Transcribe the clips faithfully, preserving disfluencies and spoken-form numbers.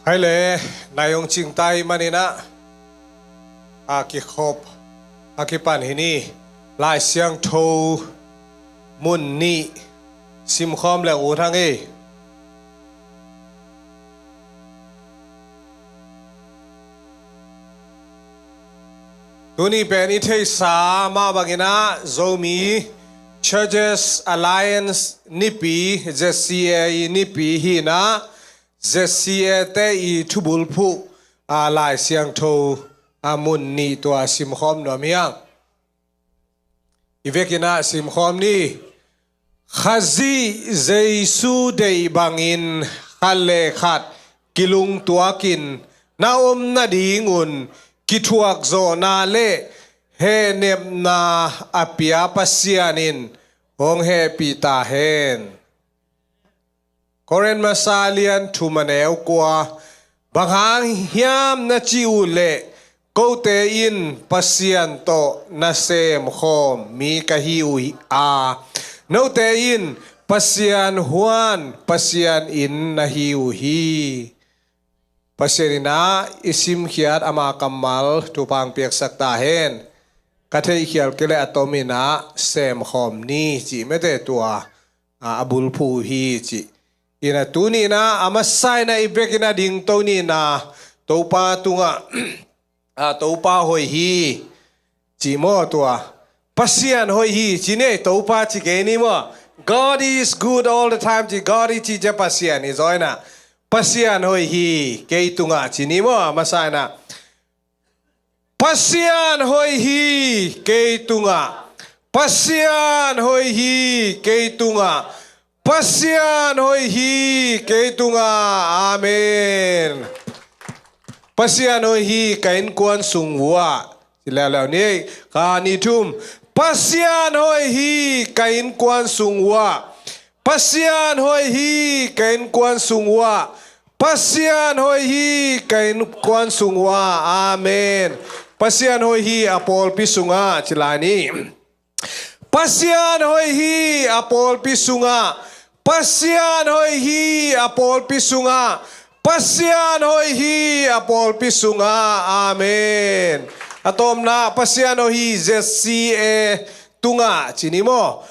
Hai le, nai hong cingtai maninah a kikhop a kipan hi ni. Lai Siangtho mun nih simkhawm le uh hang ei. Tuni pen i theihsa mah banginah Zomi Churches Alliance nipi, Z C A i nipi hinah, Z C A te i thubulphuh a Lai Siangtho a mun nih tua simkhawm nuam hiang. I vekinah simkhawm ni. Khazih Jesu deih bangin khat le khat kilungtuakin na om nadingun kithuakzawhna le hehnepna a pia Pasian in hong hehpih ta hen. Korin masa lian thum a neu kua. Bang hang hiam na cih uh leh, kote in Pasian tawh na semkhawm mi ka hi uh hi a, note in Pasian huan Pasian inn na hi uh hi. Pasian innah i simkhiat ama kammal thupha piaksak ta hen. Ka theihkhial kei leh a tominah semkhawm ni cih mete tua a, a bulphuh hi cih. Innah tuninah a masa innah i vekin a dingto ninah Topa tungah a, Topa hoih hi cih maw tua. Pasian hoih hi ci ni, Topa ci kei ni maw. God is good all the time ci, God i ci cia Pasian i zaw innah. Pasian hoih hi kei tungah ci ni maw, a masa innah. Pasian hoih hi kei tungah. Pasian hoih hi kei tungah. Pasian hoih hi kei tungah. Amen. Pasian hoih hi ka innkuan sung uah. Ci leuleu ni, khat, nih, thum. Pasian hoih hi ka innkuan sung uah. Pasian hoih hi ka innkuan sung uah. Pasian hoih hi ka innkuan sung uah. Amen. Pasian hoih hi a pawlpi sungah ci lai ni. Pasian hoih hi a pawlpi sungah. Pasian hoih hi a pawlpi sungah. Pasian hoih hi a pawlpi sungah. Amen. A tawpna, Pasian hoih hi Z C A tungah ci ni maw.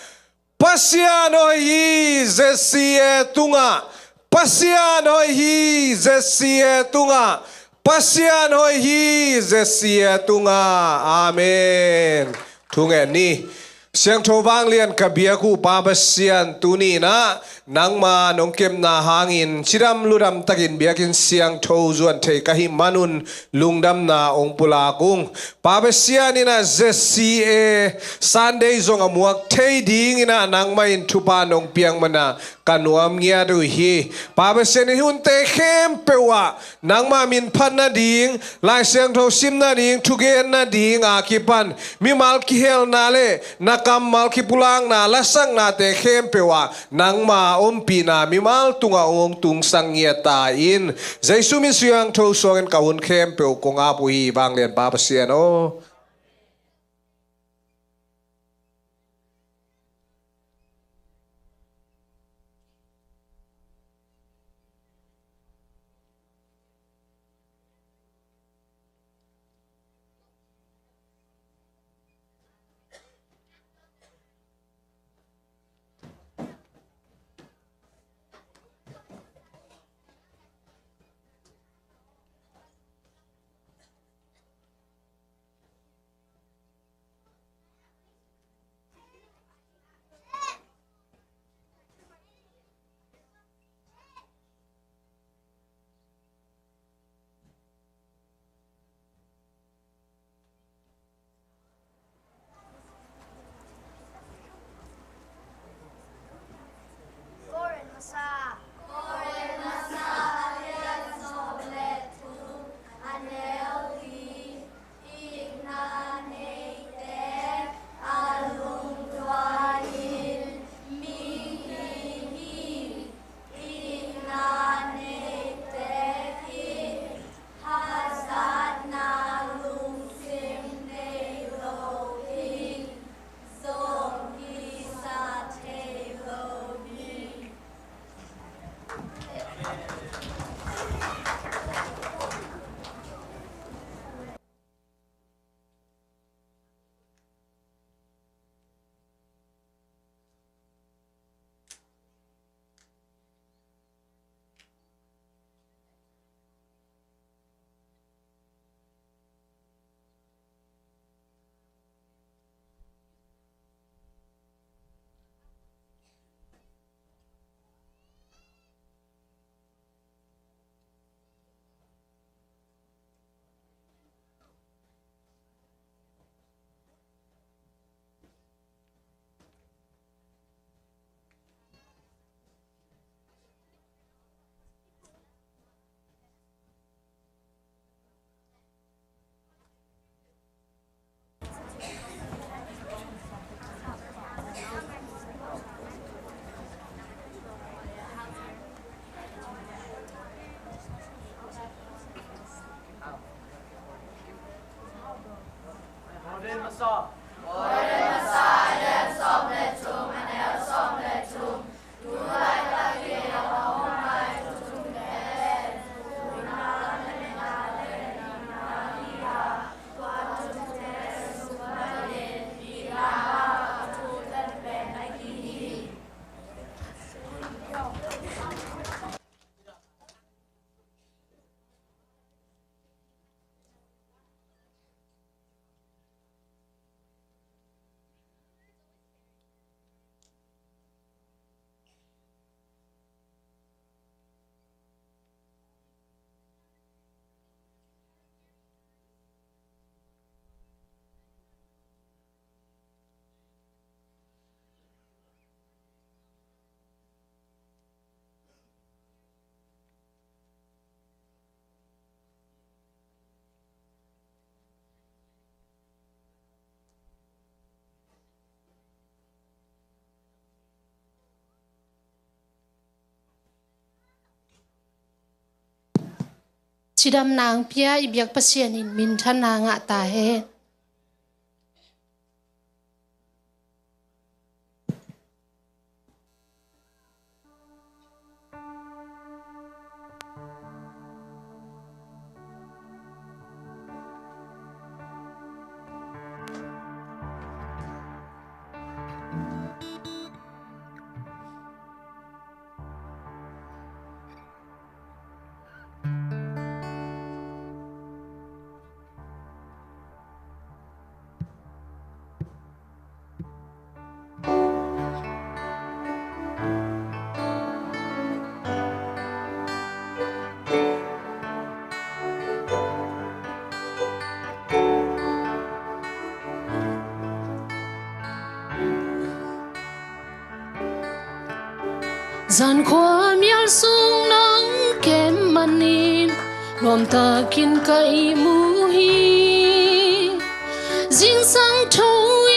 Pasian hoih hi Z C A tungah. Pasian hoih hi Z C A tungah. Pasian hoih hi Z C A tungah. Amen. Thungen ni. Siangtho vanglian ka biak uh Pa Pasian, tuninah nangma nong kepna hangin cidam ludam takin biakinn siangtho zuan thei ka hih manun lungdamna ong pulak ung. Pa Pasian innah Z C A Sunday zong a muak thei dinginah nangmah in thupha nong piak mana ka nuam ngiat uh hi. Pa Pasian in hunte khempeuh ah nangmah min phat nading, Lai Siangtho sim nading, thugen nading a kipan mimal kihelna le na kammal kipulakna lasaknate khempeuh ah nangma ompihna mimal tungah hong tungsak ngiat ta in. Jesu min siangtho suangin ka hun khempeuh kong ap uh hi, vanglian Pa Pasian aw. Cidamna hong pia i biak Pasian in minthanna ngah ta hen. Zan khuamial sung nong kem manin nuamtakin ka ihmu hi. Zingsang tho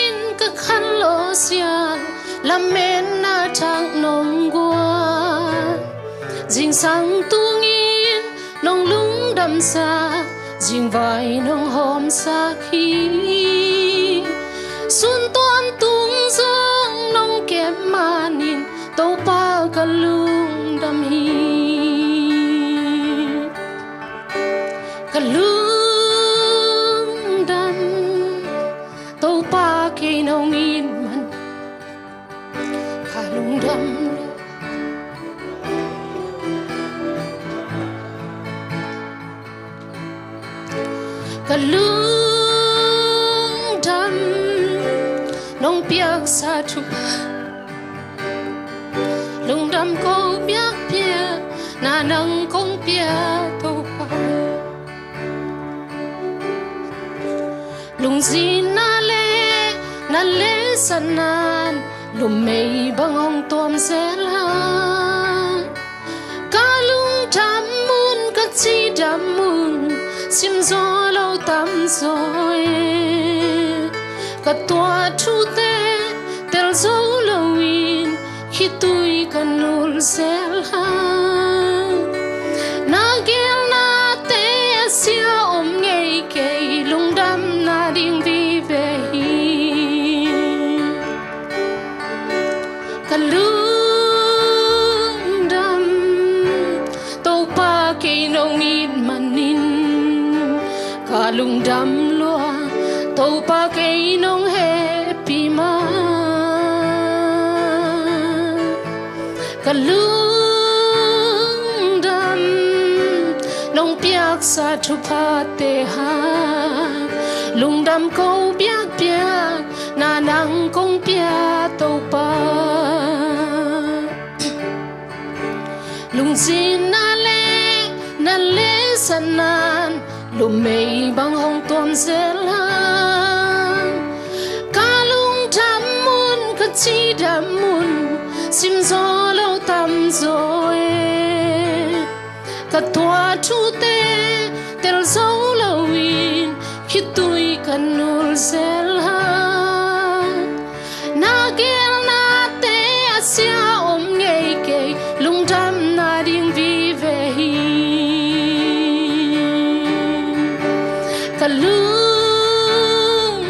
in ka khanlawh sial, lametna thak nong guan. Zingsang tungin nong lungdamsak, zingvai nong hawmsak hi. Sun tawntung zong nong kep manin Topa ka lungdam hi. Ka lungdam, Topa kei nong it man ka lungdam lua. Ka lungdam, nong piaksa thupha. Lungdam ko biakpiakna nang kong pia Topa. Lungzinna le na lesannan lumei bang hong tuam zel hang. Ka lungdam mun, ka cidam mun, simzaw lo tamzaw e. Ka tuah thute telzo loin khitui ka nul zel hang. Na gelnate a sia om ngei kei, lungdamna ding vive hi. Ka lungdam, Topa kei nong it manin ka lungdam lua. Topa kei nong hehpih ma. Ka lungdam, nong piaksa thuphate hang. Lungdam ko biakpiakna nang kong pia Topa. Lungzinna le na lesannan lumei bang hong tuam zel hang. Ka lungdam mun, ka cidam mun, simzaw lo tamzaw e. Ka tuah thute telzo loin khitui ka nul zel hang. Na gelnate a sia om ngei kei, lungdamna ding vive hi. Ka lung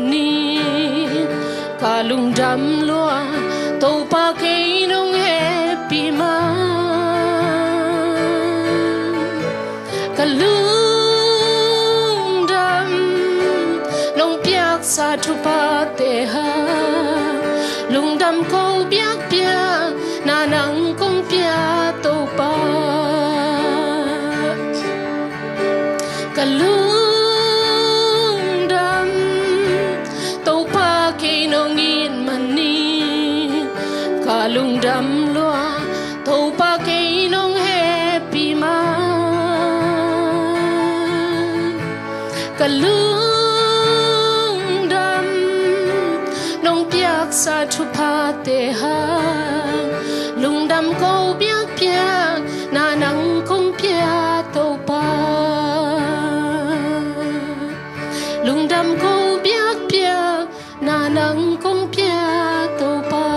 Ni ka lungdam lua, Topa kei nong hehpih man. Ka lungdam nong piaksa thuphate hang, lungdam ko biakpiakna nang kong pia Topa. Ka lungdam Topa kei nong it manin, ka lungdam lua, Topa kei nong hehpih man. Ka lungdam nong piaksa thuphate hang, lungdam ko biakpiakna nang kong pia Topa. Lungdam ko biakpiakna nang kong pia Topa.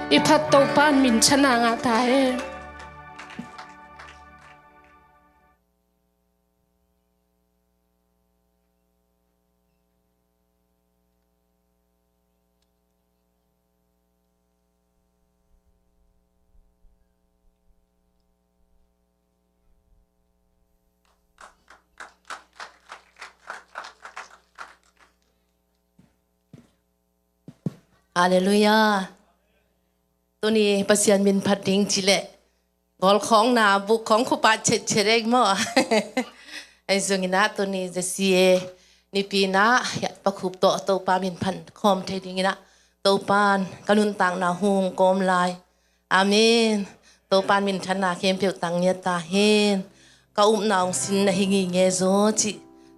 I phat Topa in minthanna ngah ta hen. Halleluiah. Tuni Pasian min phat ding cileh, gawl khawng na buk khawng khupat chetchet ei maw. Ahi zongin ah tuni Z C A nipi in ah hiah pakhup tawh Topa min phat khawm thei dingin ah Topa in ka nuntakna hong kawm lai. Amen. Topa in minthanna khempeuh tang ngiat ta hen. Ka upna hong sin na hi ngei nge zaw cih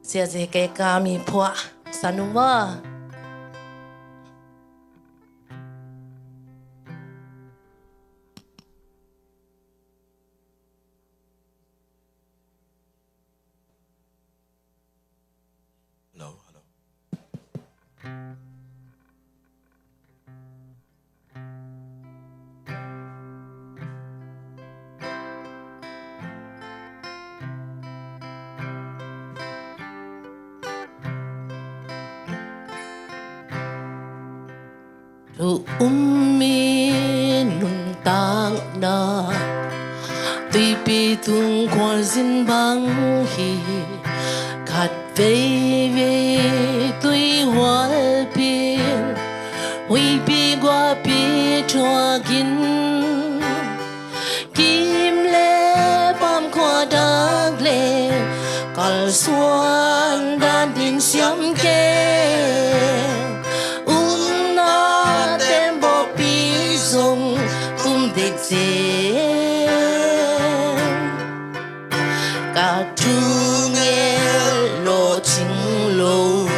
Sia Ze kei ka mi phuah san uh maw. Hello, hello. Thu um mi nuntakna, tuipi tung khualzin bang hi. Khat veivei tui hualpi in, huipi guahpi thuakin, kim le pam khua dak le kalsuan dan ding siam kei. Upna tembawhpi zong tum dek zen. Ka thunget lawhcing lo,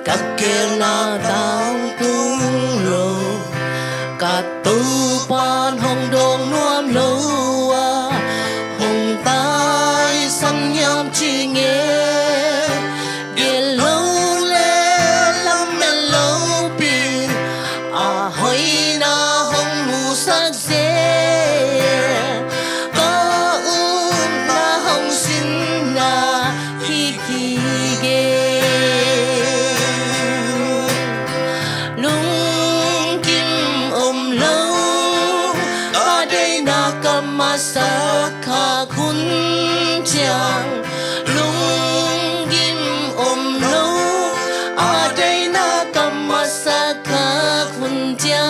ka gelna tangtung lo, ka Topa'n hong dawng nuam lo a, hong taisan hiam ci nge. Gel lo le lamet lopi, a hoihna hong musak zen. Ka upna hong sinna hi gige. Lungkim om lo, ka deihna ka masak khak hun ciang. Lunggim om lo, a deihna ka masak khak hun ciang.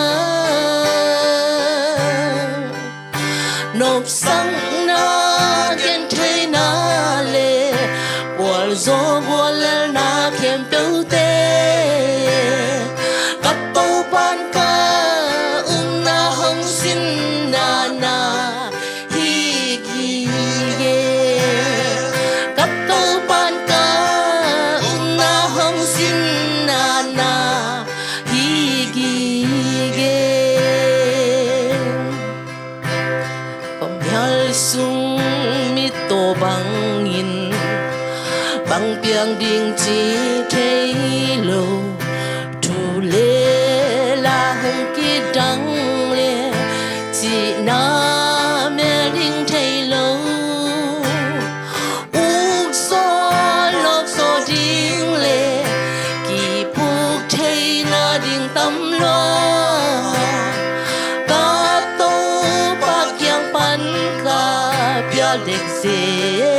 Nopsakna, gentheihna le gualzo guallelna khempeuhte ka Topa'n ka upna hong sinna na hi gige. Ka Topa'n ka upna hong sinna na hi gige. Kong mial sung mittaw bangin, bang piang ding ci thei lo, thu le la hong kidang le, cihna mel ding thei lo. Uk zaw lawk zaw ding Zen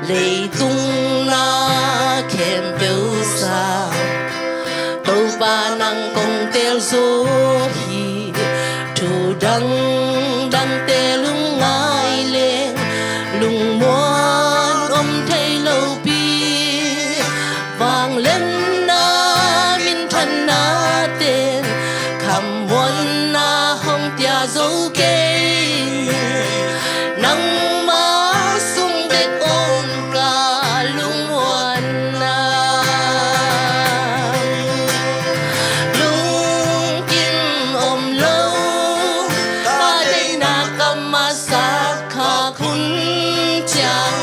leitung na khempeuh sang Topa nang kong tel zo hi. Thu dangdangte lungngai leng lungmuan om thei lopi, vangliatna minthanna ten khamuanna hong pia zo kei. Nangma sung bek om ka lungmuanna. Lungkim om lo ka deihna ka masak khak hun ciang,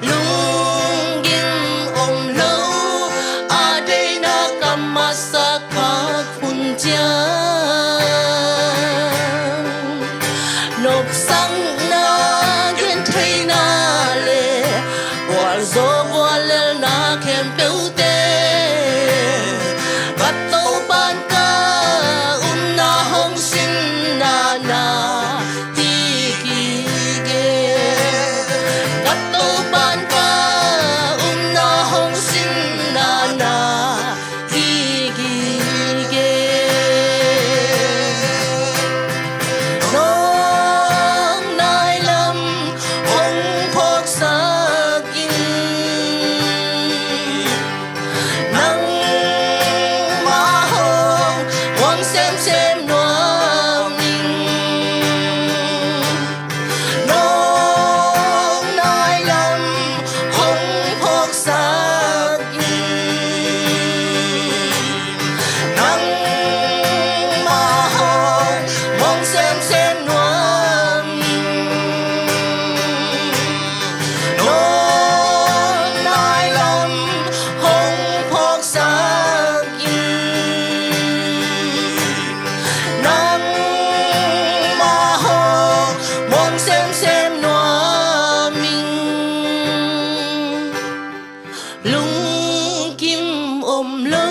lungkim om lo a deihna ka masak khak hun ciang, nopsakna gentheihna le gualzo guallelna khempeuhte ka Topa'n ka upna hong sinna na hi gige. Ka Topa'n ka upna hong sinna na hi gige. Nong nai lam hong phawksak in, nangmah hong muang semsem nuam ing. Nong nai lam hong phawksak in, nangmah hong muang semsem nuam ing. Nong nai lam hong phawksak in, nangmah hong muang semsem nuam ing. Lungkim om lo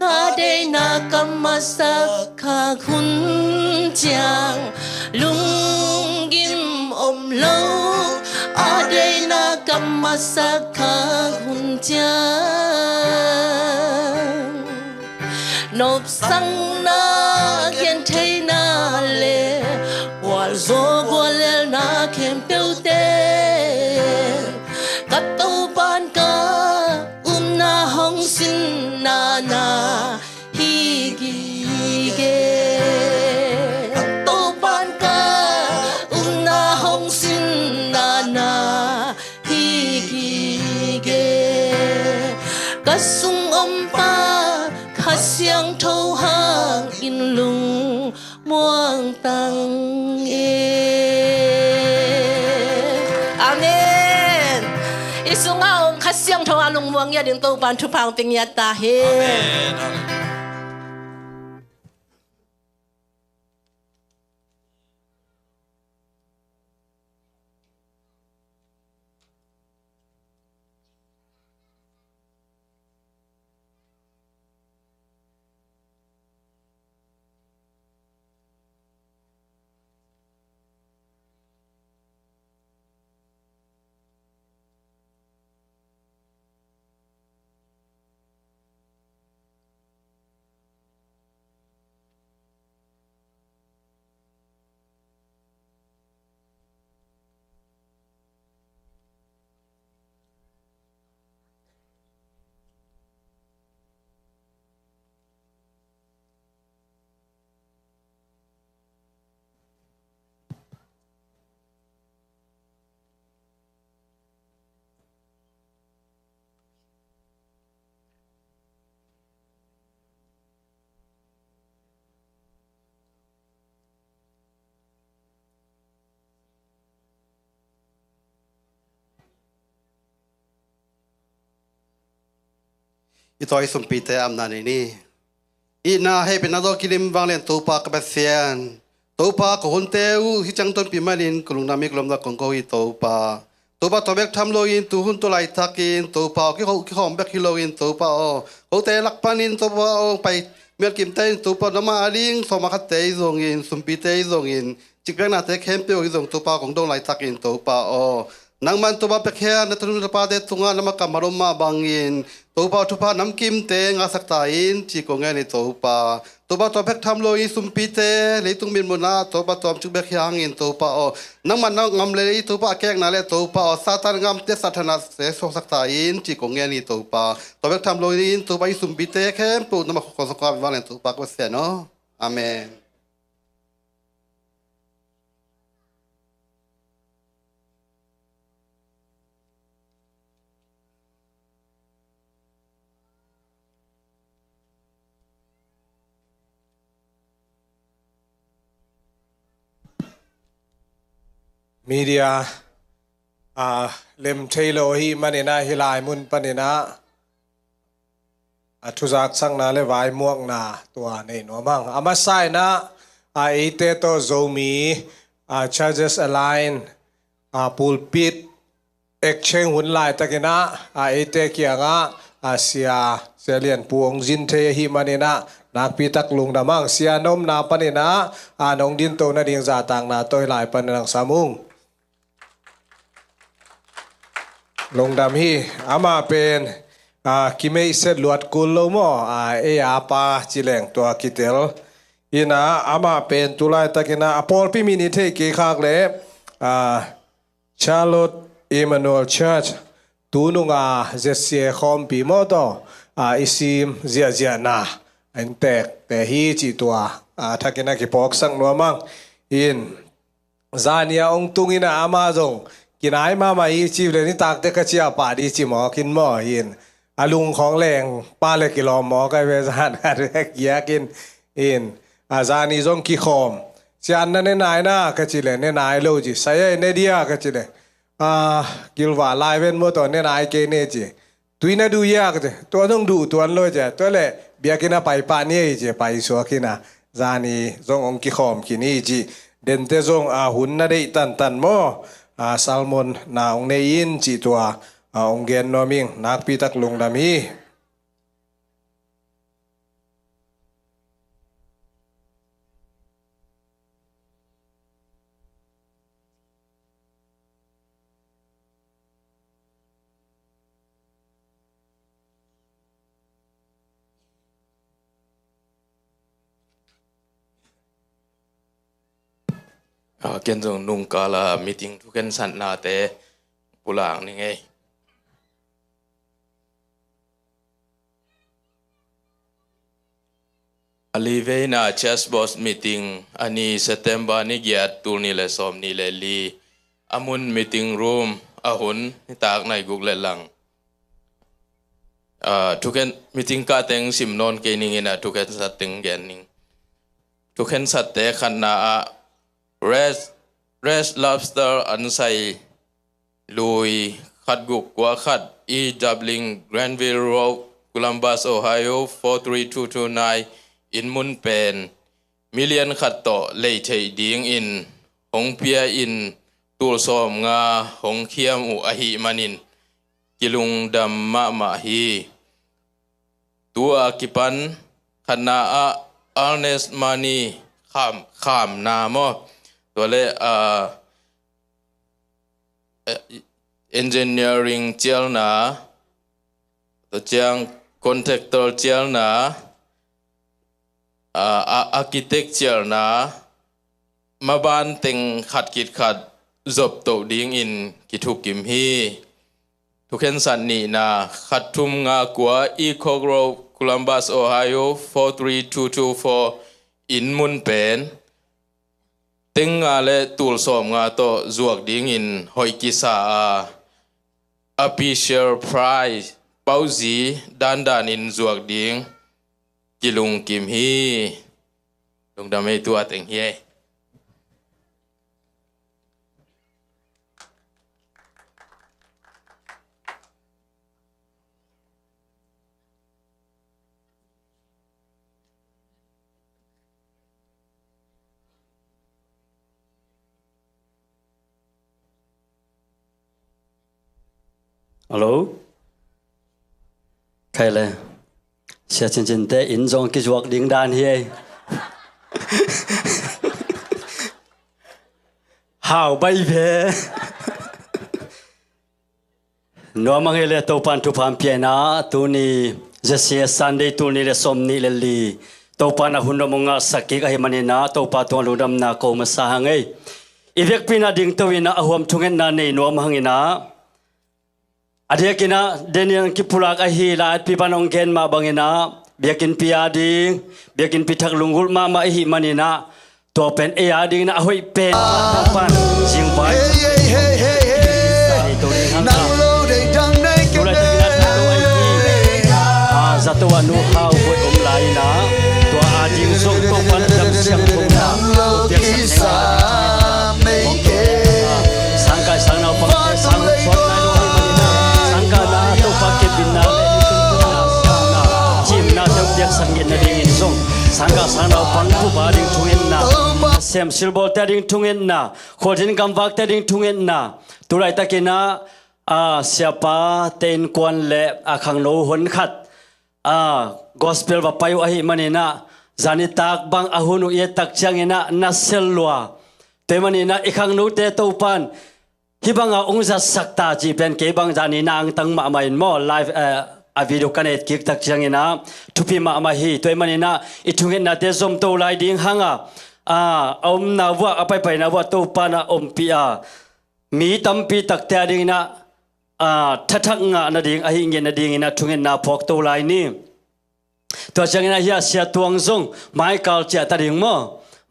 ka deihna ka masak khak hun ciang, lungkim om lo a deihna ka masak khak hun ciang, nopsakna gentheihna le gualzo guallelna khempeuhte ka Topa'n ka upna hong sinna na hi gige. Ka Topa'n ka upna hong sinna na hi gige. Ka sung ompa Kha Siangtho hangin lungmuang tang e. Amen. I sungah om Kha Siangtho a lungmuang ngiat ding Topa'n thupha hong pia ngiat ta hen. Amen. Amen. I tawi sumpite a omna nei ni. Itna hehpihna tawh kidim vanglian Topa ka Pasian, Topa, ka hunte uh hih ciang tonpih manin ka lungdam hi, ka lawmta kong ko hi Topa. Topa, tua bek tham loin tu hun tua laitakin Topa aw, kiho, kihawm bek hi loin Topa aw, kote lak panin Topa aw, pai mial kimte in Topa, nangma ading sawma khatte hi zongin, sumpite hi zongin, Cik piaknate khempeuh hi zong Topa kong dong laitakin Topa aw, nangman Topa piakhia na tanu na pate tungah na makam a om mah bangin Topa aw, thupha namkimte ngahsak ta in ci kong ngen hi Topa. Topa tawm bek tham lo i sumpite leitung mitmuhna Topa tawm cik bek hi hangin Topa aw, nangman na ngam le i Topa a kekna le Topa aw, Satan ngamte sathanate suaksak ta in ci kong ngen hi Topa. Tawm bek tham lo in Topa i sumpite khempeuh na makhuk kong sangkap i vanglian Topa ko sian aw. Amen. Media, a, lem thei lo ahih manin ah, hih lai mun panin ah, a, thuzaksakna le vaimuakna tua nei nuam hang. A masa in ah, a, eite tawh Zomi, a, Churches Alliance, a, pulpit exchange hun laitakin ah, a, eite kiangah, a, sia, Sia Lian Pu hong zin thei ahih manin ah, nakpi tak lungdam hang. Sia na omna panin ah, a, nong dinto nading zahtakna tawh hih lai panin hong sam ung. Lungdam hi. Amah pen, a, kimeihset luat kul lo maw, a, ei a pa ci leng tua kitel. In ah amah pen tu laitakin ah, a, pawlpi min i theih kei khak leh, a, Charlotte Emmanuel Church, tu nunga Z C A khawmpi maw tawh, a, i sim ziahziahna a inntekte hi cih tua, a, thakin a kiphawksak nuam hang. In, zani a hong tung in ah amah zong kinai mahmah hi ci le, nitakte ka ciah pah ding ci mawk in maw, in a lungkhawng leng pa le kilawm mawk a hi ve, zan khat ve kiak in, in, a, zani zong kikhawm. Sia, na ne nai na ka ci le, ne nai lo ci. Sai ei ne dia ka ci le, a, gilvah lai ven maw tawh, ne nai kei ne ci. Tui na duh hia ka ci. Tua zong duh tuan lo ci. Tua le biakinn a pai pah ni ei ci, paisuak in ah. Zani zong hong kikhawm khin hi ci. Dente zong, a, hun na deih tantan maw, a, sermon na hong nei in ci tua, a, hong gen nuam ing. Nakpi tak lungdam hi. A, ken zong nungkala meeting thukhensatnate pulak ning ei. A liveina Church Board meeting a ni September ni giat, tul nih le sawm nih le li, a mun meeting room, a hun nitak nai guk le lang. A, thukhen meeting kah teng sim nawn kei ning in a, thukhensat teng gen ning. Thukhensatte khatna ah Red, Red Lobster an sai lui khat guk kua khat, E Dublin, Granville Road, Columbus, Ohio four three two two nine, inn mun pen million khat tawh lei theih dingin hong pia in, tul sawm nga hong khiam uh ahih manin kilungdam mahmah hi. Tu a kipan khatna ah earnest money kham, khamna maw, tua le, ah, eh, engineering cialna, tua ciang contractor cialna, ah, ah, architect cialna, maban teng khat khit khat zop toh dingin kithukim hi. Thukhensat nihna, khat thum nga kua, E Coke Road, Columbus, Ohio four three two two four, inn mun pen teng nga le tul sawm nga tawh zuak dingin hoih kisa a, official price, pauzi dandanin zuak ding kilungkim hi. Lungdam ei, tua teng hi ei. Hello. Khai le. Sia Cin Cin te inn zong kizuak ding dan hi ei. Hau bai ve. Nuam hang hi le Topan thupha hong pia in ah, tuni Z C A Sunday, tul nih le sawmnih le li, Topan a hun nuam hong ngahsak kik ahih manin ah, Topa tungah lungdamna ko masa hang ei. I vekpi in ah dingto in ah, a huam thungetna nei nuam hang in ah, a diakin ah Daniel kipulak ahi la-atpi pan hong gen mah bangin ah, biakinnpi a ding, biakinnpi thak lunggulh mahmah ihih manin ah, tua pen ei a dingin ah a hoih pen pan zingvai. Tulai takin ah zato ahi hi. Ah, zato ah Nu Hau Buai om lai in ah, tua a ding zong Topan dam siangthona piaksak nei. Sangkai sangnaupang te sang suak nai lo ahih manin ah, sangkahna Topa kepbitna le nisim thumna siamna, cimna te piaksak ngiat nadingin zong, sangkah sangnaupang bup a ding thungetna, sem silbawl te a ding thungetna, khualthin gamvak te a ding thungetna, tulaitakin ah, a, siapa te innkuan le a khangno honkhat, a, gospel va pai uh ahih manin ah, zanitak bang a hun uh i et tak ciangin ah na sel lua. Tua ahih manin ah i khangnote Topan hih banga hong zatsak ta cih pen kei bang zani na angtang mahmah in maw, live, eh, a video ka na et kik tak ciangin ah thupi mahmah hi. Tua ahih manin ah i thungetnate zomto lai ding hang a, a, a omna vuah, a paipaina vuah Topan ah ompih a, mi tampi takte a dingin ah, a, thathak ngah nading, ahih ngiat nadingin ah thungetna phawkto lai ni. Tua ciangin ah hih a sia Tuang zong Michael ciah ta ding maw,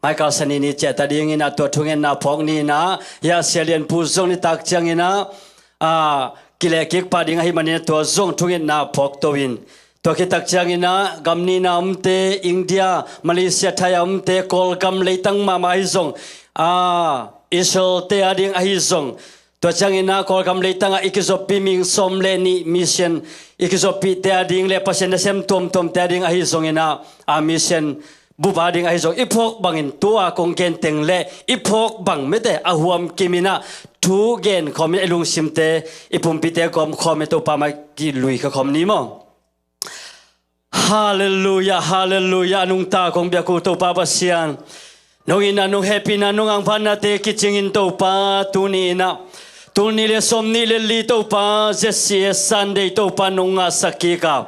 Michael Sanini ciah ta dingin ah tua thungetna phawk ni in ah, hih a sia Lianpu zong nitak ciangin ah, a, kilehkik pah ding ahih manin ah tua zong thungetna phawkto in. Tua khit tak ciangin ah gam nihna omte, India, Malaysia, Thai a omte, Kawlgam leitang mahmah ahi zong, a, Israel te a ding ahi zong, tua ciangin ah Kawlgam leitang ah i kizoppi mihing sawm le nih mission i kizoppihte a ding le Pasian nasem tuamtuamte a ding ahi zongin ah, a, mission bup a ding ahi zong i phawk bangin tua kong gen teng le i phawk bang mete a huam kim in ah thu gen khawm in ah i lungsimte, i pumpite gawm khawm in ah Topa mai kilui kha khawm ni maw. Halleluiah, halleluiah. A nungta kong biak uh Topa Pasian, nong itna, nong hehpihna, nong angvannate kicingin Topa, tuni in ah, tul nih le sawmnih le li Topa, Z C A Sunday Topa nong ngahsak kik a,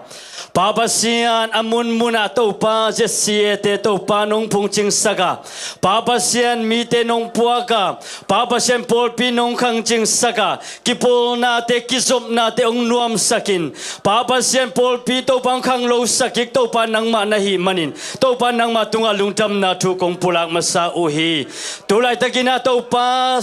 Pa Pasian, a munmun ah Topa, Z C A te Topa nong phungcingsak a, Pa Pasian, mite nong puak a, Pa Pasian, pawlpi nong khangcingsak a, kipawlnate, kizopnate hong nuamsak in, Pa Pasian, pawlpi Topa hong khanglosak kik Topa nangmah na hih manin, Topa nangmah tungah lungdamna thu kong pulak masa uh hi. Tulaitakin ah Topa,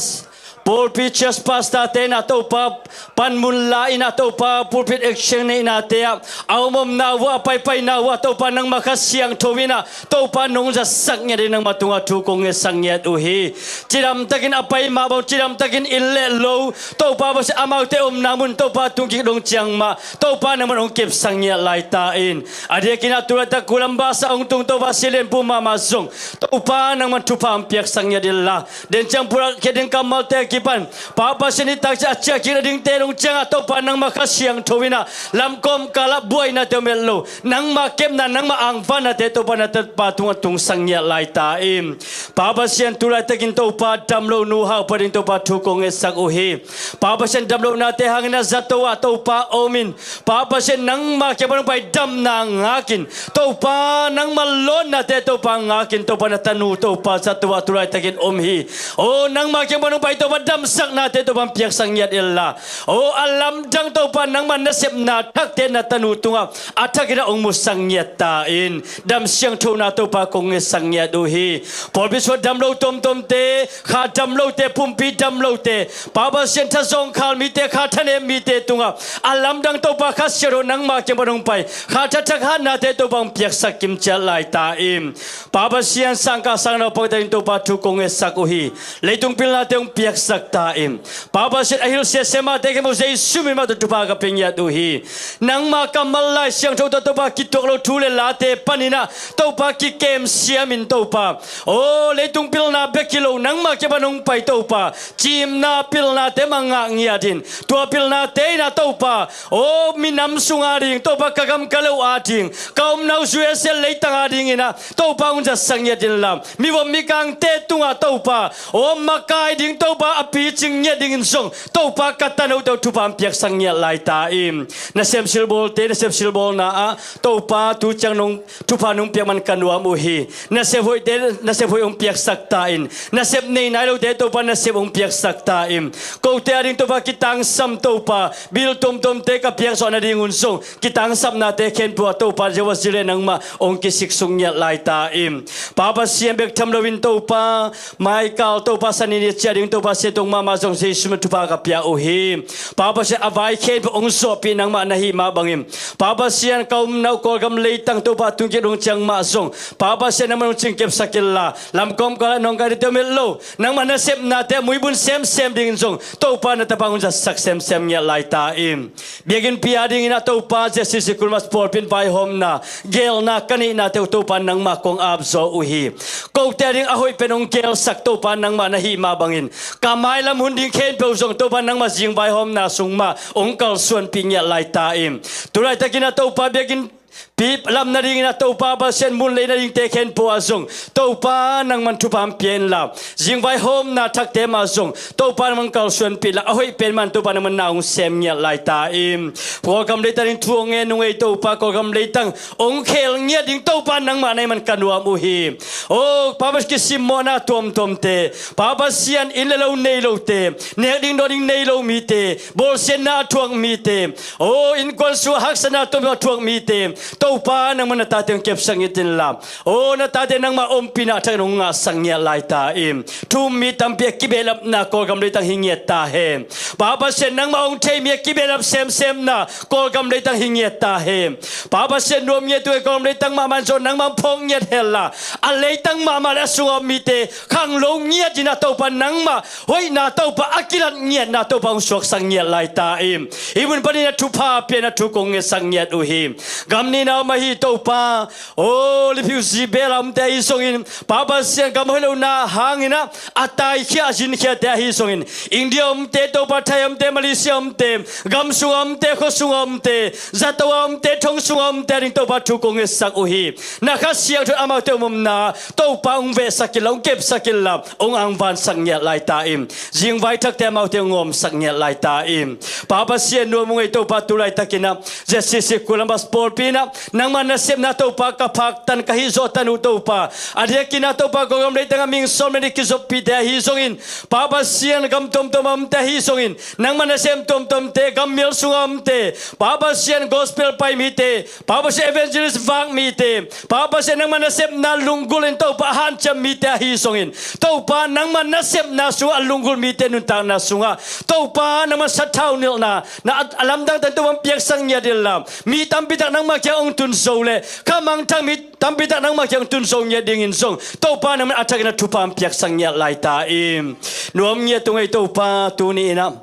pawlpi church pastor te in ah Topa panmun la in ah Topa pulpit exchange neihna te ah a om omna uh ah, a paipaina uh ah Topa nangmah Kha Siangtho in ah Topa nong zatsak ngiat ding nangmah tungah thu kong ngetsak ngiat uh hi. Cidamtakin a pai mah bang, cidamtakin inn le lo, Topa Pasian, amaute omna mun Topa tung kik dong ciang mah Topa nangman hong kepsak ngiat lai ta in. A diakin ah tulaitak Columbus ah hong tung Topa Sia Lianpu mahmah zong Topa nangman thupha hong piaksak ngiat inla, den ciang pulak khia ding kammalte a kipan Pa Pasian nitak ciang a ciah kik nadingte dong ciangah Topa nangmah Kha Siangtho in ah lamkawm kalah buainate om het lo, nangmah kepna, nangmah angvannate Topa na tapa tungah tungsak ngiat lai ta in. Pa Pasian, tulaitakin Topa damlo Nu Hau Buai ding Topa thu kong ngetsak uh hi. Pa Pasian, damlohnate hangin ah zato ah Topa om in, Pa Pasian, nangmah kiang pan hong pai damna ngakin, Topa nangmah lawnate Topa ngakin, Topa na tanu Topa zato ah tulaitakin om hi. O nangmah kiang pan hong pai Topa damsaknate Topa hong piaksak ngiat inla, o a lamdang Topa nangmah nasepna thakte na tanu tungah a thakin ah hong musak ngiat ta in. Dam siangthona Topa kong ngetsak ngiat uh hi. Pawlpi sungah damlo tuamtuamte, kha damlote, pumpi damlote, Pa Pasian, thazawngkhal mite, kha thanem mite tungah a lamdang Topa Kha Siangtho nangmah kiang pan hong pai kha thathak hatnate Topa hong piaksak kimciat lai ta in. Pa Pasian, sangkah sangnaupangte in Topa thu kong ngetsak uh hi. Leitung pilnate hong piaksak ta in. Pa Pasian, a hilhsiat semate khempeuh Jesu min mah tawh thupha ka pia ngiat uh hi. Nangma kammal Lai Siangtho tawh Topa kituak lo thu le late panin ah Topa kikem siamin Topa, aw leitung pilna bek hi lo nangma kiang pan hong pai Topa, cimna pilnate mah ngah ngiatin, tua pilnate in ah Topa, aw minam sung ading Topa, ka gam ka lo ading, ka omna uh U S A leitang adingin ah Topa hong zatsak ngiat inla, mivom mikangte tungah Topa, aw makai ding Topa, a picing ngiat dingin zong Topa ka tanote uh thupha hong piaksak ngiat lai ta in. Nasep silbawlte nasep silbawlna ah Topa tu ciang nong thupha nong piak man ka nuam uh hi. Nasep hoihte nasep hoih hong piaksak ta in. Nasep nei nai lote Topa nasep hong piaksak ta in. Kote ading Topa kitangsam Topa, bil tuamtuamte ka piak zawh nadingun zong kitangsapnate khempeuh ah Topa Jehovah Jireh nangmah hong kisiksuk ngiat lai ta in. Pa Pasian, bek tham loin Topa, maikal Topa, Sani ni ciah ding Topa, siatong mahmah zong Jesu min thupha ka pia uh hi. Pa Pasian, a vai khempeuh hong zawhpih nangmah na hih mah bangin, Pa Pasian, ka omna uh Kawlgam leitang Topa, tungkik dong ciang mah zong, Pa Pasian, nangmah hong cingkepsak inla, lamkawm kawlah nawngkaite om het lo, nangmah nasepnate a muibun semsem dingin zong Topa na tapa hong zatsak semsem ngiat lai ta in. Biakinnpi adingin ah Topa Z C C Kulmas pawlpi in vaihawmna, geelna ka neihnate uh Topa nangmah kong apzaw uh hi. Kote ading a hoih pen hong geelsak Topa nangmah na hih mah bangin, ka mailam hun ding khempeuh zong Topa nangmah zing vaihawmna sung mah hong kalsuanpih ngiat lai ta in. Tulaitakin ah Topa biakinn pi lam nadingin ah Topa Pasian, mun lei nadingte khempeuh ah zong Topa nangman thupha hong pia inla, zingvaihawmna thakte mah zong Topa nangman kalsuanpih inla, a hoih pen man Topa nangman na hong sem ngiat lai ta in. Kawlgam leitang ding thu hong ngen uh ngei Topa, Kawlgam leitang hong khel ngiat ding Topa nangmah na hih man ka nuam uh hi. Aw Pa Pasian, kisimmawhna tuamtuamte, Pa Pasian, inn le lo nei lote, nek ding dawn ding nei lo mite, bawlsiatna a thuak mite, aw innkuan sungah haksatna tuamtuam a thuak mite, Topa nangman na tate hong kepsak ngiat inla, aw na tate nangmah ompihna a thakin hong ngahsak ngiat lai ta in. Thu um mi tampi a kibehlapna Kawlgam leitang hi ngiat ta hen. Pa Pasian, nangmah hong thei mi a kibehlap semsemna Kawlgam leitang hi ngiat ta hen. Pa Pasian, nuam ngiat uh ei, Kawlgam leitang mahmah in zong nangmah hong phawk ngiat henla, a leitang mahmah le a sungah om mite khanglo ngiat in ah Topa nangmah hoihna Topa, a kilat ngiatna Topa hong suaksak ngiat lai ta in. Hih mun panin ah thupha pia in ah thu kong ngetsak ngiat uh hi. Gam nihna om ahi Topa, aw liphiuzi bel a omte ahi zongin, Pa Pasian, gam hoih lohna hangin ah a taikhia a zinkhiate ahi zongin, India omte Topa, Thai omte, Malaysia omte, gam sung a omte, khua sung a omte, zato a omte, thong sung a omte ading Topa thu kong ngetsak uh hi. Na Kha Siangtho in amaute omomna Topa hong vehsak inla, hong kepsak inla, hong angvansak ngiat lai ta in. Zingvai thakte amaute hong ngawmsak ngiat lai ta in. Pa Pasian, nuam ung ei Topa, tu laitakin ah Z C C Columbus pawlpi in ah nangmah nasepna Topa ka phaktan, ka hih zawhtan uh Topa, a diakin ah Topa Kawlgam leitang ah mihing sawm le nih kizoppihte ahi zongin, Pa Pasian, gam tuamtuam a omte ahi zongin, nangmah nasem tuamtuamte, gam mial sungah omte, Pa Pasian, gospel pai mite, Pa Pasian, evangelist vak mite, Pa Pasian, nangmah nasepna lunggulh in Topa a hanciam mite ahi zongin, Topa nangmah nasepna sungah a lunggulh mite nuntakna sungah Topa nangmah sathau nilhna na a lamdang tan Topa hong piaksak ngiat inla, mi tampi tak nangmah kiang hong tun zo le kha mangthang mi tampi tak nangmah kiang hong tun zo ngiat dingin zong Topa nangmah a thakin ah thupha hong piaksak ngiat lai ta in. Nuam ngiat ung ei Topa, tuni in ah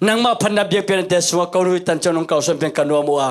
nangmah phatna biakpiaknate sungah ka hun hoih tan ciang nong kalsuan pen ka nuam uh a,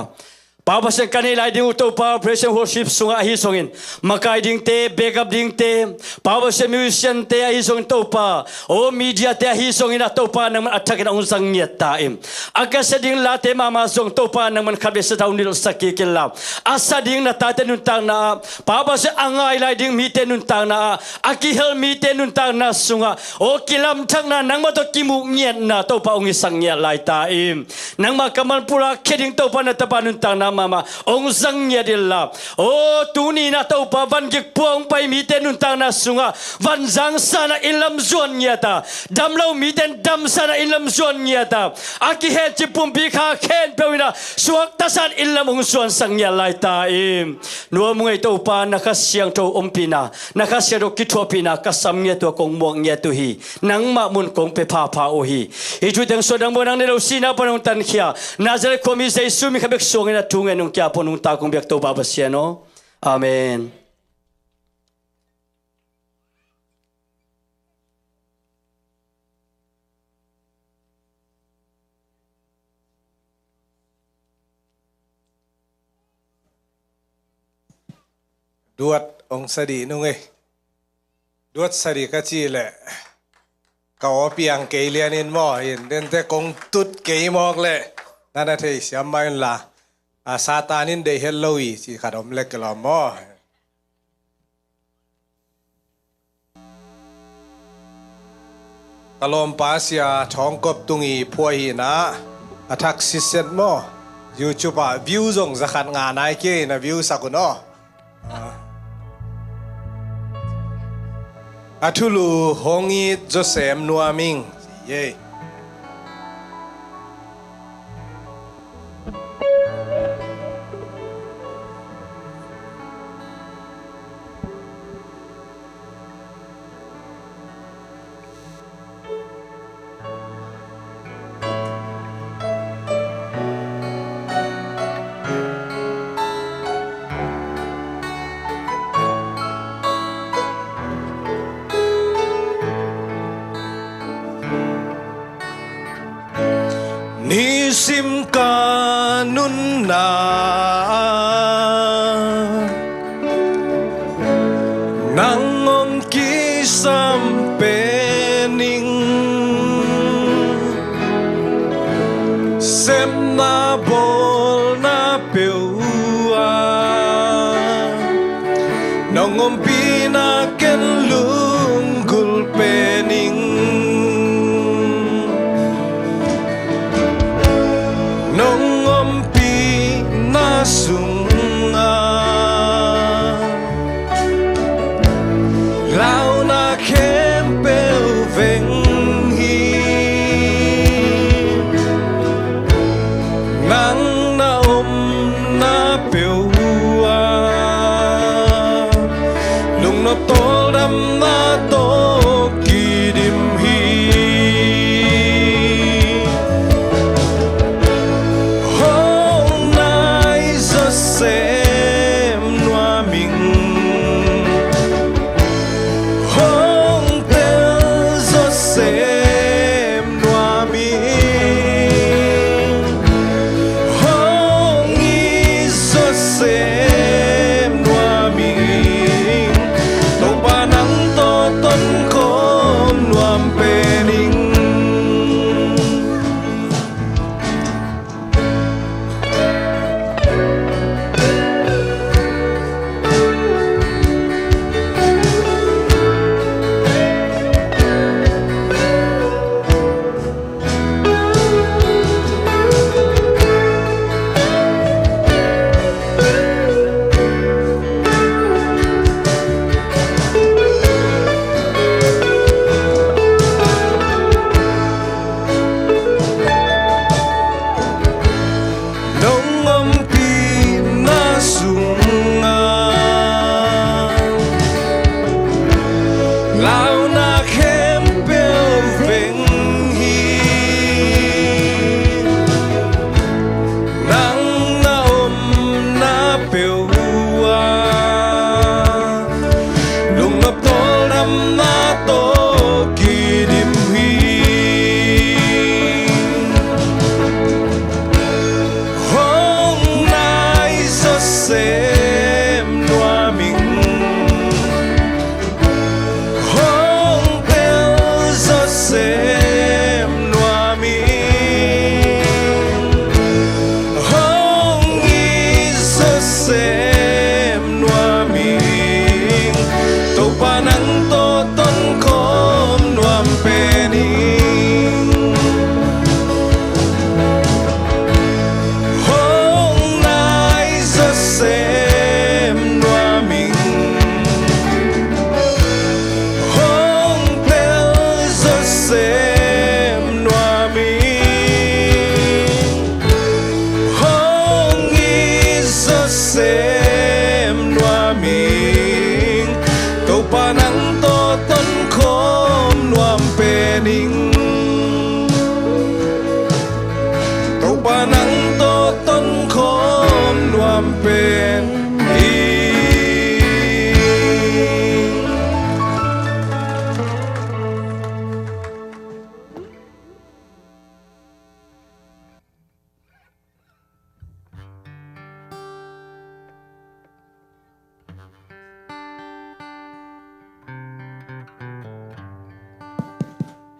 Pa Pasian, ka neih lai ding uh Topa, praise and worship sungah ahi zongin, makai dingte, backup dingte, Pa Pasian, musiciante ahi zongin Topa, aw mediate ahi zongin ah Topa nangman a thakin ah hong zang ngiat ta in. A ka sa ding late mahmah zong Topa nangman khatvei sathau nilhsak kik inla, a sa ding na tate nuntakna ah, Pa Pasian, a ngai lai ding mite nuntakna ah, a kihel mite nuntakna sungah aw kilamthakna, nangmah tawh kimuh ngiatna Topa hong hisak ngiat lai ta in. Nangmah kammal pulak khia ding Topa na tapa nuntakna mahmah hong zang ngiat inla, aw tuni in ah Topa, van gik pua hong pai mite nuntakna sungah van zangsa in ah inn lam zuan ngiat a, dam lo mite in damsa in ah inn lam zuan ngiat a, a kihencip pumpi kha khempeuh in ah suakta sa in inn lam hong zuansak ngiat lai ta in. Nuam ung ei Topa, na Kha Siangtho ompihna, na Kha Siangtho kithuahpihna ka sam ngiat uh a, kong muak ngiat uh hi. Nangmah mun kong pia phapha uh hi. Hih thu teng suah dang bawh nang nei lo, sihna pan hong tankhia Nazareth khuami Jesu min khat bek suangin ah thu ngen ung, ki-ap ung, nungta kong biak Topa Pasian aw. Amen. Duat ong sa dih nung ei. Duat sa dih ka cih leh ka aw piang kei lian in maw, in dente kong tut kei mawk leh na na thei siam mah in la. A, Satan in deih het lo hi cih khat om leh kilawm maw. Ka lawmpa Sia Thawng Kop Tung i phuah hi na, a thak sitset maw. YouTube ah view zong za khat nga nai kei na view sak un aw. A thulu hong it Joseph Nuam Ing. Yei. Nisim ka nunna nang om kisam pen ing. Sepna bawlna peuh ah nong ompihna ken lunggulh pen ing. Nong ompihna sungah launa khempeuh veng hi. Nang na omna peuh ah lungnop tawldamna tawh kidim hi. Hong nai Joseph Nuam Ing. Hong tel Joseph Nuam Ing. Hong it Joseph Nuam Ing. Topa nang tawh ton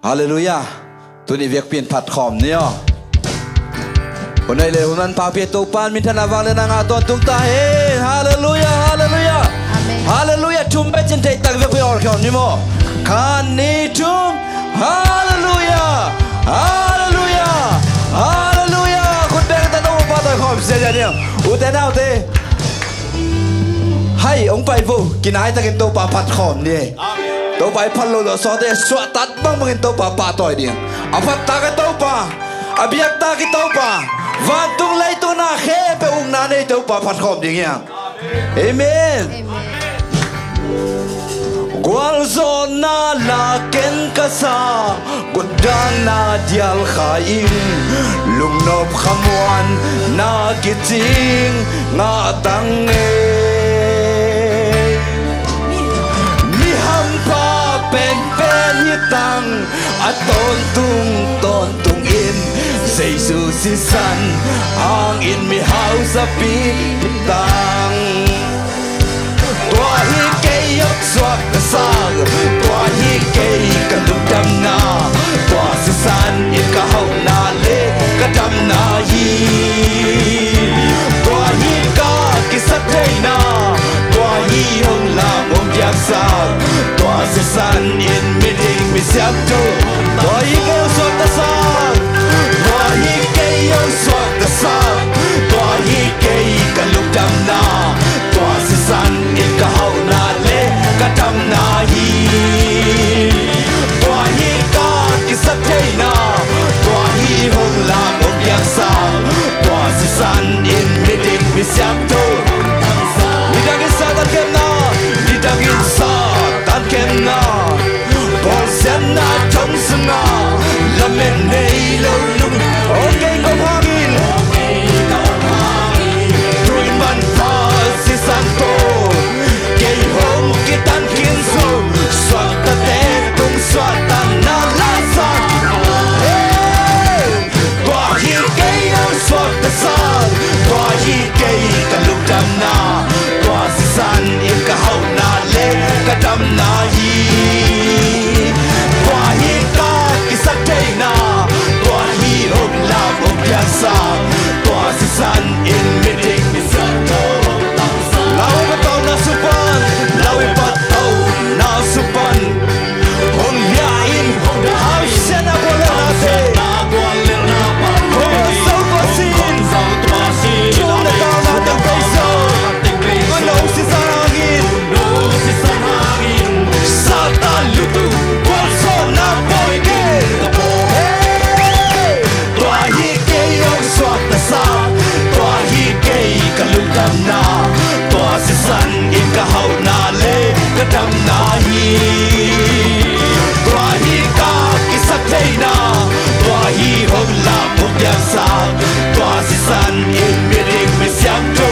Halleluiah. Tuni biakpiak in phat khawm ni aw. Hun hoih le hun manpha pia Topa in minthanna, vangliatna ngah tawntung ta hen. Halleluiah, halleluiah. Amen. Halleluiah. Thum bek cin theih tak biakpiak in awl khawm ni maw. Khat, nih, thum. Halleluiah. Halleluiah. Halleluiah. Khut beng ta, Topa pahtawi khawm sia ni aw. Ute naute, hai hong pai vo, kinai takin Topa phat khawm ni. Topa i phat lo zawh sawte suahtak bangbangin Topa pahtawi ding. A phat tak a Topa, a biak tak i Topa, vantung leitung na khempeuh ukna nei Topa phat khawm ding hi hang. Amen. Amen. Gualzawhna la ken ka sa, gutdanna dial kha in, lungnop khamuanna kicing ngah tang e. Mi hampha penpen hi tang, a tawntung tawntung in, Jesu sisan hangin mi hausapi hi tang. Tua hi kei hong suakta sak, tua hi kei ka lungdamna, tua sisan in ka hauhna le ka damna hi. Tua hi ka kisaktheihna, tua hi hong lam hong piaksak, tua sisan in miding misiangtho, tua hi kei hong suakta sak, tua hi kei hong suakta sak, tua hi kei ka lungdamna, tua sisan in ka hauhna le ka damna hi. Tua hi ka kisaktheihna, tua hi hong lam hong piaksak, tua sisan in miding misiangtho. Nidangin Satan kemna, nidangin Satan kemna, bawlsiatna thong sungah lamen nei lo lung. Aw kei kong hangin, tu-in manpha sisan tawh kei hong kitan khin sung, suaktate tung suahtakna la sa. Hey! Tua hi kei hong suakta sak, tua hi kei ka lungdamna, tua sisan in ka hauhna le ka damna hi. Tua hi ka kisaktheihna, tua hi hong lam hong piaksak, tua sisan in miding misiangtho. Lau e, patauhna sung pan, lau e, patauhna sung pan. Hong liah in, hausiatna guallelhnate, hong zo tua sin, thu le tauna teng pei zo. Tu'n no sisan hangin, Satan lutun gualzawhna pawi kei. Hey! Tua hi kei hong suakta sak, tua hi kei ka lungdamna, tua sisan in ka hauhna le ka damna hi. Tua hi ka kisaktheihna, tua hi hong lam hong piaksak, tua sisan in miding misiangtho.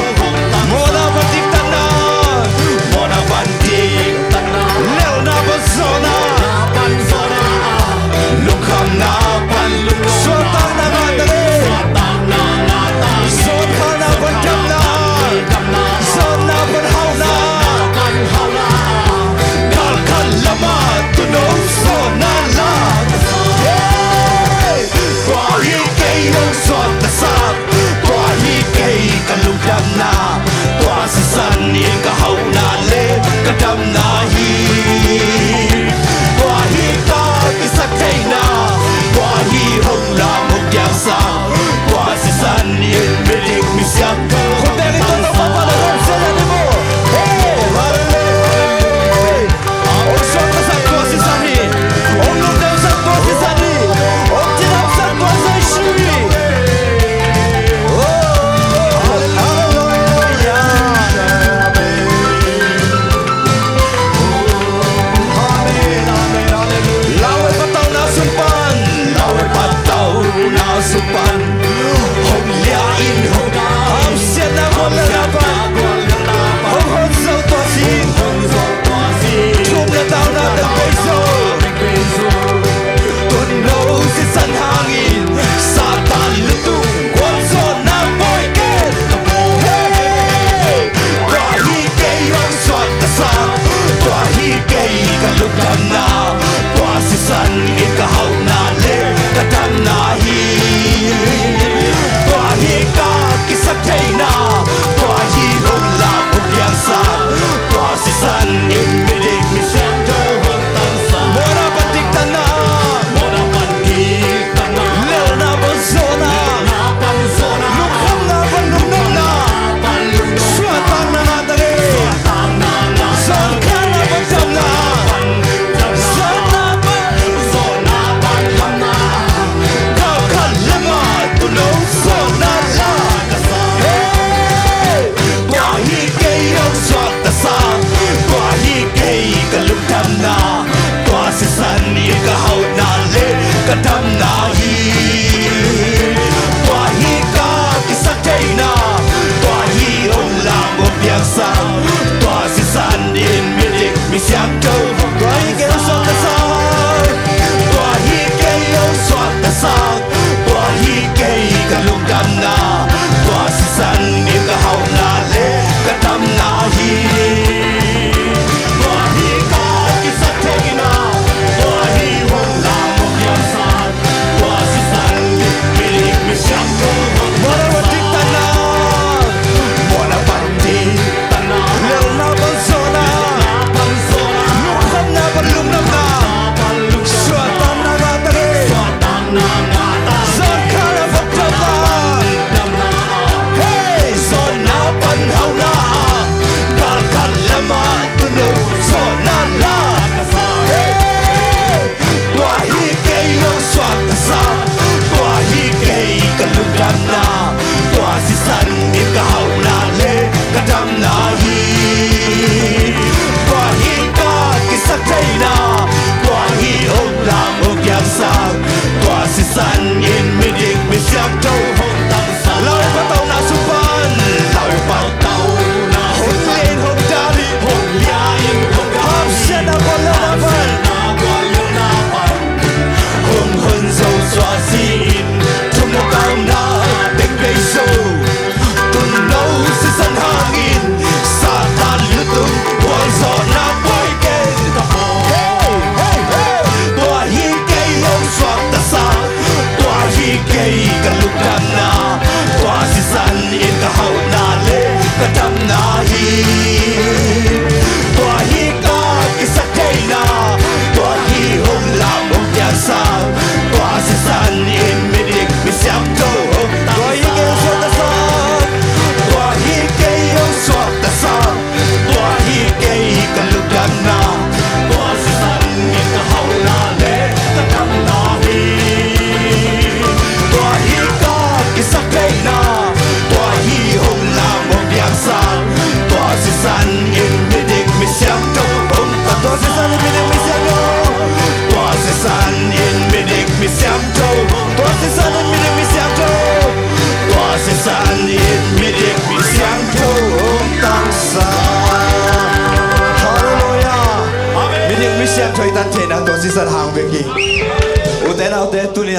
Mawhna van diktatna, mawhna van diktatna, lelhna van zawhna, lungkhamna pan suahtakna ngah ta e. Suahtakna van damna, zawhna van hauhna, galkhat lamah tu'n no zawhna la. Hey! Tua hi kei hong suakta sak, tua hi kei ka lungdamna, tua sisan in ka hauhna le ka damna hi. Tua hi ka kisaktheihna, tua hi hong lam hong piaksak, tua sisan in miding misiangtho. Khut beng in tawh Topa pahtawi khawm sia ni maw. Hey, hallelujah. Hong suakta sak tua sisan hi. Hong lungdam sak tua sisan hi. Hong cidam sak tua Jesu hi. Oh, hallelujah. Amen, amen, hallelujah. Lau e, patauhna sung pan, lau e, patauhna sung pan. Hong liah in, hong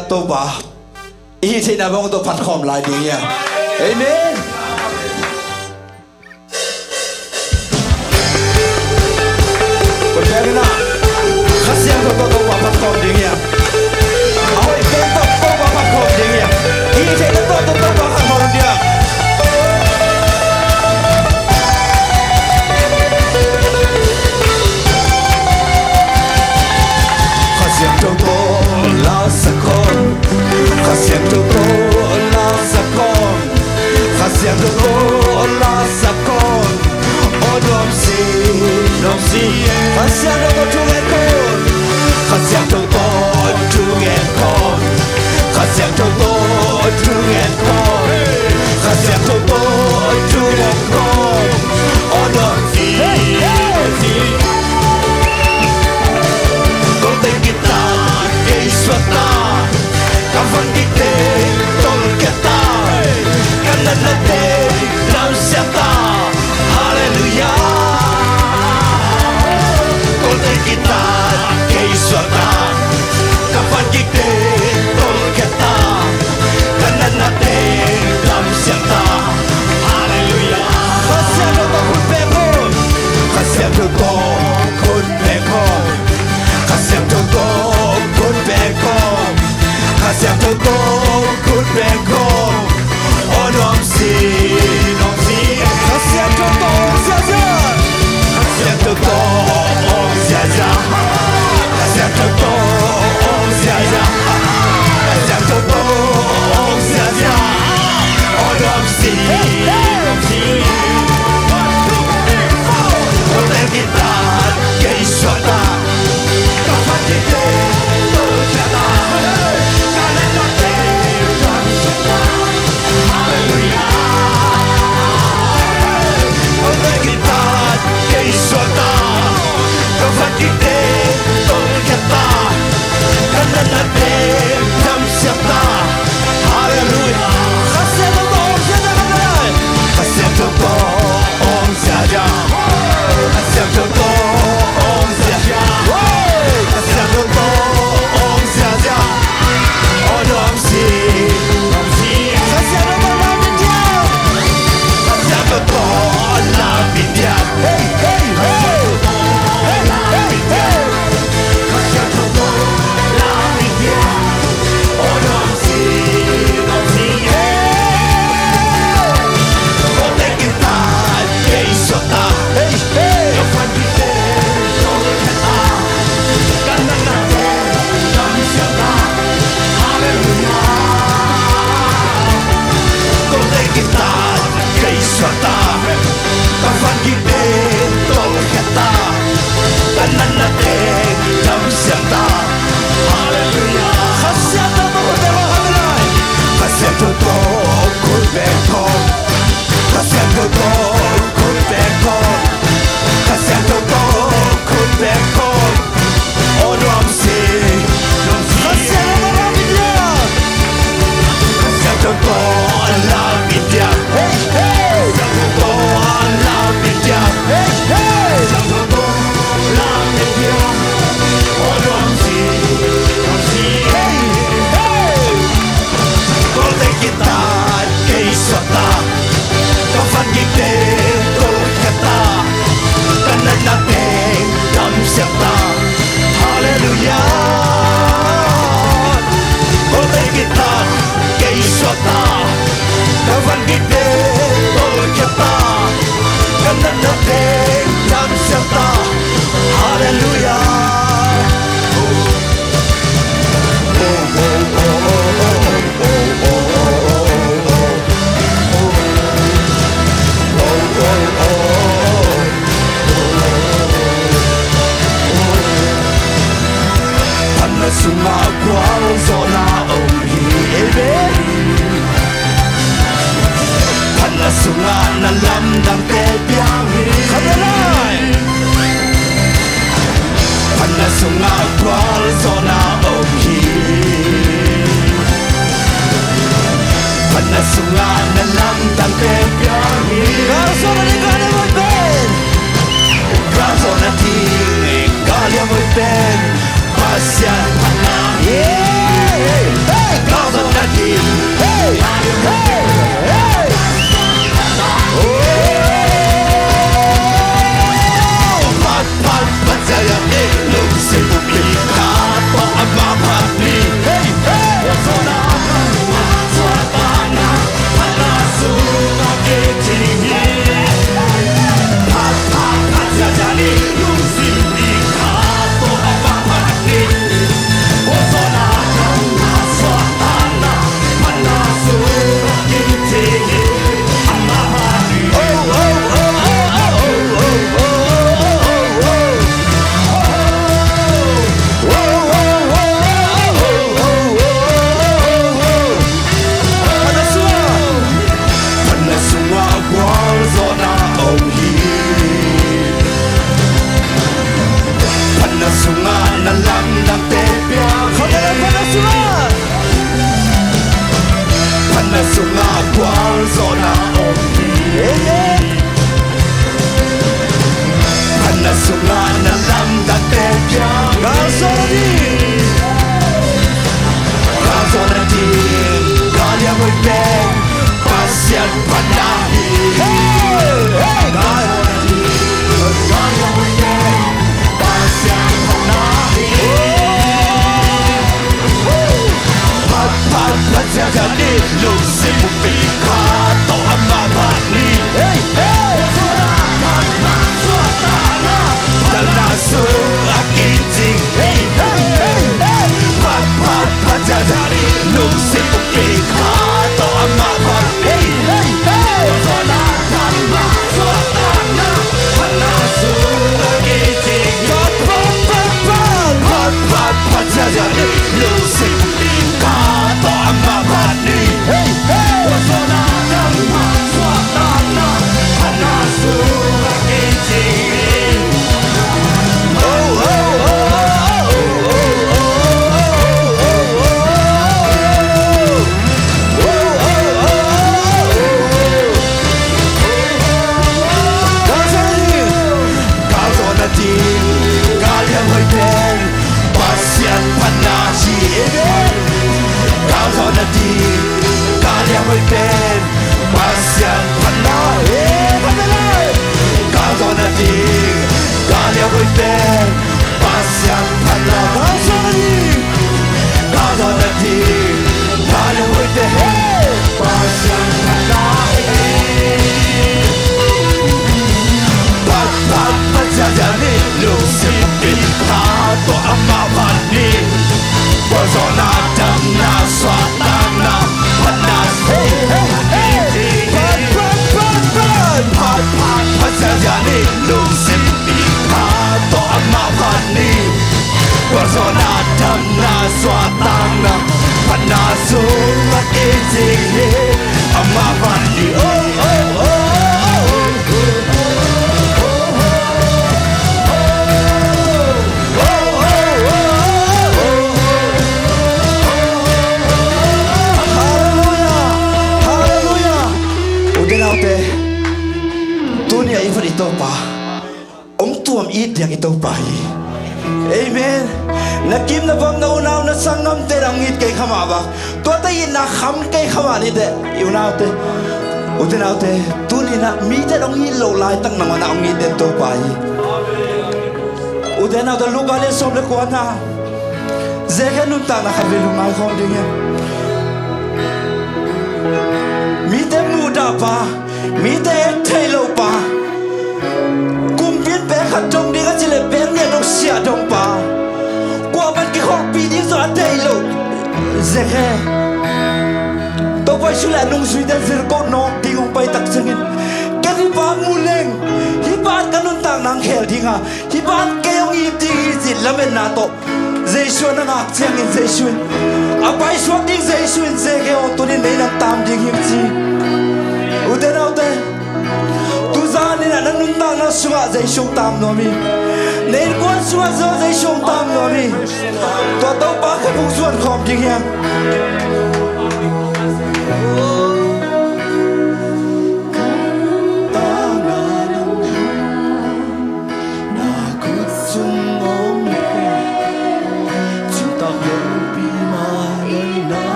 Topa i hih theihna bang tawh phatkhawm lai ding hi a. Amen. Kua biakinn ah Kha Siangtho tawh Topa phatkhawm ding hi a. A hoih pen tawh Topa phatkhawm ding hi a. I hih theihna tawh Topa phatkhawm ding hi a. Kha Siangtho tawh la sak kawm. Kha Siangtho tawh la sak kawm. Kha Siangtho tawh la sak kawm. Aw nuam si, nuam si. Kha Siangtho tawh thungen kawm. Kha Siangtho tawh thungen kawm. Kha Siangtho tawh thungen kawm. Kha Siangtho tawh thungen kawm. Aw nuam si, nuam si. Kote kita kei suata, ka van kikte tolkhia ta, ka natnate damsiang ta. Halleluiah. Kote kita kei suata, ka van kikte tolkhia ta, ka natnate damsiang ta. Halleluiah. Kha Siangtho tawh khut beng kawm. Kha Siangtho tawh khut beng kawm. Kha Siangtho tawh khut beng kawm. Kha Siangtho tawh khut beng kawm. Aw nuam si, nuam si. Kha Siangtho tawh ong ziahziah. Kha Siangtho tawh ong ziahziah. Kha Siangtho tawh ong ziahziah. Kha Siangtho tawh ong ziahziah. Aw nuam si, nuam si. Kote kita kei suata, ka van kikte tolkhia ta, ka natnate damsiang ta. Halleluiah. Kote kita kei suata, ka van kikte tolkhia ta, ka natnate damsiang ta. Halleluiah. Kha Siangtho tawh ong ziahziah, kha Siangtho tawh ong ziahziah. Kha Siangtho tawh ong ziahziah. Kha Siangtho tawh ong ziahziah. Aw nuam si, nuam si. Kha Siangtho tawh lam in diam. Kha Siangtho tawh lam in diam. Hey, hey, hey. Hey, hey, hey. Suata, ka van kikte tolkhia ta, ka natnate damsiang ta. Halleluiah. Kha Siangtho tawh khut beng kawm, hallelujah. Kha Siangtho tawh khut beng kawm. Kha Siangtho tawh khut beng kawm. Kha Siangtho tawh khut beng kawm. Aw nuam si, nuam si. Kha Siangtho tawh lam in diam. Kha Siangtho tawh lam in diam. Hey, hey. Kha Siangtho tawh lam in diam. Hey, hey. Kha Siangtho tawh lam in diam. Aw nuam si, nuam si. Hey, hey. Kote kita kei suata, ka van kikte tolkhia ta, ka natnate damsiang ta. Hallelujah. Kote kita kei suata, ka van kikte tolkhia ta, ka natnate damsiang ta. Hallelujah. Phatna sungah gualzawhna om hi. Amen. Phatna sungah na lamdangte piang hi. Khamna lai. Phatna sungah gualzawhna om hi. Phatna sungah na lamdangte piang hi. Gualzawhna ding, gualzawhna ding, gualzawhna ding, gualzawhna ding, gualzawhna ding. Pasian phatna hi. Phatna sungah gualzawhna om hi. Amen. Phatna sungah na lamdangte piang. Gualzawhna ding. Gualzawhna ding. Galiah hoih pen Pasian phatna hi. Hey, hey. Gualzawhna ding. Galiah hoih pen Pasian phatna hi. Phat, phat, phat, ziahziah ni, lungsim buppi khat tawh amah phat ni. Hey, hey. Phatna sungah kicing. Hey, hey, hey, hey. Phat, phat, phat, ziahziah ni, lungsim buppi khat tawh amah phat ni. Hey, hey, hey. Gualzawhna ding, galiah hoih pen Pasian phatna hi. Gualzawhna ding, galiah hoih pen Pasian phatna hi. Gualzawhna ding, galiah hoih pen Pasian phatna hi. Gualzawhna ding, galiah hoih pen Pasian phatna hi. Phat, phat, phat, ziahziah ni, lungsim buppi khat tawh amah phat ni. Gualzawhna, damna, suahtakna, phatna. Hey, hey, hey. Phat, phat, phat, phat. Phat, phat, phat, ziahziah ni, lungsim buppi khat tawh amah phat ni. Gualzawhna, damna, suahtakna, phatna sungah kicing hi. Amah phat ni. Oh, oh, oh, oh, oh. Halleluiah! Halleluiah! Ute naute, tuni-ah i vat i Topa hong tuam it ding i Topa hi. Amen. Na kim na vam, na unau na sanggamte na hong it kei kha mah bang, tuate itna kham kei kha mah ni teh, i unaute, ute naute, tuni-in ah mite na hong it loh laitak na man ah hong it den Topa hi. Ute naute, Luka lian sawm le kuana, Zakhe nuntakna khat vei lungngai khawm ding hi. Mite muhdahpa, mite et theih lohpa, kumpi in pek khat dong ding a cih leh pek nih a dong siah dongpa, kua pan kikhawkpih ding zong a deih loh Zakhe. Topa Jesuh le a nungzuite Jericho nawk ding hong pai tak ciangin, ken hih pa mu leng, hih pa in ka nuntakna hong khel ding a, hih pa in kei hong it ding hi, ci-in lametna tawh Jesuh a na ngak ciangin Jesuh in, a paisuak ding Jesuh in, Zakhe aw, tuni-in mei nang tam ding hi, ci. Ute naute, tuzan in ah na nuntakna sungah Jesuh hong tam nuam hi. Na innkuan sungah zong Jesuh hong tam nuam hi. Tua Topa khat hong zuan khawm ding hi hang.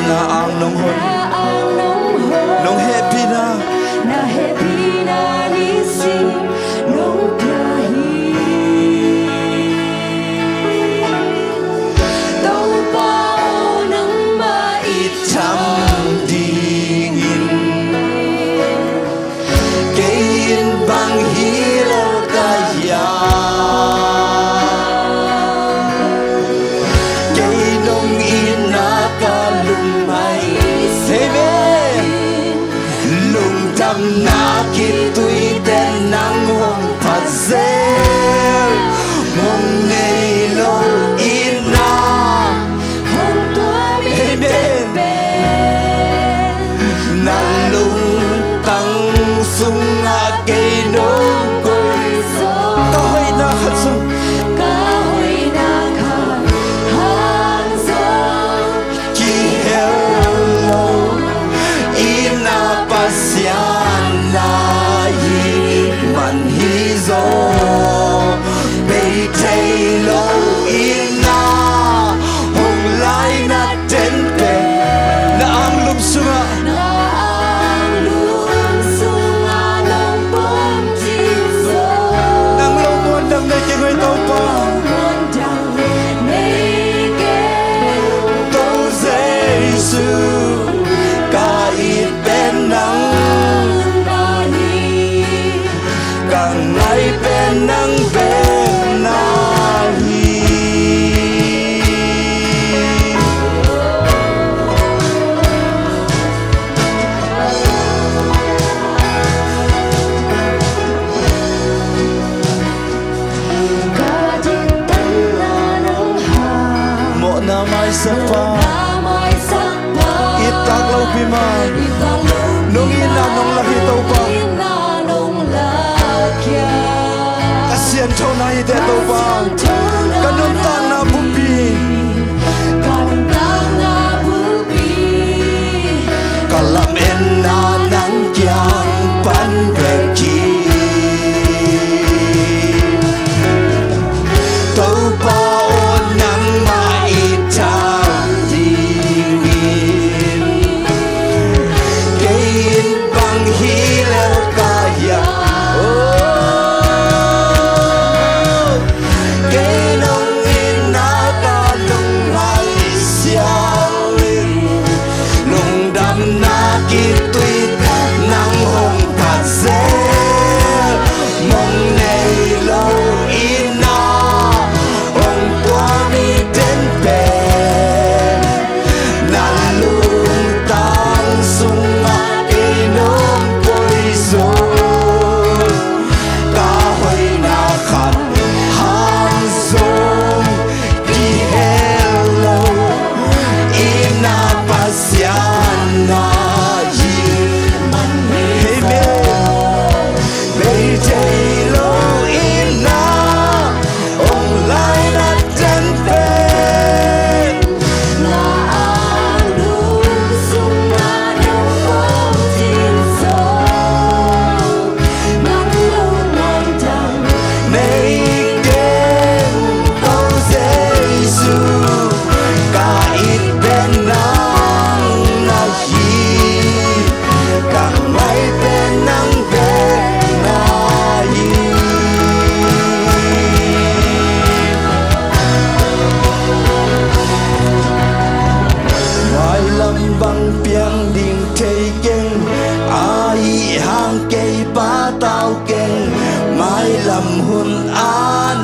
Na ang nong hon, nong hehpihna, na hehpihna nisim nong pia hi. Topa aw, nangmah it tham dingin kei in bang hi lel ka hiam? Kei nong itna ka lungmai. Amen. Lungdamna kituite nang hong phat zel. Mong nei lo itna hong tuam ite pen na lungtang sungah kei nong koih zaw. Ka hoihna khat zong, ka hoihna khat hang zong kihel lo itna Pasian na hi man hi zaw. Bei thei lo itna hong laina ten pen na anglum sungah, na anglum sungah nong pom ding zaw. Nang lo muandang nei keng oi Topa. Muandang nei keng. To Jesu, ka it pen nang na hi. Ka ngai pen nang pen na hi. Mawhna maisakpa, it tak lopi ma, nong itna nong lak hi Topa. Ka sianthona hi teh Topa, ka nuntakna buppi, ka lametna nang kiang pan bek hi. Topa aw, nangmah it tham dingin kei in bang hi lel ka hiam? Oh, kei nong itna ka lungmai siang in, lungdamna kituite nang hong phat zel. Mong nei lo itna hong tuam ite pen na lungtang sungah kei nong koih zaw. Ka hoihna khat hang zong kihel lo itna Pasian na hi. Amen. Bei thei lo itna hong laina ten pen na anglum sungah nong pom ding zaw. Nang lo muandang nei keng, Topa Jesu, ka it pen nang na hi. Ka ngai pen nang pen na hi. Mailam bang piang ding thei keng, ahih hang kei patau keng, mailam hun a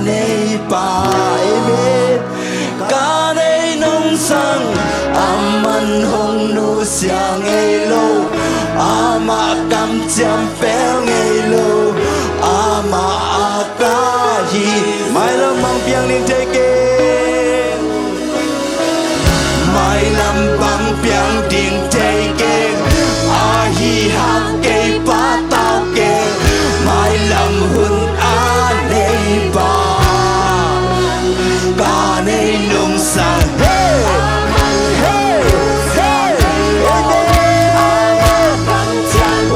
nei pa. Amen. Ka neih nungsang, aman hong nusia ngei lo, amah kamciam pel ngei lo, amah a ka hi. Mailam bang piang ding thei keng, mailam bang piang ding thei keng, ahih hang kei patau keng, mailam hun a nei pa. Ka neih nungsang, hey, hey, hey, amen. Oh,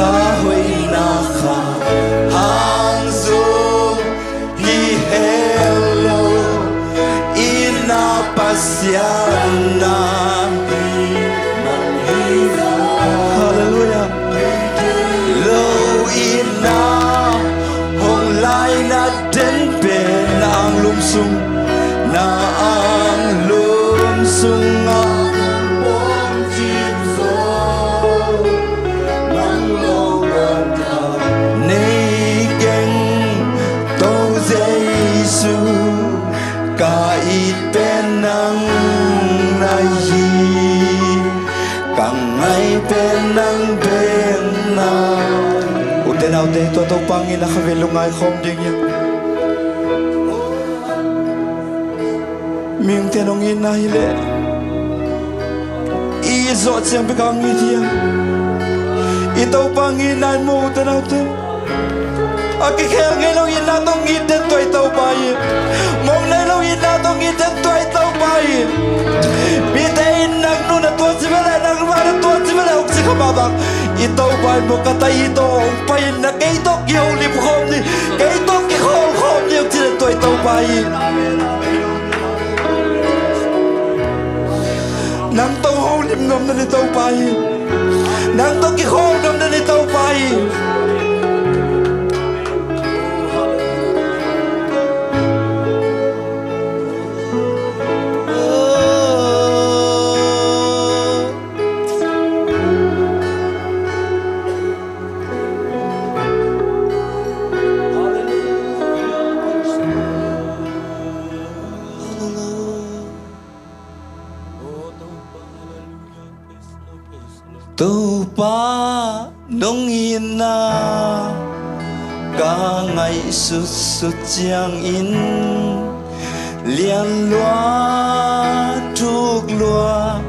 Ka hoihna kha hang zong hi hel lo, i na Pasian na hi. Halleluiah. Lo i na hong laina den pen na anglum sung, na anglum sungah nei keng, Topa Jesu, ka it pen nang na hi, ka ngai pen nang bek na. Ute naute, tua Topa ngina kha ve lungngai khawm ding hi. Mihingte nong itna hi leh i zawh ciang bek a ngit hi a, i Topa ngitna in maw, ute naute? A kikhel ngei lo itna tawh ngit den tua i Topa hi. Mong nei lo itna tawh ngit den tua i Topa hi. Mite in nang nu na tua ci ve leh, nang pa na tua ci ve leh, hong ci kha mah bang, i Topa in maw, ka ta i tawh hong pai in na, kei tawh kiholim khawm ni, kei tawh kikhawl khawm ni, hong ci den tua i Topa hi. Nang tawh holim nuam den i Topa hi. Nang tawh kikhawl nuam den i Topa hi. Topa nong itna ka ngaihsutsut ciangin lian lua, thuk lua,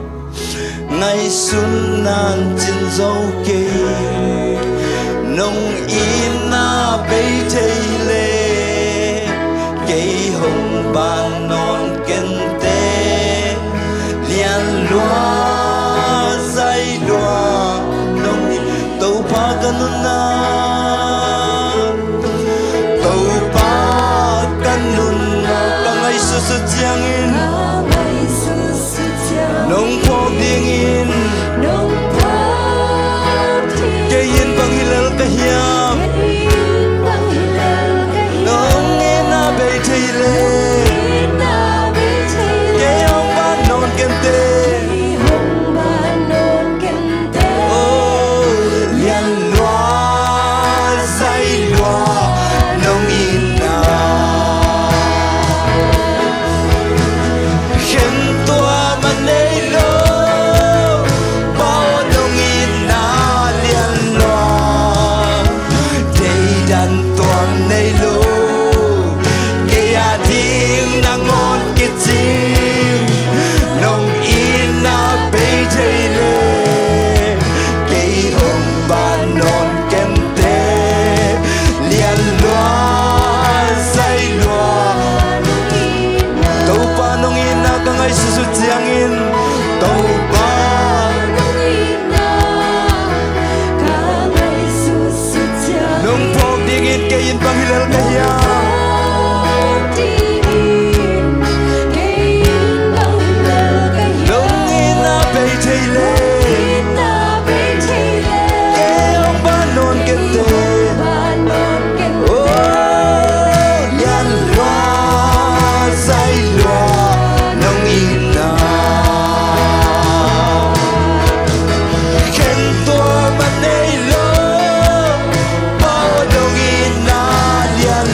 ngaihsutna in cin zo kei. Nong itna bei thei leh kei hong ban nawn kenteh. Lian lua, zai lua, nong it, Topa ka nunna, Topa ka nunna, ka ngaihsutsut ciangin nong phawk dingin, kei in bang hi lel ka hiam? Nong itna bei thei leh kei hong ban nawn kenteh. Oh, lian lua, zai lua, nong itna khen tuam a nei lo. Pa aw, nong itna lian lua, deidan tuam nei lo. Kei a ding nangawn kicing, nong itna bei thei leh kei hong ban nawn kenteh. Lian lua, zai lua, Topa nong itna ka ngaihsutsut ciangin, Topa nong phawk dingin kei in bang hi lel ka hiam? Nong itna bei thei leh kei hong ban nawn kenteh. Oh, lian lua, zai lua, nong itna khen tuam a nei lo. Pa aw, nong itna lian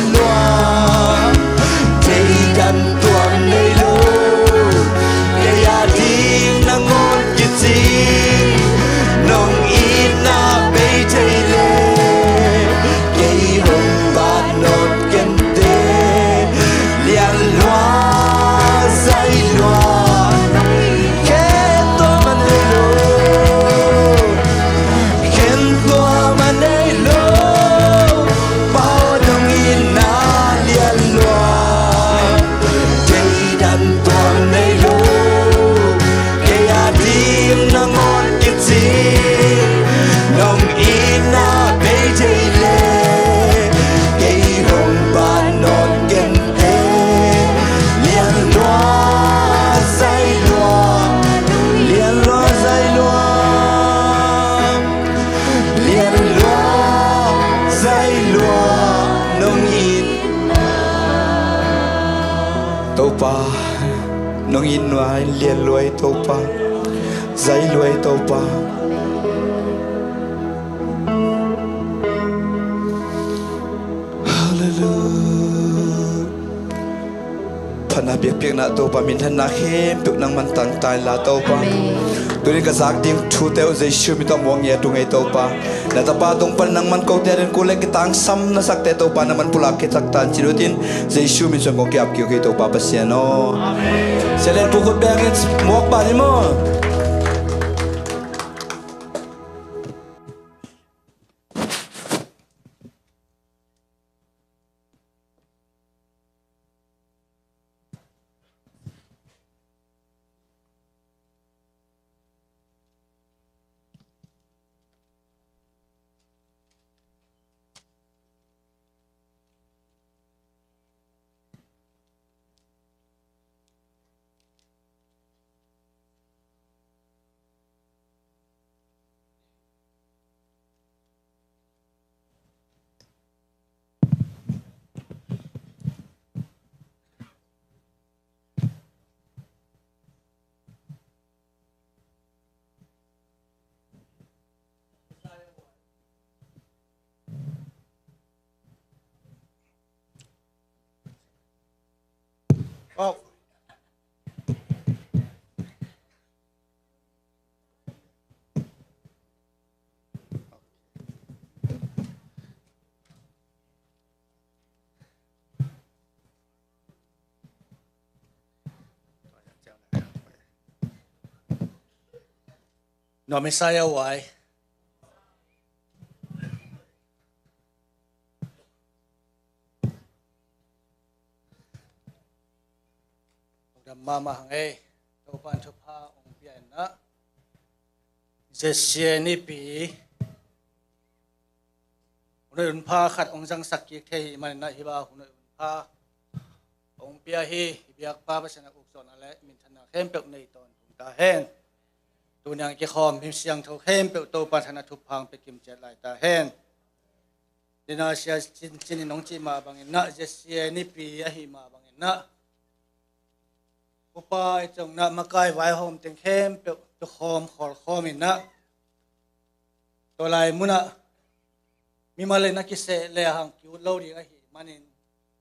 Pa, nong it nuai, lian luai Topa, zai luai Topa. Halleluia. Phatna biakpiakna Topa, minthanna khempeuh nangman tangta inla Topa. Amen. Tunin ka zak ding thute uh Jesu min tawh muang ngiat uh ngei Topa. Na tapa tung pan nangman kote a den kul le kitangsam na sakte Topa nangman pulak khit sak tan cih uh tin Jesu min suang kong ki-ap kik uh hi Topa Pasian aw. Amen. Sia Lian Pu khut beng in muak ban hi maw. Nuam i sa ia uai. Lungdam mahmah hang ei. Topan thupha hong pia in ah. Zesia nipi. Hun hoih hun pha khat hong zangsak kik thei hi manin ah hih bang hun hoih hun pha hong pia hi. I biakpa Pasian a ukzawhna le minthanna khempeuh nei tawntung ta hen. Tuniang kikhawm mi siangtho khempeuh Topa thanah thupha hong pia kimciat lai ta hen. Dina sia cincin in hong cih mah bangin ah, Zesia nipi ahi mah bangin ah, upa i congna makai vaihawm teng khempeuh tukhawm khawlkhawm in ah, tua lai munah mimal in a kiseh le hang kiut lo ding ahi manin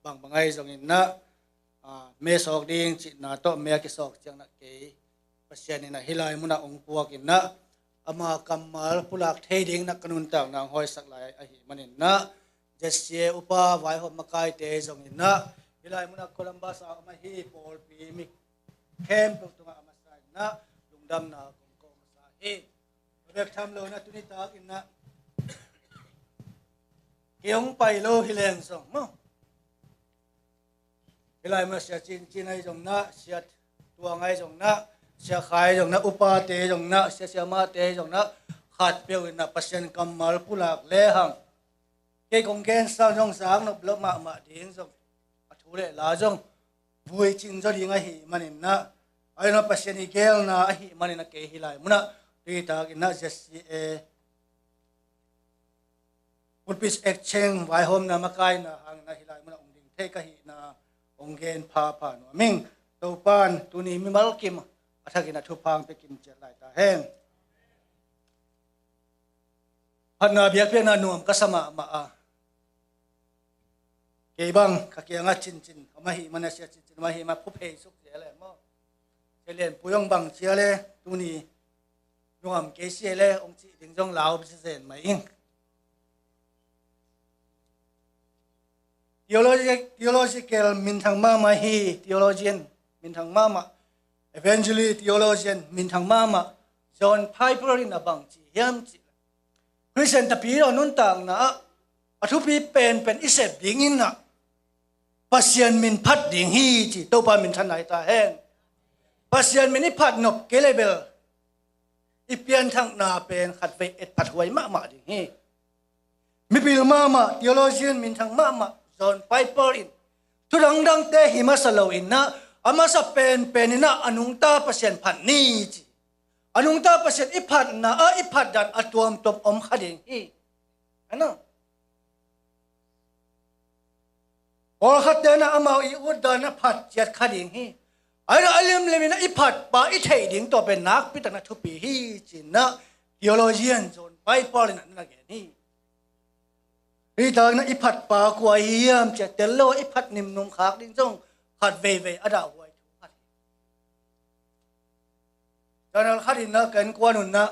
bangbang ahi zongin ah, a, me sawk ding cihna tawh me a kisawk ciangin ah kei Pasian in ah hih lai munah hong puak in ah, ama kammal pulak thei ding na ka nuntakna hong hawisak lai ahi manin ah, Zesia upa vaihawm makaite zongin ah hih lai munah Columbus a om ahi pawlpi mi khempeuh tungah a masa in ah lungdamna kong ko masa hi. A bek tham lo na tuni tak in ah kei hong pai lo hi leng zong maw, hih lai mah sia cincin ahi zong na, sia tuang ahi zong na, sia khai zong na, upate zong na, sia siamahte zong na, khatpeuh in ah Pasian kammal pulak le hang kei kong gensa zong zak nop lo mahmah ding zong, a thu le la zong vui cin zaw ding ahi manin ah, a ina Pasian i gelna ahi manin ah kei hih lai munah tui tak in ah Zesia pulpit exchange vaihawmna makaina hangin ah hih lai munah hong ding thei ka hihna hong gen phapha nuam ing. Topan tuni mimal kim a thakin ah thupha hong pia kimciat lai ta hen. Phatna biakpiakna nuam ka sa mahmah a, kei bang ka kiangah cincin om ahi manin ah, sia cincin om ahi manin ah phuphei suk zel e maw. Sia Lian Pu hong bang cia le tuni nuam kei sia le hong cih ding zong lau zen mai ing. Theologi-, theological minthang mahmah hi, theologian minthang mahmah, evangelist theologian minthang mahmah John Piper in a bang ci hiam cih leh, Khristian tapidaw nuntakna ah a thupi penpen i sep dingin ah Pasian min phat ding hi ci, Topa minthanna hi ta hen. Pasian min i phat nop kei le bel i pianthakna pen khatvei etphat huai mahmah ding hi. Mipil mahmah, theologian minthang mahmah John Piper in thu dangdangte hi masa lo in ah, a masa penpen in ah a nungta Pasian phat ni ci. A nungta Pasian i phatna ah i phatdan a tuamtuam om kha ding hi. Ano? Pawlkhatte na amau i utdan na phat ciat kha ding hi. Ahi na a limlim in na i phatpa i theih ding tua pen nakpi tak na thupi hi ci-in na theologian John Piper in na na gen hi. Hih tak na i phatpa kua hi hiam ci-a tel lo a i phat nimnum khak ding zong khat veivei a dahhuai thu khat hi. Channel khat in na ka innkuan un na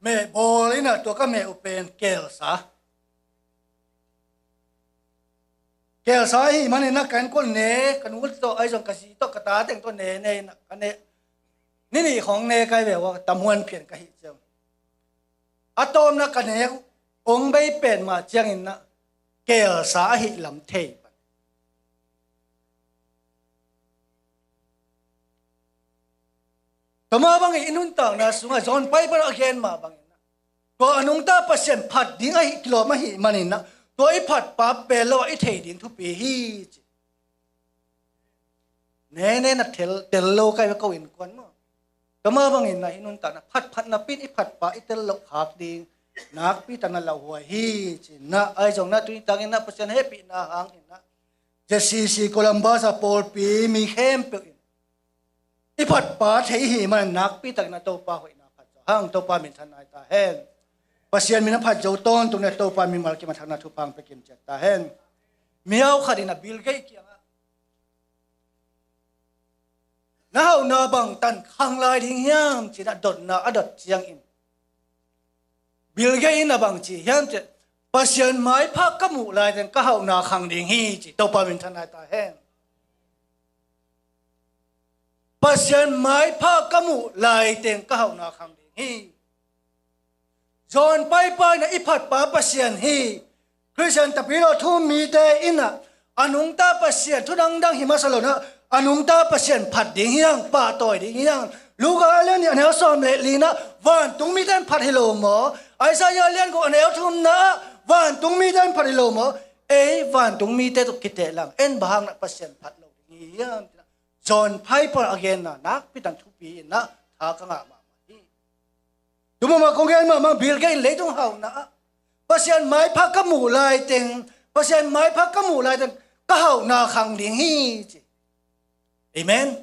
meh bawl in na tua ka meh uh pen kelsa. Kelsa ahih manin na ka innkuan ne, ka nu tawh ahi zong ka zi tawh ka ta teng tawh ne ne in na ka ne. Ni nih khawng ne kai ve ua tam huan phian ka hih ciang a tawpna ka nek ong bei pen mah ciangin na kelsa ahih lam thei pan. Tua mah bangin i nuntakna sungah John Piper a gen mah bangin na tua a nungta Pasian phat ding ahi kilawm ahih manin na tua i phatpa pel lo a i thei ding thupi hi ci. Nene na tel, tel lo kai ve ko innkuan maw. Tua mah bangin na i nuntakna phatphat napi in i phatpa i tel loh khak ding nakpi tak na lauhuai hi ci-in na ahi zong na tuni takin na Pasian hehpihna hangin na Z C C Columbus a pawlpi mi khempeuh in i phatpa thei i hih manin nakpi takin na Topa hoihna phat zo hang. Topa minthanna hi ta hen. Pasian min a phat zo tawntung na Topa mimal kim a thakna thupha hong pia kim ciat ta hen. Miau khat in a Bill Gates kiangah na hauhna bangtan khang lai ding hiam ci-in a dotna a dot ciangin Bill Gates in a bang ci hiam ci, Pasian maipha ka muh lai teng ka hauhna khang ding hi ci. Topa minthanna hi ta hen. Pasian maipha ka muh lai teng ka hauhna khang ding hi. John Piper in a i phatpa Pasian hi. Khristian tapidaw thu-um mite in na a nungta Pasian thu dangdang hi masa lo na a nungta Pasian phat ding hi hang, pahtawi ding hi hang. Luka a lian nih a neu sawm le li na vantung mite in phat hi lo maw? Isaiah a lian guk a neu thumna ah vantung mite in phat hi lo maw? Ei vantung mite tawh kiteh lang en bang hang na Pasian phat lo ding hi hiam? John Piper a genna nakpi tak thupi in na tha ka ngah mahmah hi. Tumama kong gen mahmah Bill Gates in leitung hauhna ah Pasian maipha ka muh lai teng, Pasian maipha ka muh lai teng ka hauhna khang ding hi ci. Amen.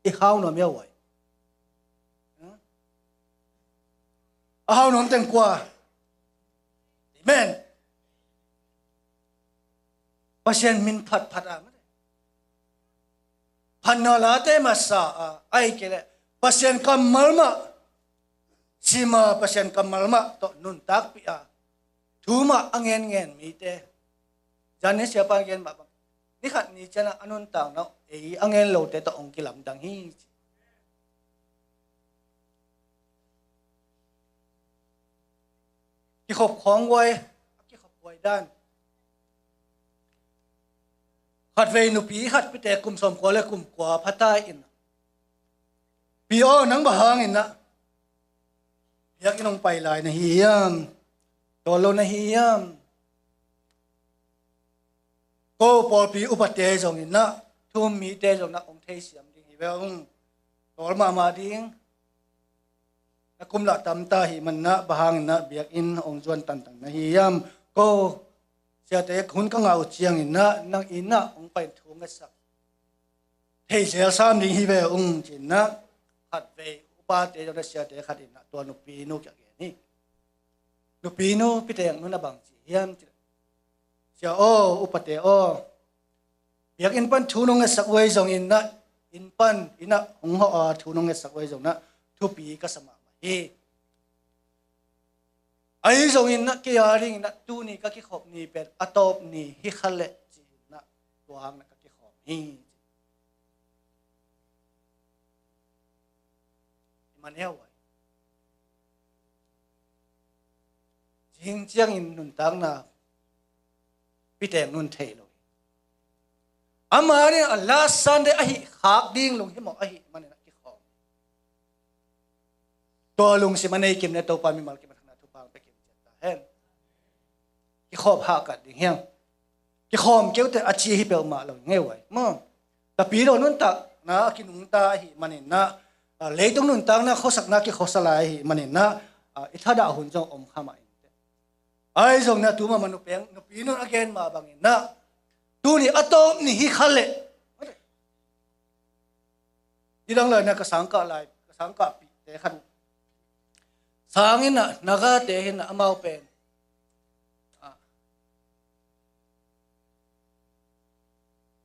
I hau nuam ia uai. A hau nuam teng kua? Amen. Pasian min phatphat a mate. Phatna late masa a, ahih kei leh Pasian kammal mah, sima Pasian kammal mah tawh nuntakpih a, thu mah a ngenngen mite. Zan ni siapa a gen mah bang, ni khat ni ciangin a nuntakna uh ei a ngen lote tawh hong kilamdang hi ci. Kikhop khawng guai, a kikhop guai dan. Khatvei nupi khat pite kum sawmkua le kum kua pha ta in, "Pi aw, nang bang hangin na biakinn hong pai lai na hi hiam? Tawl lo na hi hiam? Ko pawlpi upate zongin na, thu-um mite zong na hong theisiam ding hi ve ung. Tawl mahmah ding. Na kum lah tam ta ahih manin na, bang hangin na biakinn hong zuan tangtang na hi hiam? Ko siate, hun ka ngah uh ciangin na, nang inn ah hong pai-in thu hong ngetsak, thei zel sam ding hi ve ung," ci-in na, khatvei upate zong na siate khat in na tua nupinu kiang gen hi. Nupinu Pi Teng Nun a bang ci hiam ci leh, "Sia aw, upate aw, biakinn pan thu nong ngetsak uh ahi zongin na, inn pan, inn ah hong hawh a thu nong ngetsak uh ahi zong na, thupi ka sa mahmah hi. Ahi zongin na, kei a dingin na, tuni ka kikhop ni pen a tawp ni hi kha leh," ci-in na, tua hang na ka kikhawm hi. Emmanuel ahi. Zing ciangin nuntakna Pi Teng Nun thei lo hi. Amah in a last Sunday ahih khak ding lunghimawh ahih manin a kikhawm. Tua lungsim a nei kim le Topa mimal kim a thakna thupha hong pia kim ciat ta hen. Kikhawm hahkat ding hiam? Kikhawm kei uh teh a ci hi peuhmah lo hi ngei uh ahi maw. Tapidaw nuntakna a kinungta ahih manin na, a, leitung nuntakna khuasakna kikhawsa lai ahih manin na, a, i thadah hun zong om kha mah in teh. Ahi zong na tu mahmah nupi, nupi nun a gen mah bangin na tuni a tawp ni hi kha leh, nidang lai na ka sangkah lai, ka sangkah pihte khat sangin na, Nagate hi na amau pen, ah,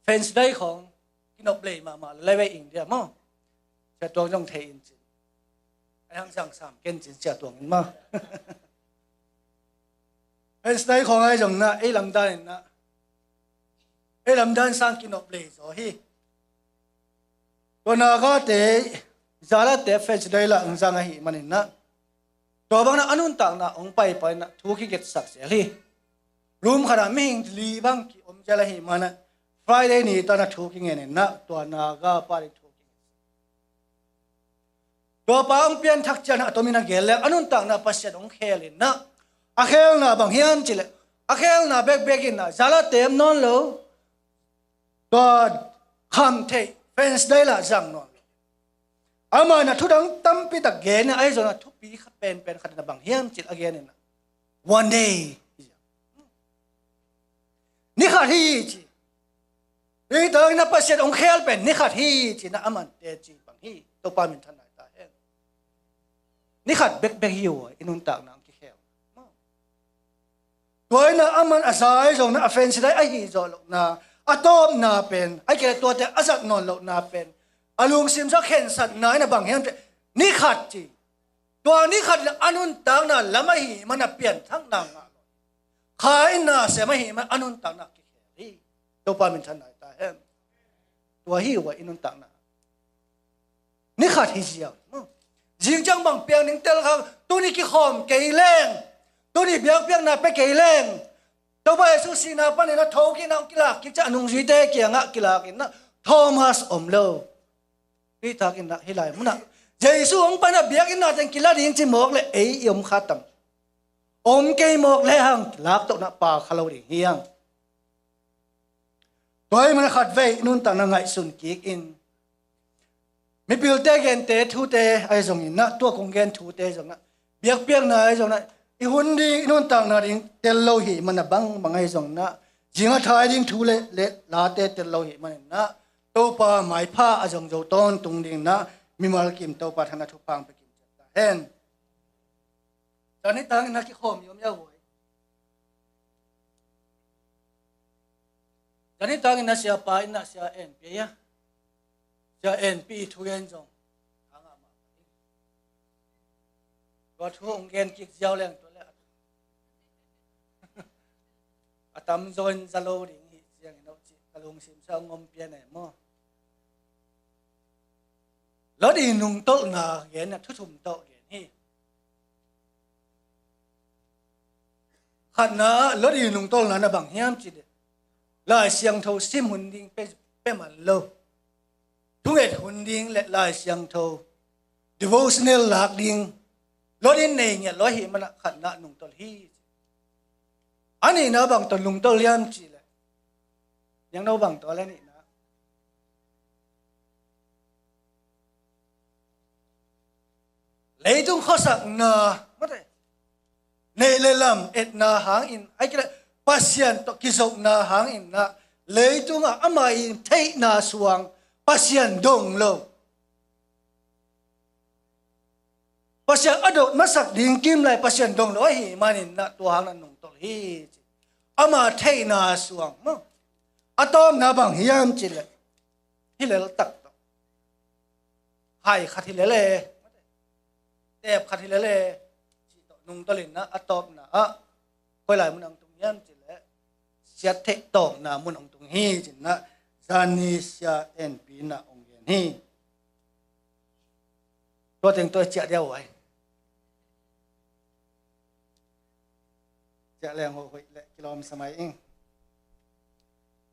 Fence Day khong kinop lei mahmah leh lei ve ing dia maw. Sia Tuang zong thei in cin. Ai hang sang sam ken cin Sia Tuang in maw. Fence Day khong ahi zong na ei lamdan in na, ei lamdan sang kinop lei zaw hi. Tua Nagate, Zalate Fence Day lah ang zang ahi manin na, tua bang na a nuntakna hong paipai na thu kigetsak zel hi. Room khat ah mihing li bang kiom zel ahi manin na, Friday ni tawh na thu kingen in na, tua Naga pa ding thu kingen. Tua pa hong pianthak ciang a tomin a gel leng a nuntakna Pasian hong khel in na, a khelna bang hiam cih leh, a khelna bekbek in na Zalate om nawn lo. Tua khamtheih Fence Day lah zang nawn lo. Amah na thudang tampi tak gen in, ahi zong na thupi kha penpen khat na bang hiam cih leh a gen in na, one day, ni khat hi ci. Hih tawh na Pasian hong khel pen ni khat hi ci na, aman teci bang hi. Topa minthan nai ta hen. Ni khat bekbek hi uh a, i nuntakna hong kikhel. Tua in na aman a za ahi zong na, a Fence Day ahi zawh lohna, a tawpna pen, ahih kei leh tuate a zat nawn lohna pen, a lungsim sung khensatna in na bang hiam cih leh, ni khat ci. Tua ni khat in na a nuntakna lam ahi manin na pianthakna ngah lo. Kha in na sem ahi manin a nuntakna kikhel hi. Topa minthan nai ta hen. Tua hi uh a, i nuntakna ni khat hi ziau. Zing ciang bang piang ding tel kha, tuni kikhawm kei leng, tuni biakpiakna pia kei leng, Topa Jesu sihna panin na thokik in na kilak kik ciang a nungzuite kiangah kilak in na, Thomas om lo. Hih takin na hih lai munah Jesu hong pai na biakinn na teng kila ding ci mawk leh ei i om kha tam. Om kei mawk lehang lak toh na pha kha lo ding hi hang. Tua ahih manin khatvei nuntakna ngaihsun kik in. Mipilte gente thute ahi zongin na, tua kong gen thute zong na, biakpiakna ahi zong na, i hun ding, i nuntakna ding tel lo hi manin na, bangbang ahi zong na, zing a thai ding thu le, le late tel lo hi manin na, Topa maipha a zong zo tawntung ding na, mimal kim Topa thangah thupha hong pia kim ciat ta hen. Zan nitak in na kikhawm i om hia huai? Zan nitak in na siapa in na Sia En Pi hia? Sia En Pi i thugen zong a ngah mah. Tua thu hong gen kik ziau leng tua le a tamzaw in za lo ding hi ciangin a uh cih ka lungsim sung hong om pian e maw? Lot i nungtolhna gen a, thu thum tawh gen hi. Khatna ah Lot i nungtolhna na bang hiam cih leh, Lai Siangtho sim hun ding pia, pia man lo. Thunget hun ding le Lai Siangtho devotional lak ding Lot in nei ngiat lo ahih manin khatna ah nungtolh hi. A nihna bang tawh nungtolh hiam cih leh, niangno bang tawh le nihna, leitung khuasakna, mate, neih le lam etna hangin, ahih kei leh Pasian tawh kizopna hangin na, leitungah ama i theihna suang Pasian dong lo. Pasian a dot masak ding kim lai Pasian dong lo ahih manin na, tua hang na nungtolh hi ci. Ama theihna suang maw. A tawpna bang hiam cih leh, hi lel tak tawh, hai khat hi lel e, teep khat hi lel e, cih tawh nungtolh in na, a tawpna ah koi lai mun hong tung hiam cih leh, siat theih tawpna mun hong tung hi ci-in na, zan ni Sia En Pi in na hong gen hi. Tua teng tawh ciah dia huai. Ciah leng hoih hoih le kilawm sa mai ing.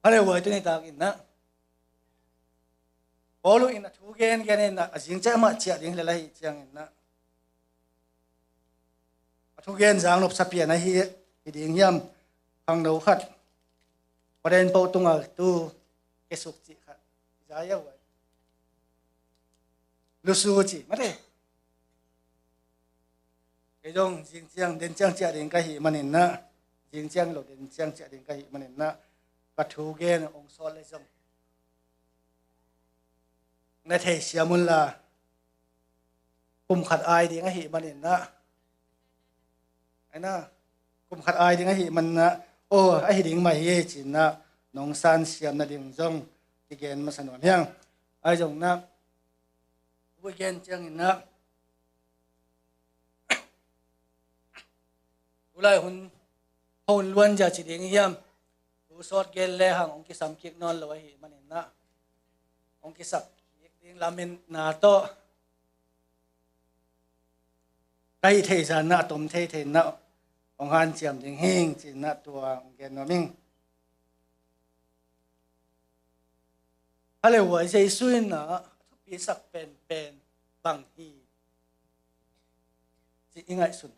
A le huai, tuni takin na, Paulu in a thu gen gen in na, a zing ciang amah ciah ding le lai hi ciangin na, a thugen zang nopsa pian ahi, hi ding hiam, khangno khat, paden poh tunga tu kesuk cih khat, za ia huai. Lusu cih, mate. Kei zong zing ciang, den ciang ciah ding ka hih manin na, zing ciang lo den ciang ciah ding ka hih manin ah, ka thu gen hong sawt le zong na thei siam unla, kum khat ai ding ahih manin ah, ai na, kum khat ai ding ahih manin ah, aw, ahi ding mah hi e ci-in ah, nong san siam nading zong kigen masa nuam hi hang. Ahi zongin ah, thu i gen ciangin ah, tulai hun, hun luan zia ci ding hiam, thu sawt gen le hang hong kisam kik nawn lo ahih manin ah, hong kisak kik ding lametna tawh ka hih theih zah in ah, a tom thei thei in ah, hong hanciam ding hi ing ci-in ah, tua hong gen nuam ing. Hale huai, Jesu in ah a thupisak penpen bang hi ci i ngaihsun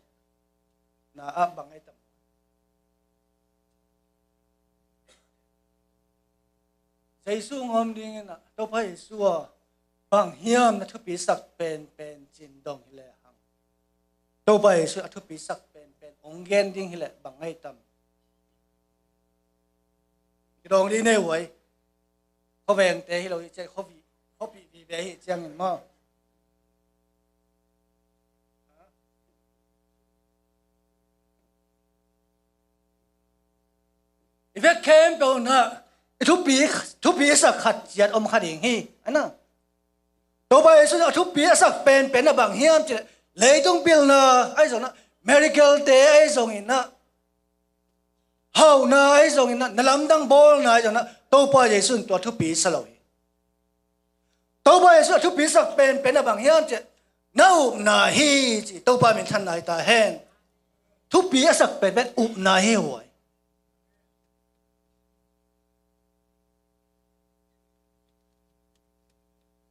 na ah bang ai tam? Jesu hong om dingin ah, Topa Jesu aw, bang hiam na thupisak penpen ci-in dong hi le hang, Topa Jesu a thupisak penpen hong gen ding hi leh bang ai tam? Kidong dih nei huai. Khuavengte hi lo hi ciang, khuavih, khuavih vive hi ciangin maw, i vek khempeuh in ah i thupi, thupi sak khat ciat om kha ding hi. Ai na, Topa Jesu in a thupi a sak penpen ah bang hiam cih leh, leitung pilna ahi zongin ah, miracle-te ahi zongin ah, hauhna ahi zongin ah, na lamdang bawlna ahi zongin ah, Topa Jesu in tua thupi sa lo hi. Topa Jesu a thupi sak penpen ah bang hiam cih leh, na upna hi ci, Topa minthanna hi ta hen. Thupi a sak penpen upna hi huai.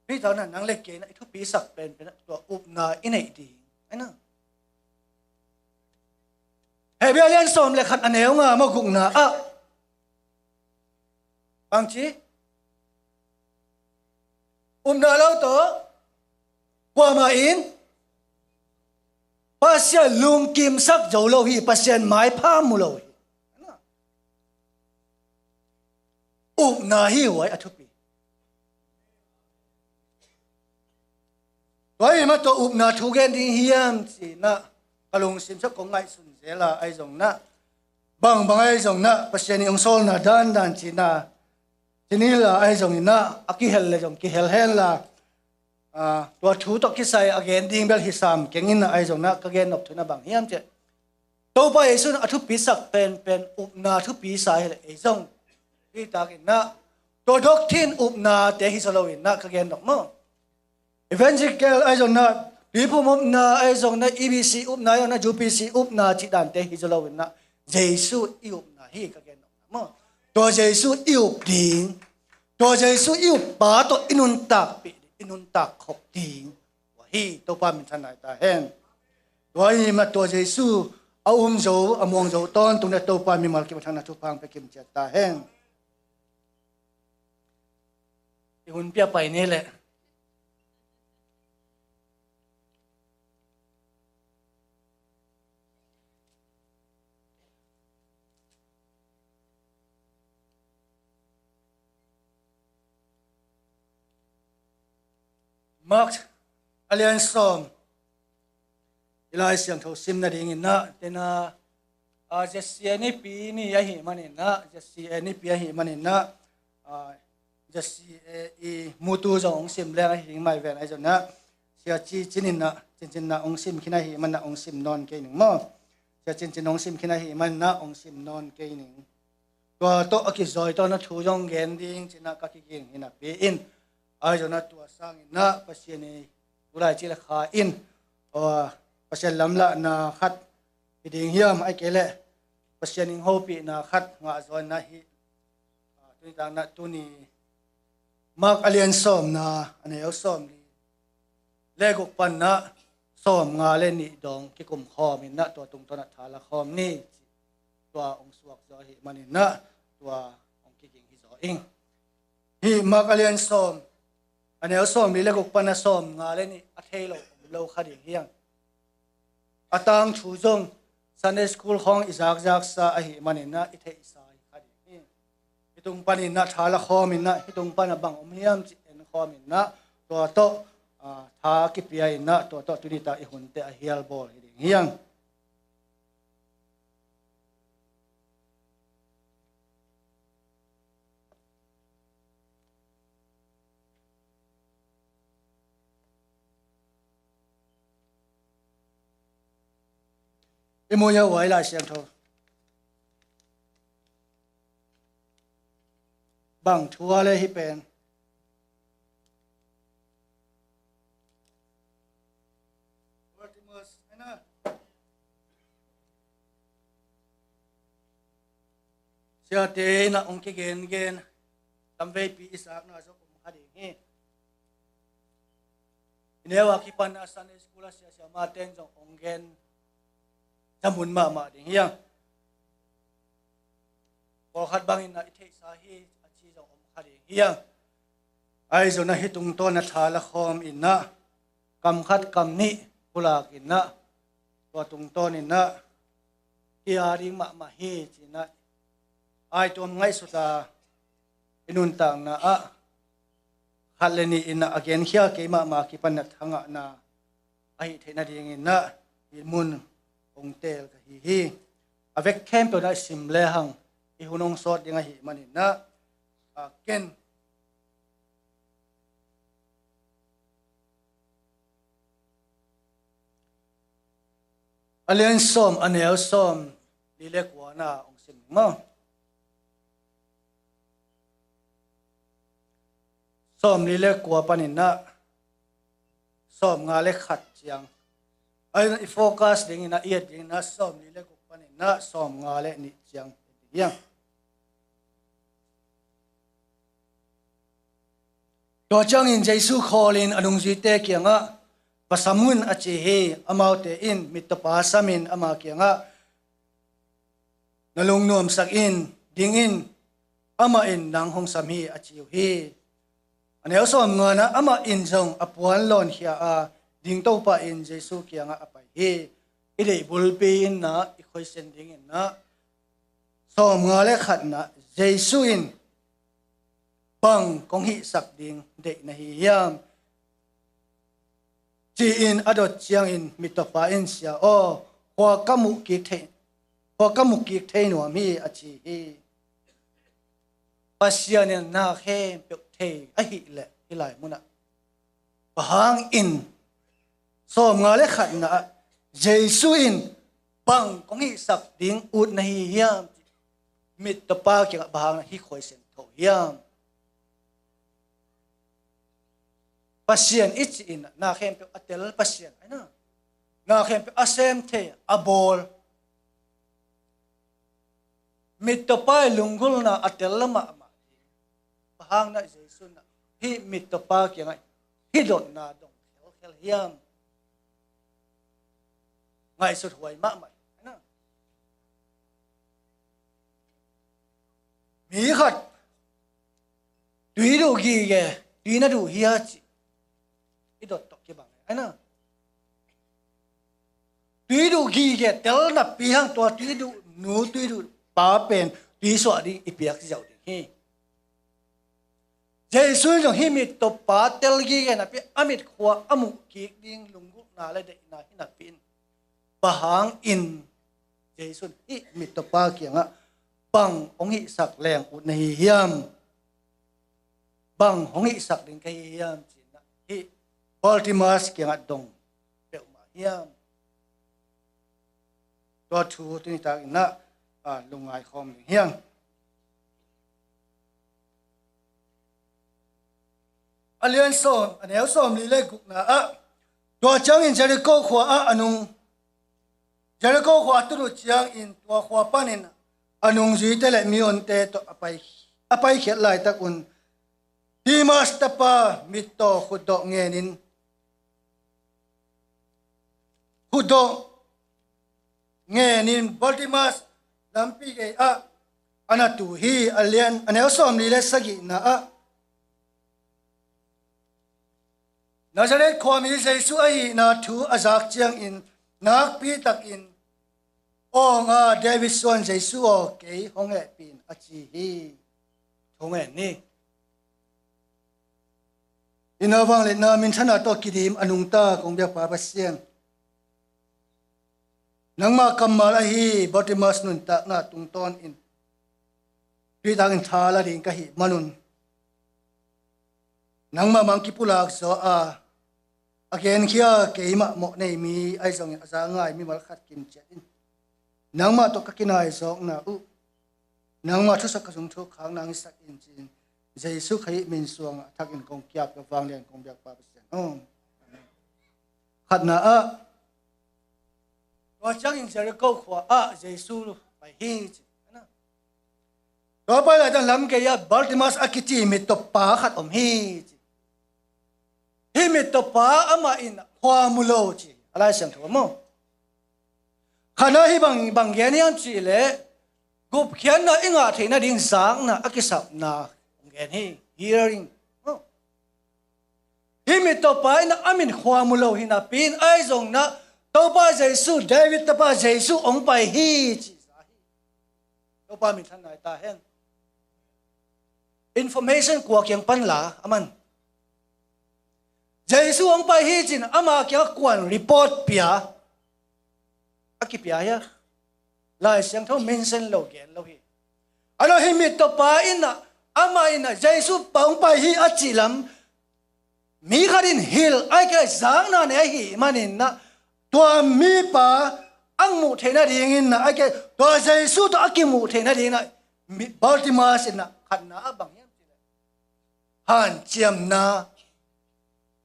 Hih tawh na nang le kei in ah i thupi sak penpen ah tua upna i neih ding. Ai na, Hebru a lian sawm le khat, a neu nga, mawk gukna ah bang ci? Upna lo tawh kuamah in Pasian lungkimsak zo lo hi, Pasian maipha mu lo hi. Upna hi huai a thupi. Tua hi mah, tua upna thu gen ding hiam ci-in ah ka lungsim sung kong ngaihsun zel a, ahi zongin ah, bangbang ahi zongin ah, Pasian in hong sawlna dandan ci-in ah, ci ni la ahi zongin ah, a kihel le zong kihel hen la, aa, tua thu tawh kisai a gen ding bel hi sam keng in ah, ahi zongin ah ka gen nop thu in ah bang hiam cih leh, Topa Jesu in a thupisak penpen upna thupisa hi leh, ei zong hih takin ah tua doctrine upnate hi zaw lo in ah ka gen nop maw. Evangelical ahi zongin ah, Tuiphum upna ahi zongin ah, E B C upna ahi zongin ah, U P C upna cih dante hi zaw lo in ah, Jesu i upna hi ka gen nop maw. Tua Jesu i up ding, tua Jesu i uppa tawh i nuntakpih ding, i nuntak khop ding. Tua hi, Topa minthanna hi ta hen. Tua hi mah, tua Jesu a um zo, a muang zo tawntung leh Topa mimal kim a thangna thupha hong pia kim ciat ta hen. I hun pia pai ni leh. Mark a lian sawm, i Lai Siangtho sim nadingin ah, tena, a, Z C A nipi ni ahih manin ah, Z C A nipi ahih manin ah, a, Z C A i mutu zong hong sim leng ahi ding mah hi ven, ahi zongin ah, Sia Ci Cin in ah, Cincin in ah hong sim khin ahih manin ah hong sim nawn kei ning maw. Sia Cincin hong sim khin ahih manin ah hong sim nawn kei ning. Tua tawh a kizawi tawh na thu zong gen ding ci-in ah ka kiging hi napi in, ahi zongin ah tua sangin ah Pasian i tulai ci le kha in, aw, Pasian lamlahna khat hi ding hiam, ahih kei leh Pasian in hopihna khat ngah zaw in ah hih, a, tuni takin ah tuni Mark a lian sawmna, a neu sawmli le guk panin ah sawmnga le nih dong kikum khawm in ah tua tungtawn ah tha la khawm ni. Tua hong suak zaw ahih manin ah tua hong kiging hi zaw ing. Hih Mark a lian sawm, a neu sawmli le guk panin ah sawmnga le nih a thei lo om lo kha ding hi hang. A tangthu zong Sunday school khawng i zakzaksa ahih maninah i theihsa hi kha ding hi. Hih tung paninah tha la khawminah hih tung panah bang om hiam cih en khawminah tua tawh, ah, tha kipia innah tua tawh tunitak i hunte a hial bawl hi ding hiang. I mu ia uai Lai Siangtho bang thu a le hi pen. Siate in a hong kigengen tamveipi i sakna zong om kha ding hi. I neu a kipan a Sunday school a siasia mate in zong hong gen zamun mahmah ding hiang. Pawlkhat bangin a i theihsa hi a ci zong om kha ding hiang. Ahi zongin a hih tungtawn a tha la khawm innah kam khat kam nih pulak innah tua tungtawn innah kia ding mahmah hi cinah ai tuam ngaihsuta i nuntakna ah khat le nih innah a genkhia kei mahmah kipan a thangahna ahi theih nadingin ah hih mun hong teel ka hi hi. A vek khempeuh na i sim lehang i hun hong sawt ding ahih manin ah, a, ken a lian sawm a neu sawm li le kua na hong sim ding maw? Sawm li le kua panin ah sawm nga le khat ciang. Ai i focus dingin ah i et dingin ah sawm li le guk panin ah sawm nga le nih ciang. Hiang. Tua ciangin Jesu khawlin a nungzuite kiangah, "Va sam un," a ci hi. Amaute in mittawpa samin ama kiangah, "Na lungnuamsak in, ding in, amah in nang hong sam hi," a ci uh hi. A neu sawm nga na amah in zong a puan lawnkhia a ding topa in Jesu kiangah a pai hi. I deih bulpi in na i khoisen dingin na sawm nga le khat na Jesu in, "Bang kong hihsak ding deih na hi hiam?" ci-in a dot ciangin mittawpa in, "Sia aw, khua ka muh kik thei, khua ka muh kik thei nuam hi," a ci hi. Pasian in na khempeuh thei ahih leh hih lai munah bang hangin sawm nga le khat na ah Jesu in, "Bang kong hihsak ding ut na hi hiam?" mittawpa kiangah bang hang na hih khoisen tho hiam? Pasian i cih in na khempeuh a tel Pasian ahi na. Na khempeuh a sem thei, a bawl. Mittawpa i lunggulhna a tel mahmah. Bang hang na Jesu na hih mittawpa kiangah hih dotna dong khelkhel hiam? Ngaihsut huai mahmah ahi na. Mi khat tui duh gige, tui na duh hia cih i dot tawh kibang ahi na. Tui duh gige tel napi hang tua tui duh nu, tui duh pa pen tui suah ding i piak ziau ding hi. Jesu in zong hih mittawpa tel gige napi a mitkhua a muh kik ding lunggulhna le deihna hi napi in, bang hangin Jesu in hih mittawpa kiangah, "Bang hong hihsak leng ut na hi hiam? Bang hong hihsak ding ka hi hiam?" ci-in ah hih Bartimaeus kiangah dong peuhmah hiam? Tua thu tuni takin ah, a, lungngai khawm ding hiang. A lian sawm, a neu sawm li le gukna ah, tua ciangin Jericho khua ah a nung, Jericho khua a tun uh ciangin tua khua panin a nungzuite le mihonte tawh a pai, a paikhiat laitak un Timaeus tapa mittaw khutdawh ngenin, khutdawh ngenin Bartimaeus lampi gei ah a na tu hi. A lian, a neu sawm li le sagihna ah Nazareth khuami Jesu ahihna thu a zak ciangin nakpi takin Aw nga David suan Jesu aw, kei hong hehpih in, a ci hi. Thu ngen ni. Ina vangliatna minthanna tawh kidim a nungta kong biakpa Pasian, nangmah kammal ahi Bartimas nuntakna tungtawnin tuitakin tha la ding ka hih manun, nangmah mah kipulak zaw a, a genkhia keimah mawh nei mi ahi zongin a za ngai mimal khat kim ciat in, nangmah tawh ka kinai zawkna uh nangmah thusuak ka zung thuk khak nang hisak in, ci-in Jesu Khazih min suangah a thakin kong ki-ap ka, vanglian kong biakpa Pasian aw. Khatna ah, tua ciangin Jericho khua ah Jesu pai hi, ci. Tua pai laitak lam gei ah Bartimas a kici mittawpa khat om hi, ci. Hih mittawpa amah in khua mu lo, ci a Lai Siangtho ah maw. Khatna hih bang, bang gen hiam cih leh gupkhiatna i ngah theih nading zakna a kisapna hong gen hi. Hearing. Hih mittawpa in a mit khua mu lo hi napi in, ahi zongin ah Topa Jesu, David tapa Jesu hong pai hi, ci za hi. Topa minthanna hi ta hen. Information kua kiang pan la a man? Jesu hong pai hi, ci-in ama kiangah kua'n report pia? A kipia hia? Lai Siangtho mention lo, gen lo hi. A lo, hih mittawpa in ah, amah in ah Jesu pa hong pai hi a cih lam mi khat in hilh, ahih kei leh zakna nei ahih manin ah, tua mipa a muh theih nadingin ah, ahih kei leh tua Jesu tawh a kimuh theih nadingin ah, mi, Bartimas in ah khatna ah bang hiam cih leh hanciamna,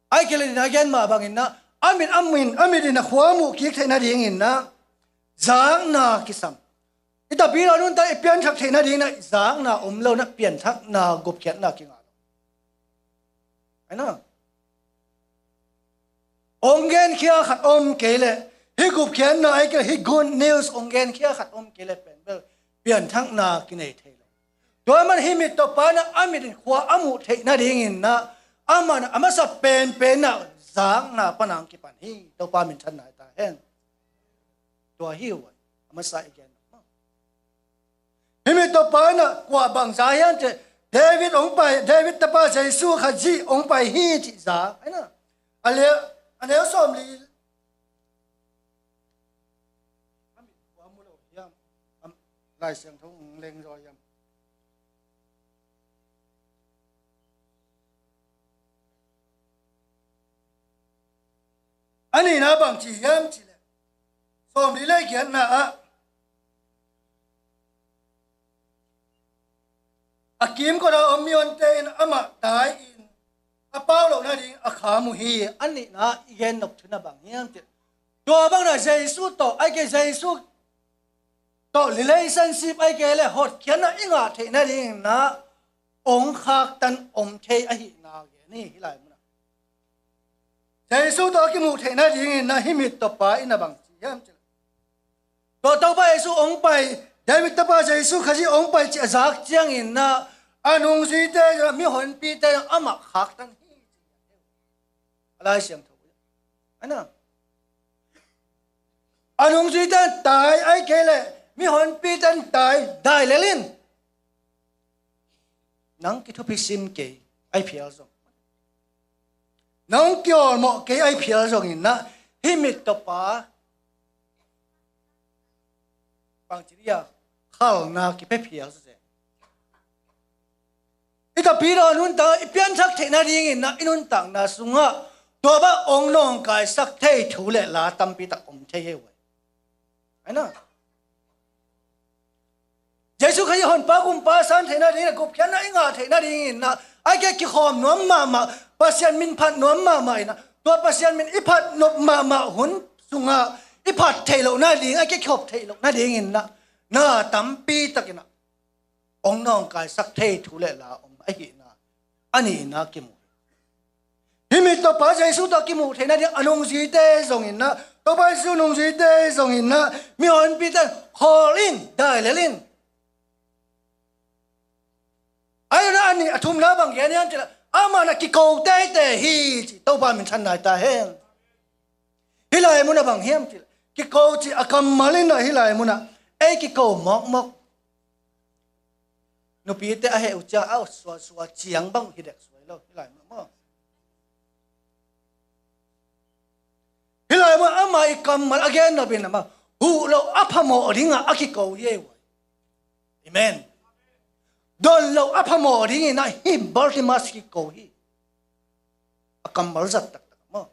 ahih kei leh a gen mah bangin ah, a mit, a mit, a mit in ah khua muh kik theih nadingin ah zakna kisam. I tapidaw nuntak i pianthak theih nadingin ah zakna om lo in ah pianthakna, gupkhiatna kingah lo. Ahi na, hong genkhia khat om kei leh, hih gupkhiatna ahih kei leh hih good news hong genkhia khat om kei leh pen bel pianthakna kinei thei lo. Tua man hih mittawpa in ah a mit in khua a muh theih nadingin ah, amah in ah a masa penpen ah zakna pan hong kipan hi. Topa minthanna hi ta hen. Tua hi uh a, a masa i gen. Hih mittawpa in ah kua bang za hiam cih leh, David hong pai, David tapa Jesu Khazih hong pai hi, cih za. Ahi na, a le, a neu sawmli. A mit khua mu lo hiam? Am, Lai Siangtho hong leng zaw hiam? A nihna bang ci hiam cih leh, sawmli le giatna ah, a kimkot a om mihonte in amah tai-in a pau loh nading a kham uh hi. A nihna i gen nop thu in ah bang hiam cih leh, tua bang in ah Jesu tawh, ahih kei leh Jesu tawh relationship, ahih kei leh hotkhiatna i ngah theih nadingin ah hong khaktan om thei ahihna gen hi, hih lai mun ah. Jesu tawh a kimuh theih nadingin ah hih mittawpa in ah bang ci hiam cih leh, tua Topa Jesu hong pai, David tapa Jesu Khazih hong pai cih a zak ciangin ah, a nungzuite, mihonpite amah khaktan hi, ci a Lai Siangtho. Ahi na, a nungzuite tai, ahih kei leh mihonpite tai, dai lel in. Nang kithupi sim kei, ahi phial zong, nang kiawlmawh kei, ahi phial zongin ah, hih mittawpa bangci dia khalna kipia phial sese. I tapidaw nuntak, i pianthak theih nadingin ah i nuntakna sungah tua bang hong nawngkaisak thei thu le la tampi tak om thei hi uh. Ahi na, Jesu Khazih Honpa Kumpa san theih nadingin ah, gupkhiatna i ngah theih nadingin ah, ahih kei leh kikhawm nuam mahmah, Pasian min phat nuam mahmah in ah, tua Pasian min i phat nop mahmah hun sungah i phat theih loh nading, ahih kei leh kikhop theih loh nadingin ah, na tampi takin ah hong nawngkaisak thei thu le la om ahihna a nihna kimu hi. Hih mittawpa Jesu tawh kimuh theih nading a nungzuite zongin ah, Topa Jesu nungzuite zongin ah, mihonpite khawl in, dai lel in. Ahi na, a nih, a thumna bang gen hiam cih leh, amah in ah kiko teitei hi, ci. Topa minthanna hi ta hen. Hih lai mun ah bang hiam cih leh, Kiko cih a kammal in ah hih lai munah ei kiko mawkmawk. Nupite a heh uh ciang a suasua ciang bang hi dek suai lo hih lai munah maw. Hih lai munah amah i kammal a gen nop in amah huh loh a phamawh dingah a kiko hi ei uai. Amen. Don loh a phamawh dingin ah hih Bartimas kiko hi. A kammal zat taktak maw.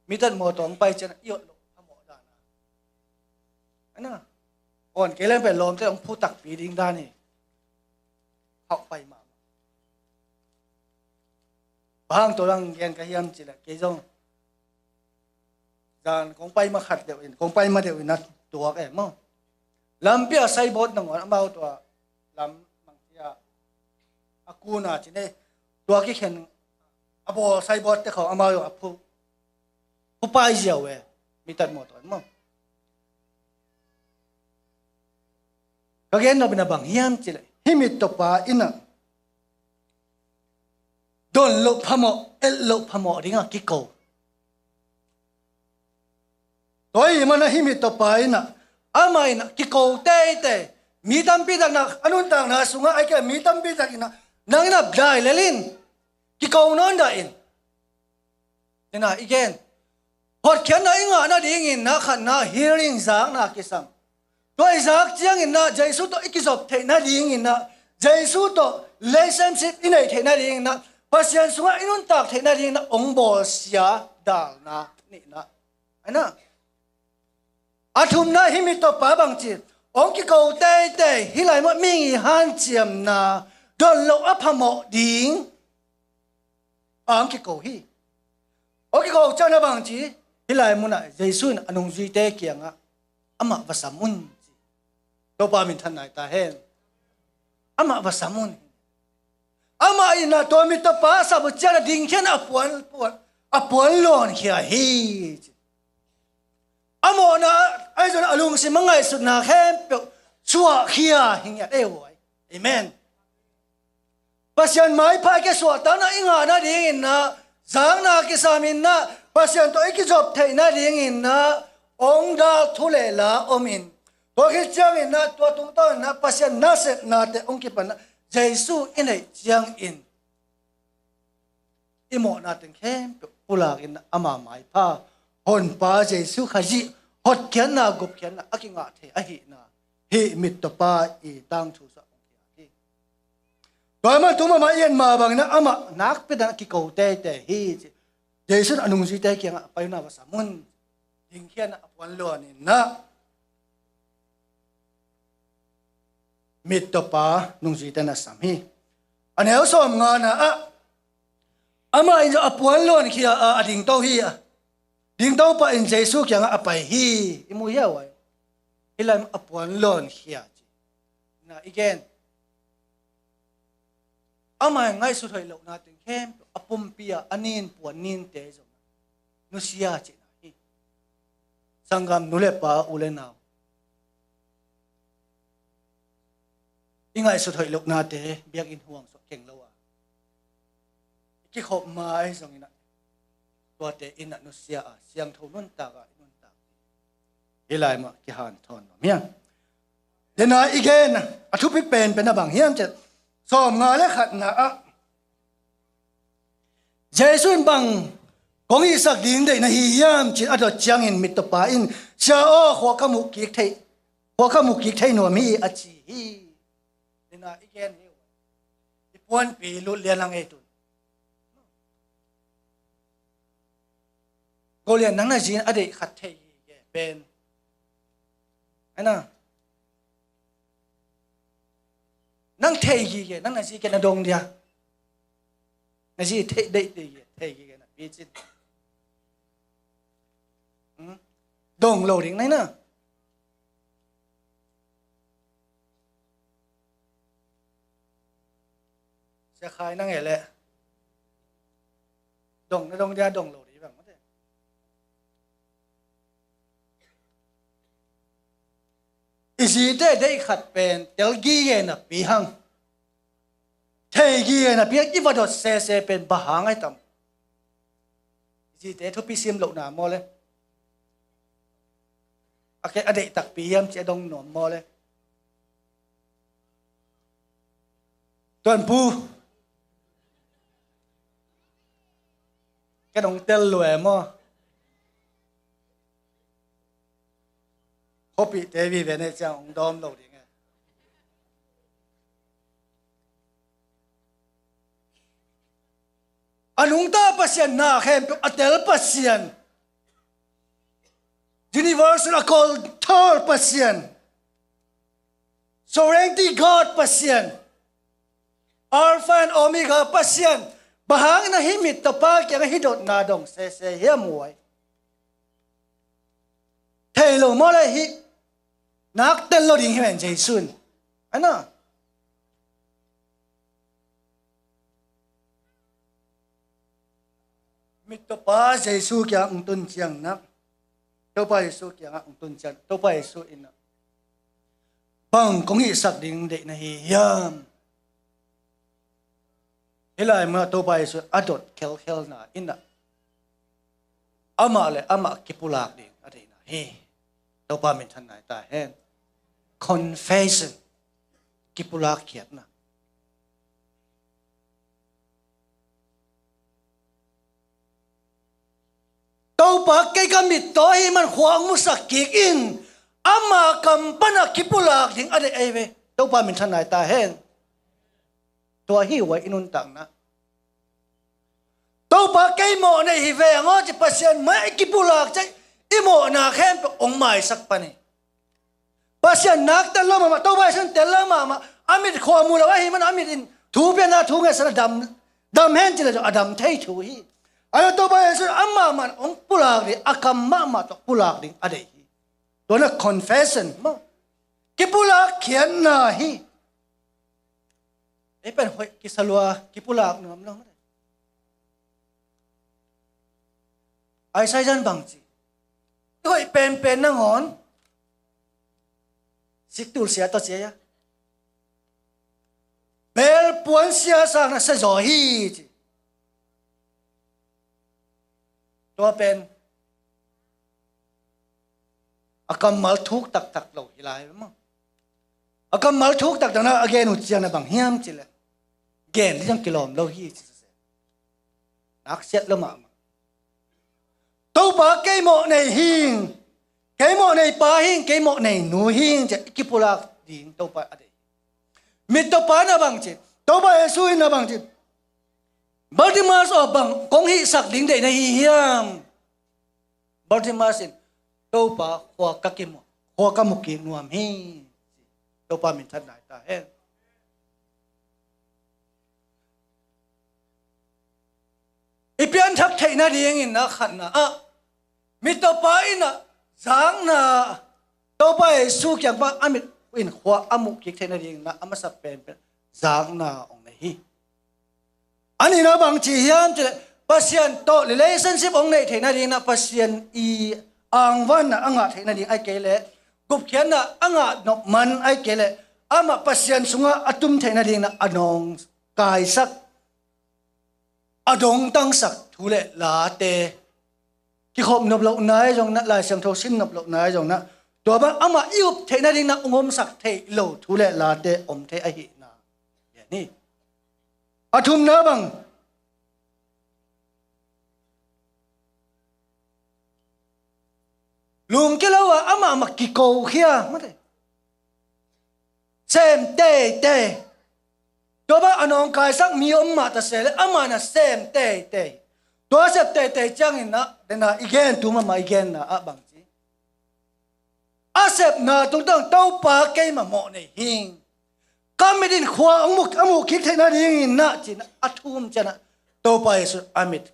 Mi tat mawtaw hong pai ciang i ot loh a mawh dan a, ana, awn kei leng pen lawmte hong phu takpi ding dan hi. Khauh pai mahmah. Bang hang tua dang gen ka hiam cih leh kei zong zan kong pai ma khat deuh in, kong pai ma deuh in a tuak e maw. Lampi ah saibawt nangawn amau tua lam mangcia a kuna cin e, tua kikhen a bawl saibawt te khawng amau a phu, phu pai ziau e, mi tat mawtaw in maw. Ka gen nop in a bang hiam cih leh hih mittawpa in ah don loh phamawh, et loh phamawh dingah kiko. Tua ahih manin ah hih mittawpa in ah amah in ah kiko teitei, mi tampi tak in ah a nuntakna sungah ahih kei leh mi tampi tak in ah nang in ah dai lel in, kiko nawn dah in. Ina i gen. Hotkhiatna i ngah nadingin ah khatna healing, zakna kisam. Tua i zak ciangin ah Jesu tawh i kizop theih nadingin ah, Jesu tawh relationship i neih theih nadingin ah, Pasian sungah i nuntak theih nadingin ah hong bawlsia dalna nihna. Ana, a thumna hih mittawpa bangci, hong kiko teitei, hih lai mah mi ngi hanciamna, don loh a phamawh ding a hong kiko hi. Hong kiko ciang a bangci, hih lai munah Jesu in a nungzuite kiangah amah va sam un ci. Topa minthan nai ta hen. Amah va sam un. Amah in ah tua mittawpa a sam uh ciang a dingkhia in a puan, puan, a puan lawnkhia hi ci. A mawhna ahi zongin a lungsim a ngaihsutna khempeuh suahkhia hi ngiat ei uai. Amen. Pasian maipha i kisuahtakna i ngah nadingin ah, zakna kisam in ah, Pasian tawh i kizop theih nadingin ah hong dal thu le la om in, tua khit ciangin ah tua tungtawn in ah Pasian nasepnate hong kipan ah Jesu i neih ciangin i mawhna teng khempeuh pulak in ah ama maipha Honpa Jesu Khazih hotkhiatna, gupkhiatna a kingah thei ahihna hih mittawpa i tangthu sungah hong kiat hi. Tua ahih manin tu mahmah i et mah bangin ah amah nakpi takin a kiko teitei hi ci. Jesu in a nungzuite kiangah pai un a va sam un. Dingkhia in ah a puan lawn in ah mittawpa nungzuite na sam hi. A neu sawmngana ah amah in zong a puan lawnkhia a, a dingto hi a. Dingto pah in Jesu kiangah a pai hi. I mu hia uai? Hih lai a puan lawnkhia ci. Na i gen. Amah in ngaihsut hoih lohna teng khempeuh a pumpi ah a nin puan ninte zong nusia cihna hi. Sanggam nu le pa, u le nau, i ngaihsut hoih lohnate biakinn huang sungah keng lo a, i kikhop ma ahi zongin ah tuate in ah nusia a, siangtho nuntak a i nuntak ding hih lai mah kihanthawn nuam hi a. Dena i gen a thupi penpen a bang hiam cih leh, sawmnga le khatna ah Jesu in bang kong hihsak ding deih na hi hiam ci-in a dot ciangin mittawpa in, Sia aw, khua ka muh kik thei, khua ka muh kik thei nuam hi, a ci hi. Dena i gen hi. I puanpi lut lian lang ei tun. Goliath, nang na zi in a deih khat thei gige pen, ana, nang thei gige, nang na zi kei na dong dia. Na zi thei, deih, deih gige, thei gige na picin. Hmm? Dong lo ding nai na. Sia Khai, nang e leh dong na dong dia, dong lo ding bang mate. I zite deih khat pen tel gige napi hang, thei gige napi hang i va dot sese pen bang hang ai tam? Zite thupi sim lohna maw le? A ke a deih takpi hiam ci a dong nuam maw le? Tuanpu, ken hong tel lua e maw? Khuapihte vive nei ciang hong dawm lo ding e. A nungta Pasian na khempeuh a tel Pasian, universal a control Pasian, sovereignty God Pasian, Alpha and Omega Pasian, bang hang na hih mittawpa kiangah hih dotna dong sese hiam uai? Thei lo maw le hih? Nak tel lo ding hi ven Jesu in. Ana. Mittawpa Jesu kiangah hong tun ciang na, Topa Jesu kiangah hong tun ciang, Topa Jesu in na, bang kong hihsak ding deih na hi hiam? Hih lai munah Topa Jesu a dot khelkhelna in na, amah le amah kipulak ding a deihna hi. Topa minthan nai ta hen. Confession, kipulak khiatna. Topa, kei ka mittaw ahih man khua hong musak kik in, ama kam panah kipulak ding a deih ahi ve. Topa minthan nai ta hen. Tua hi uai i nuntakna. Topa, kei mawh nei hi veng aw ci Pasian mai i kipulak ciang i mawhna khempeuh hong maisak pan hi. Pasian nak tel lo mahmah, Topa Jesu in tel lo mahmah, a mit khua mu lo ahih man a mit in thu pianna thu ngetsan a dam, dam hen ci le zong a dam thei thu hi. Ahi lo Topa Jesu in amah man hong pulak ding, a kam mahmah tawh pulak ding a deih hi. Tua na confession maw? Kipulak khiatna hi. Ei pen hoih kisa lua, kipulak nuam lo. Isaiah in bang ci? I hoih penpen nangawn siktul sia tawh cia ia, bel puan sia sang na sia zaw hi ci. Tua pen a kammal thuk taktak lo hi lai maw? A kammal thuk taktak na a gen uh ciang na bang hiam ci le, gen ding ciang kilawm lo hi ci sese. Nak siat lo mahmah. Topa, kei mawh nei hing, kei mawh nei pa hing, kei mawh nei nu hing ci a i kipulak ding Topa a deih. Mittawpa na bang ci, Topa Jesu in na bang ci, Bartimaeus aw, bang kong hihsak ding deih na hi hiam? Bartimaeus in, Topa, khua ka kimu, khua ka mu kik nuam hi. Topa minthan nai ta hen. I pianthak theih nadingin na khatna ah, mittawpa in na zakna, Topa Jesu kiang pan a mit in khua a muh kik theih nadingin na a masa penpen zakna hong nei hi. A nihna bang ci hiam ci le, Pasian tawh relationship hong neih theih nadingin na Pasian i angvanna a ngah theih nading ai kei le, gupkhiatna a ngah nop man ai kei le, amah Pasian sungah a tum theih nadingin na a nawng kaisak, a dongtangsak thu le late, kikhop nop loh nai zong na, Lai Siangtho sin nop loh nai zong na, tua bang amah i up theih nading na ong omsak theih lo thu le late om thei ahihna. Ni. A thumna bang, lungkia lo a amah mah kikokhia, mate. Sem teitei. Tua bang a nawngkaisak mi om mah ta se le, amah na sem teitei. Tua sep teitei ciangin na, dena i gen tu mahmah i genna ah bang ci. A sepna tungtang Topa keimah mawh nei hing. Ka mit in khua a muh, a muh kik theih nadingin na, cin a thum cian a Topa Jesu a mit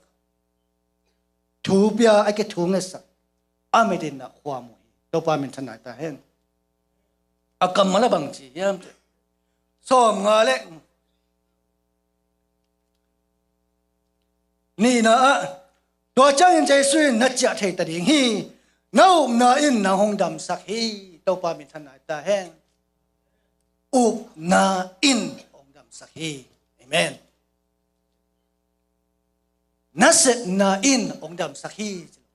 thu pia, a ke thu ngetsak, a mit in na khua mu hi. Topa minthan nai ta hen. A kammal a bang ci hiam ci. Sawm nga le nihna ah, tua ciangin Jesu in na ciah thei ta ding hi. Na upna in na hong damsak hi. Topa minthan nai ta hen. Upna in hong damsak hi. Amen. Na sepna in hong damsak hi, ci lo.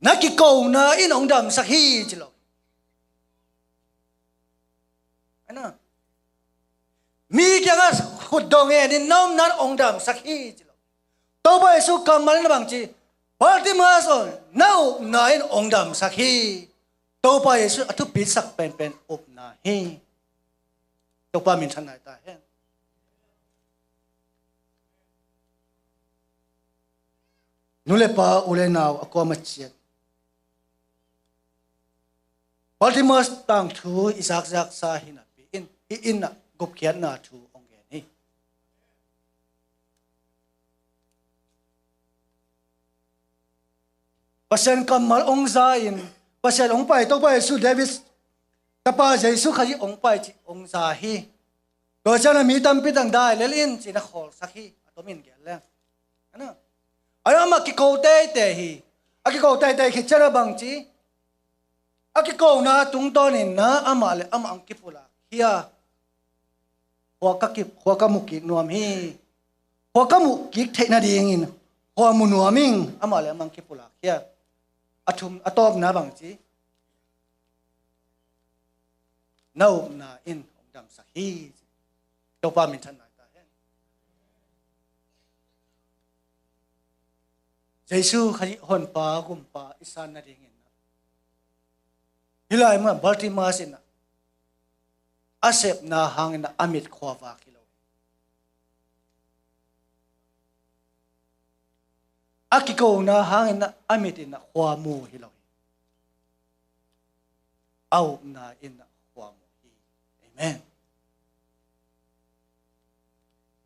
Na kikona in hong damsak hi, ci lo. Ana, mi kiangah khutdawh ngenin na omna in hong damsak hi, ci lo. Topa Jesu kammal in a bang ci, Bartimaeus aw, na upna in hong damsak hi. Topa Jesu a thupisak penpen upna hi. Topa minthanna hi ta hen. Nu le pa, u le nau, a kuama ciat, Bartimaeus tangthu i zakzaksa hi napi in, hih in ah gupkhiatna thu hong gen hi. Pasian kammal hong za in, Pasian hong pai, Topa Jesu, David tapa Jesu Khazih hong pai cih hong za hi. Tua ciangin a mi tampi tang dai lel in ci-in a khawlsak hi, a tomin gel leng. Ana, amah kiko teitei hi. A kiko teitei khit ciangin a bang ci, a kikona tungtawnin na amah le amah hong kipulak hi a, khua ka kip, khua ka mu kik nuam hi. Khua ka mu kik theih nadingin khua mu nuam ing, amah le amah hong kipulak hi a. A thum, a tawpna bang ci, na upna in hong damsak hi. Topa minthanna hi ta hen. Jesu Khazih Honpa Gumpa i san nadingin ah, hih lai mun ah Bartimaeus in ah a sepna hangin ah a mit khua vak hi lo hi. A kikona hangin ah a mit in ah khua mu hi lo hi. A upna in ah khua mu hi. Amen.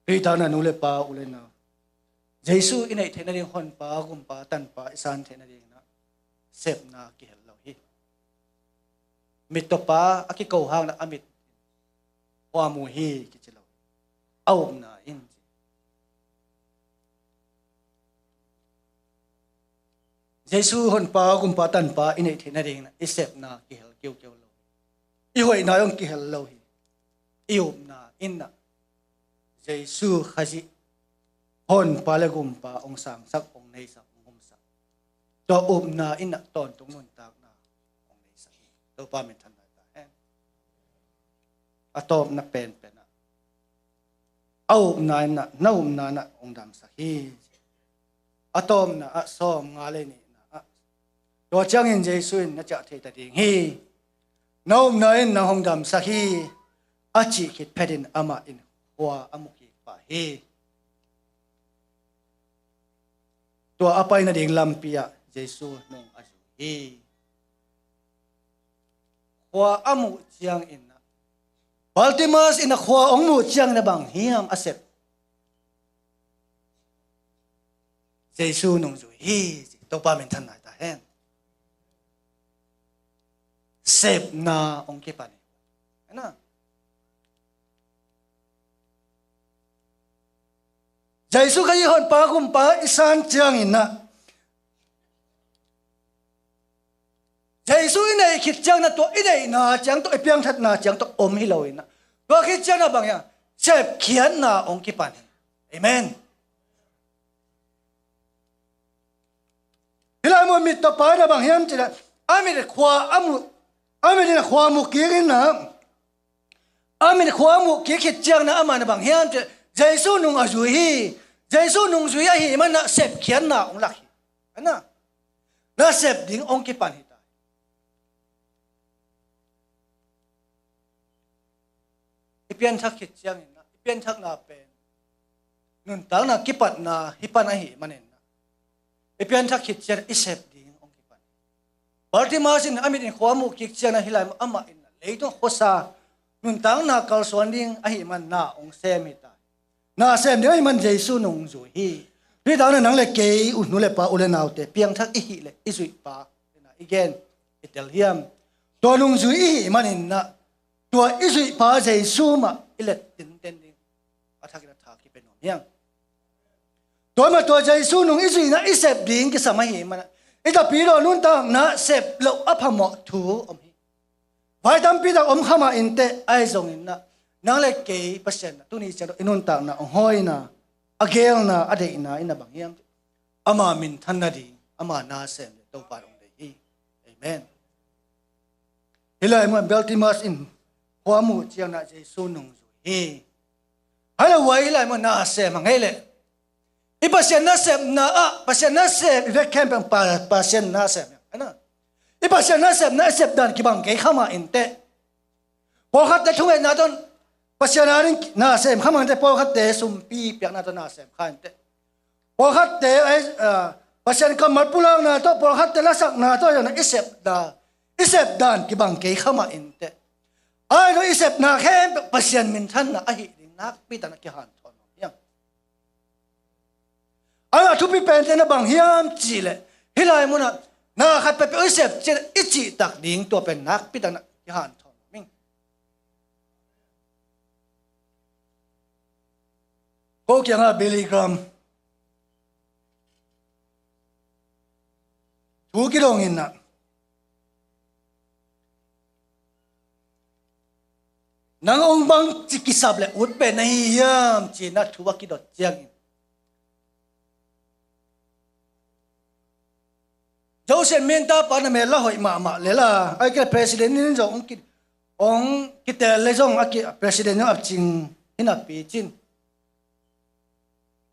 Hih takna nu le pa, u le nau, Jesu i neih theih nading, Honpa, Gumpa, Tanpa i san theih nading in ah sepna kihel lo hi. Mittawpa a kiko hangin ah a mit khua mu hi kici lo hi. A upna in ci. Jesu Honpa, Gumpa, Tanpa i neih theih nadingin ah i sepna kihel kiukiu lo hi. I hoihna zong kihel lo hi. I upna in ah Jesu Khazih Honpa le Gumpa hong sangsak, hong neisak, hong humsak. Tua upna in ah tawntung nuntakna hong neisak hi. Topa minthanna hi ta hen. A tawpna penpen ah, a upna in ah, na upna in ah hong damsak hi. A tawpna ah, sawmnga le nihna ah, tua ciangin Jesu in na ciah thei ta ding hi. Na upna in nang hong damsak hi, a cih khit phetin amah in khua a mu kik pah hi. Tua a pai nading lampi ah Jesu nung a zui hi. Khua a muh ciangin ah, Bartimaeus in ah khua hong muh ciangin a bang hiam a sep? Jesu nung zui hi. Topa minthanna hi ta hen. Sepna hong kipan hi. Ana, Jesu Khazih Honpa Gumpa i san ciangin ah, Jesu i neih khit ciangin ah tua i neihna ciang tawh, i piangthakna ciang tawh om hi lo in ah, tua khit ciangin ah bang hiam? Sepkhiatna hong kipan hi. Amen. Hih lai mun mittawpa in ah bang hiam cih leh, a mit khua a mu, a mit in ah khua mu kik in ah, a mit khua a muh kik khit ciangin ah amah in ah bang hiam cih leh, Jesu nung a zui hi. Jesu nung zui ahih manin ah sepkhiatna hong lak hi. Ana, na sep ding hong kipan hi ta hi. I pianthak khit ciangin ah, i pianthakna pen nuntakna kipatna hi pan ahih manin ah, i pianthak khit ciangin i sep ding hong kipan hi. Bartimaeus in a mit in khua a muh kik ciangin ah hih lai mun amah in ah leitung khuasa nuntakna kalsuan ding ahih manin na hong sem hi ta hi. Na sem ding ahih manin Jesu nung zui hi. Hih takna nang le kei, u nu le pa, u le naute, piangthak i hih leh i zuihpa, i gen, i tel hiam? Tua nung zui i hih manin ah, tua i zuihpa Jesu mah i let tinten ding a thakin a tha kipia nuam hiam? Tua mah tua Jesu nung i zuihna i sep ding kisam ahih manin ah, i tapidaw nuntakna sep loh a phamawh thu om hi. Vai tampi tak om kha mah inteh, ahi zongin ah, nang le kei Pasian in ah tuni ciang tawh i nuntakna hong hawina, a geelna, a deihna in a bang hiam? Ama minthan nading ama na sem le Topa in hong deih hi. Amen. Hih lai mun Baltimore in khua muh ciangin ah Jesu nungzui hi. Hih lai, hih lai mun na sem hang ei leh, i Pasian nasepna ah, Pasian nasep i vek khempeuh pa, Pasian nasem hi hang. I Pasian nasepna i sep dan kibang kei kha mah inteh. Pawlkhatte thungetna tawh Pasian ading na sem kha mah inteh, pawlkhatte sumpi piakna tawh na sem kha inteh. Pawlkhatte, ah, Pasian kammal pulakna tawh, pawlkhatte lasakna tawh zong i sep dan, i sep dan kibang kei kha mah inteh. Ai lo i sepna khempeuh Pasian minthanna ahih ding nakpi takin a kihanthawn hi hang. A thupi pente na bang hiam cih leh, hih lai munah na khat peuhpeuh i sep ciang i cihtak ding tua pen nakpi takin a kihanthawn hi. Ko kiangah Billy Graham thu kidong in ah, nang hong bangci kisap le ut pen na hi hiam ci-in ah thu a kidot ciangin, Joseph Smith tapa na mel la hoih mahmah lel a, ahih kei leh president in zong hong ki, hong kitel le zong a ki, president zong a cing hi napi cin.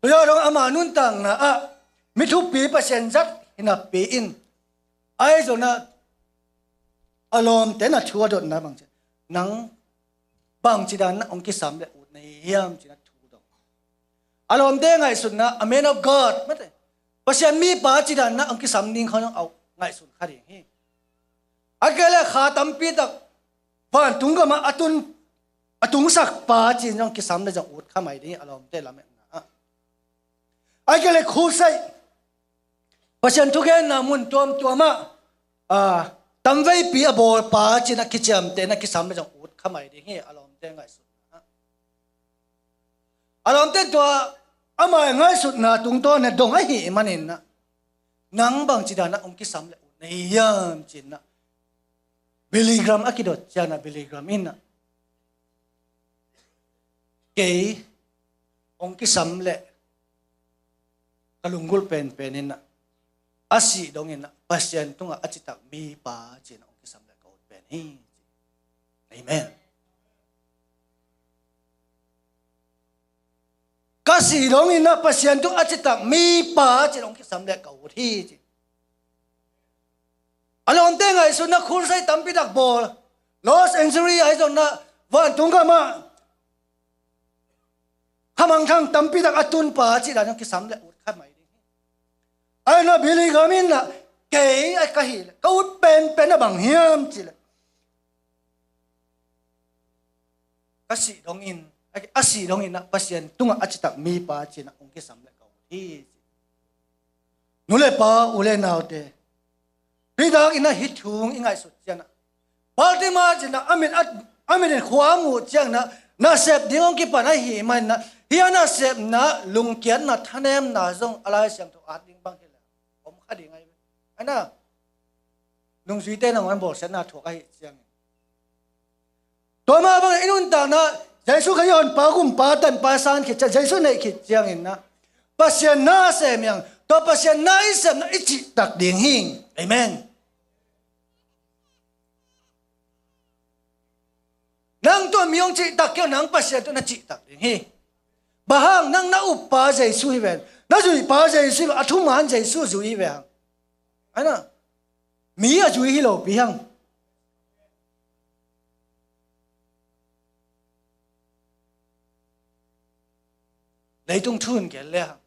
Tua zong ama nuntakna ah mi thupi, Pasian zat hi napi in, ahi zongin ah a lawmte na thu a dotna bang ci, nang bangci dan na hong kisam le ut na hi hiam ci-in ah thu dong. A lawmte ngaihsutna, a man of God, mate, Pasian mipa ci dan na hong kisam ding khawng zong a ngaihsun kha ding hi. Ahih kei leh kha tampi tak vantung gamah a tun, a tungsak pa ci-in zong kisam le zong ut kha mai ding hi, a lawmte lametna ah. Ahih kei leh khutsaih, Pasian thugenna mun tuamtuam ah, ah, tamveipi a bawl pa ci-in ah kiciamteh na kisam le zong ut kha mai ding hi, a lawmte ngaihsutna ah. A lawmte tua ama ngaihsutna tungtawn na dong ahih manin ah, nang bangci dan na hong kisam le ut na hi hiam ci-in ah Billy Graham a kidot ciangin ah, Billy Graham in ah, kei hong kisam le ka lunggulh penpen in ah, a sih dongin ah Pasian tungah a citak mipa ci-in ah hong kisam le ka ut pen hi. Amen. Ka sih dongin ah Pasian tungah a citak mipa ci-in hong kisam le ka ut hi ci. A lawmte ngaihsutna, khutsaih tampi tak bawl, Los Angeles ahi zongin ah vantung gamah khamangthang tampi tak a tun pa ci dan zong kisam le ut kha mai ding hi. Ahi zongin ah Billy Graham in ah, kei a ka hih leh ka ut penpen na bang hiam cih leh, ka sih dongin, a sih dongin ah Pasian tungah a citak mipa ci-in ah hong kisam le ka ut hi. Nu le pa, u le naute, tua tak in ah hih thu i ngaihsut ciangin ah, Baltimore ci-in ah a mit, a, a mit in khua a muh ciangin ah nasep ding hong kipan ahih manin ah, hih a nasepna, lungkiatna, thanemna zong a Lai Siangtho at ding bang hi leh om kha ding ahi ve. Ahi na, nungzuite nangawn bawlsiatna thuak ahih ciangin, tua mah bangin i nuntakna Jesu Khrih i honpa, gumpa, tanpa i san khit ciang, Jesu neih khit ciangin ah Pasian na sem hi hang. Tua Pasian na i sepna i cihtak ding hi. Amen. Nang tua mi hong cihtak kei, nang Pasian tua na cihtak ding hi. Bang hang? Nang na uppa Jesu hi ve hang. Na zuihpa Jesu hi ve hang. A thuman Jesu zui hi ve hang. Ahi na, mi a zui hi lopi hang. Leitung thu in gen le hang,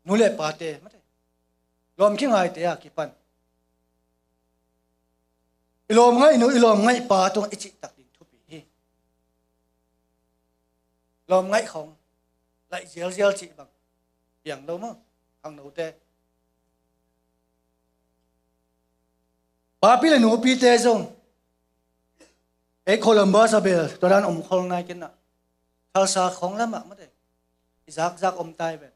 nu le pate, mate, lawm kingaite a kipan i lawmngaih nu, i lawmngaih pa tungah i cihtak ding thupi hi. Lawmngaih khawng laih zialzial cih bang piang lo maw, khangnote? Papi le nupite zong ei Columbus a bel tua dan om khol nai kei na, Tulsa khawng lamah mate, i zakzak om tai ve.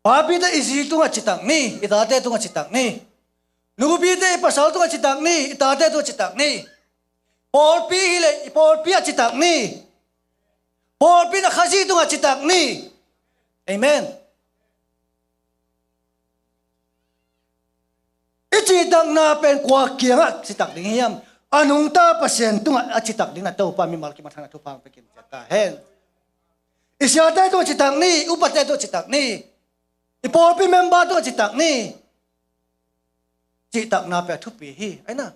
Papite i zi tungah citak ni, i tate tungah citak ni. Nupite i pasal tungah citak ni, i tate tungah citak ni. Pawlpi hileh i pawlpi ah citak ni. Pawlpi na Khazih tungah citak ni. Amen. I cihtakna pen kua kiangah citak ding hiam? A nungta Pasian tungah a citak ding na Topa mimal kim a thang a thupha hong pia kim ciat ta hen. I siate tungah citak ni, i upate tungah citak ni, i pawlpi member tungah citak ni. Cihtakna pen a thupi hi, aina.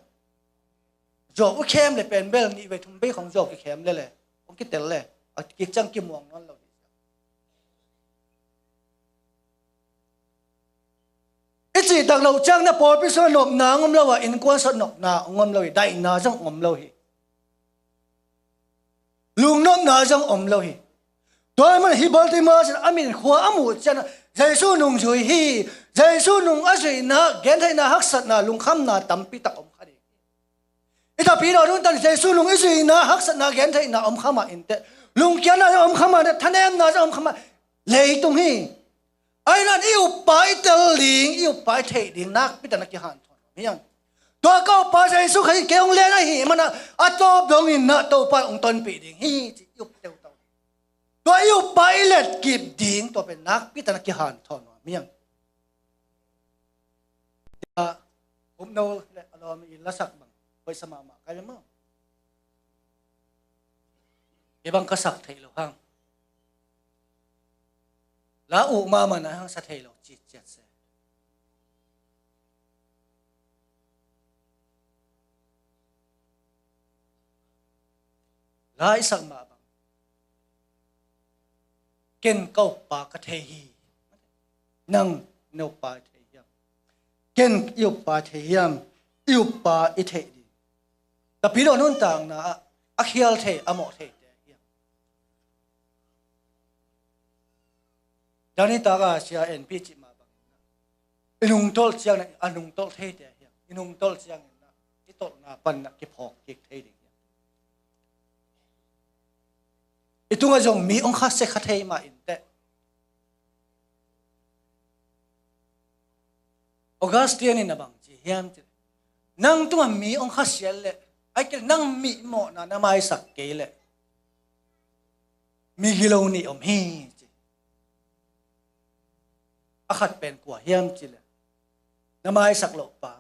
Zawh uh khem le pen bel nih vei thum vei khong zawh kikhem le le, khong kitel le, a kik ciang kimuang nawn lo hi. I cihtak loh ciang na pawlpi sungah nopna hong om lo a, innkuan sungah nopna hong om lo hi, daihna zong om lo hi. Lungnopna zong om lo hi. Tua ahih manin hih Bartimaeus in a mit in khua a muh ciangin Jesu nung zui hi. Jesu nung a zuihna, gentheihna, haksatna, lungkhamna tampi tak om kha ding hi. I tapidaw nuntakna Jesu nung i zuihna, haksatna, gentheihna om kha mah inteh, lungkiatna zong om kha mah inteh, thanemna zong om kha mah, leitung hi. Ahi zongin i uppa i tel ding, i uppa i theih ding nakpi tak na kihanthawn nuam hi hang. Tua ka uppa Jesu Khazih kei hong len ahih manin a tawp dongin na Topa in hong tonpih ding hi ci i up teutau. Tua i uppa i letkip ding tua pen nakpi tak na kihanthawn nuam hi hang. Tua upno le a lawm i lasak bang hoihsa mahmah ka hi maw? Kei bang ka sak theih lo hang. La uh mahmah na hang sa thei lo cih ciat se. La i sak mah bang. Ken ka uppa ka thei hi. Nang na uppa i thei hiam? Ken i uppa thei hiam? I uppa i theih ding. Tapidaw nuntakna ah a khial thei, a mawh thei te hiam? Zani taka sia en pi cih mah bangin na, i nungtolh ciangin a nungtolh thei te hiam? I nungtolh ciangin na, i tolhna pan na kiphawk kik thei ding hiam? I tungah zong mi hong khasia kha thei mah inteh. Augustine in a bang ci hiam cih leh, nang tungah mi hong khasia leh, ahih kei leh nang mihmawhna na maisak kei leh, migilo nih om hi ci. A khat pen kua hiam cih leh, na maisak loh pa,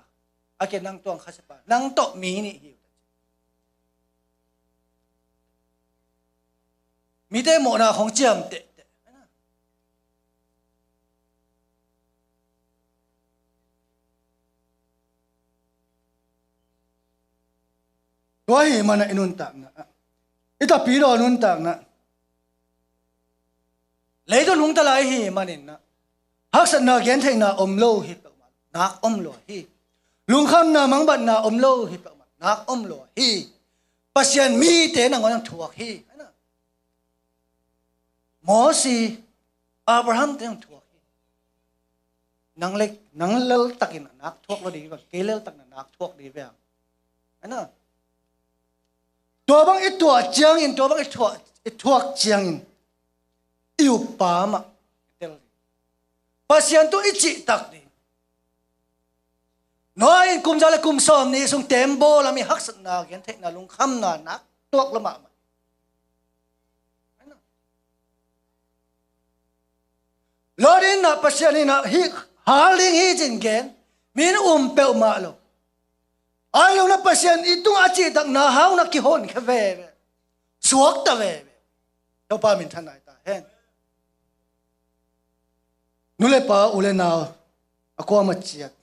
ahih kei leh nang tungah khasia pa, nang tawh mi nih hi uh. Mite mawhna khong ciam tehteh. Tua ahih manin i nuntakna, i tapidaw nuntakna, leitung nungta lai ahih manin na, haksatna gentheihna om lo hi peuhmah, nak om lo hi. Lungkhamna mangbatna om lo hi peuhmah, nak om lo hi. Pasian mite nangawn thuak hi. Mosi, Abraham te hong thuak hi. Nang le, nang leltakin a nak thuak lo ding hi vang, kei leltakin a nak thuak ding hi vang. Aina. Tua bang i tuah ciangin, tua bang i thuak, i thuak ciangin, i uppa mah i tel ding. Pasian tungah i cihtak ding. Noah in kum za le kum sawmnih sung tembaw lam i haksatna, gentheihna, lungkhamna nak tuak lo mahmah. Lot in na Pasian in na hih hal ding hi ci-in gen, mi in um peuhmah lo. Ahi zongin na Pasian i tungah a cihtakna hau na kihonkhia veve, suakta veve. Topa minthanna hi ta hen. Nu le pa, u le nau, a kuamah ciat,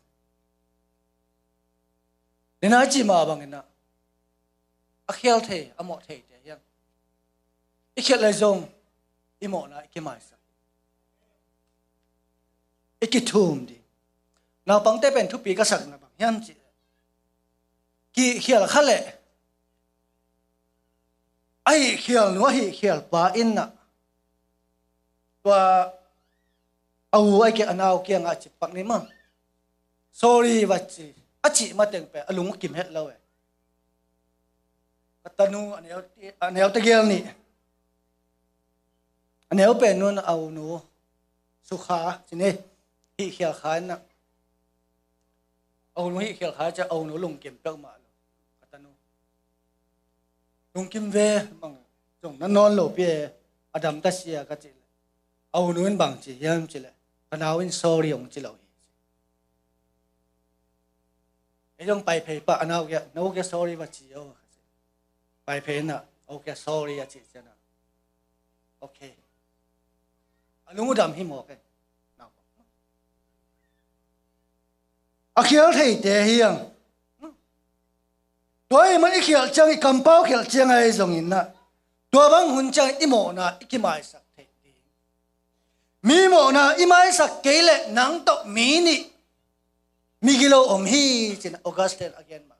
nina i cih mah bangin na, a khial thei, a mawh thei te hiam? I khialh le zong i mawhna i kimaisak, i kithum ding. Naupangte pen thupi ka sakna bang hiam cih leh, kihkhial kha leh, a hihkhialnu, a hihkhialpa in na, tua a u ahih kei leh a nau kiangah a cih pak ni maw, sorry va ci, a cih mateng pen a lung a kim het lo e. Ka tanu a neu, a neu tegel nih, a neu pen nun a unu sukha ci ni, hihkhial kha in na, a unu hihkhial kha ciang a unu lungkim peuhmah lo. Ka tanu Lungkim ve mang zong na nawn lo pi e, a dam ta sia ka cih leh, a u nu in bang ci hiam cih leh, ka nau in sorry hong ci lo hi. Ei zong Pai Phei pa a nau kia, nau kia sorry va ci o. Pai Phei in a, okay, sorry a cih ciang a, okay, a lung uh dam hi maw ke? A khial theite hi ang. Tua ahih man i khialh ciang, i kampau khialh ciang ahi zongin ah, tua bang hun ciang i mawhna i kimaisak theih ding. Mi mawhna i maisak kei leh nang tawh mi nih migilo om hi, ci-in Augustine a gen mah.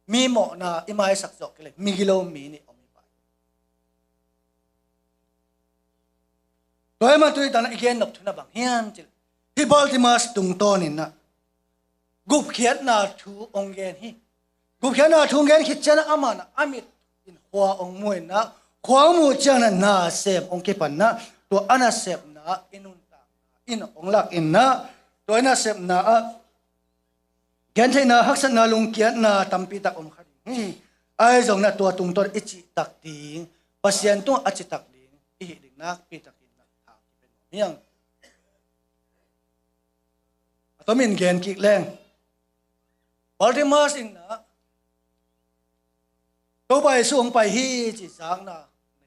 Mi mawhna i maisak zawh kei leh migilo mi nih om hi. Tua ahih man tuni-in ah i gen nop thu na bang hiam cih leh, hih Bartimaeus tungtawnin ah gupkhiatna thu hong gen hi. Gupkhiatna thu hong gen khit ciang ah amah in ah a mit in khua hong mu in ah, khua hong muh ciang ah nasem hong kipan ah, tua a nasepna ah i nuntakna in hong lak in ah, tua i nasepna ah gentheihna, haksatna, lungkiatna tampi tak om kha ding hi. Ahi zongin ah tua tungtawn i cihtak ding, Pasian tungah a citak ding i hih ding nakpi takin ah tha kipen nuam hi ang. A tomin gen kik leng, Bartimaeus in ah Topa Jesu hong pai hi ci zakna nei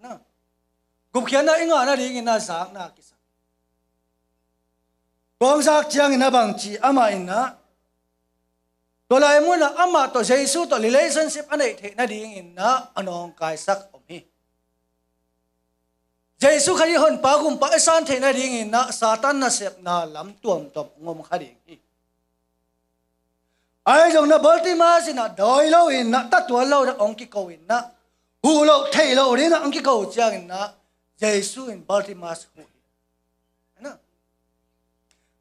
hi. Gupkhiatna i ngah nadingin ah zakna kisam. Tua hong zak ciangin ah bang ci, amah in ah tua lai mun ah amah tawh, Jesu tawh relationship a neih theih nadingin ah a nawngkaisak om hi. Jesu Khazih Honpa Gumpa i san theih nadingin ah Satan nasepna lam tuamtuam hong om kha ding hi. Ahi zongin ah Bartimaeus in ah dawi loin ah, tatuan loin ah hong kiko in ah, huh loh theih loh dingin ah hong kiko ciangin ah Jesu in Bartimaeus huh hi.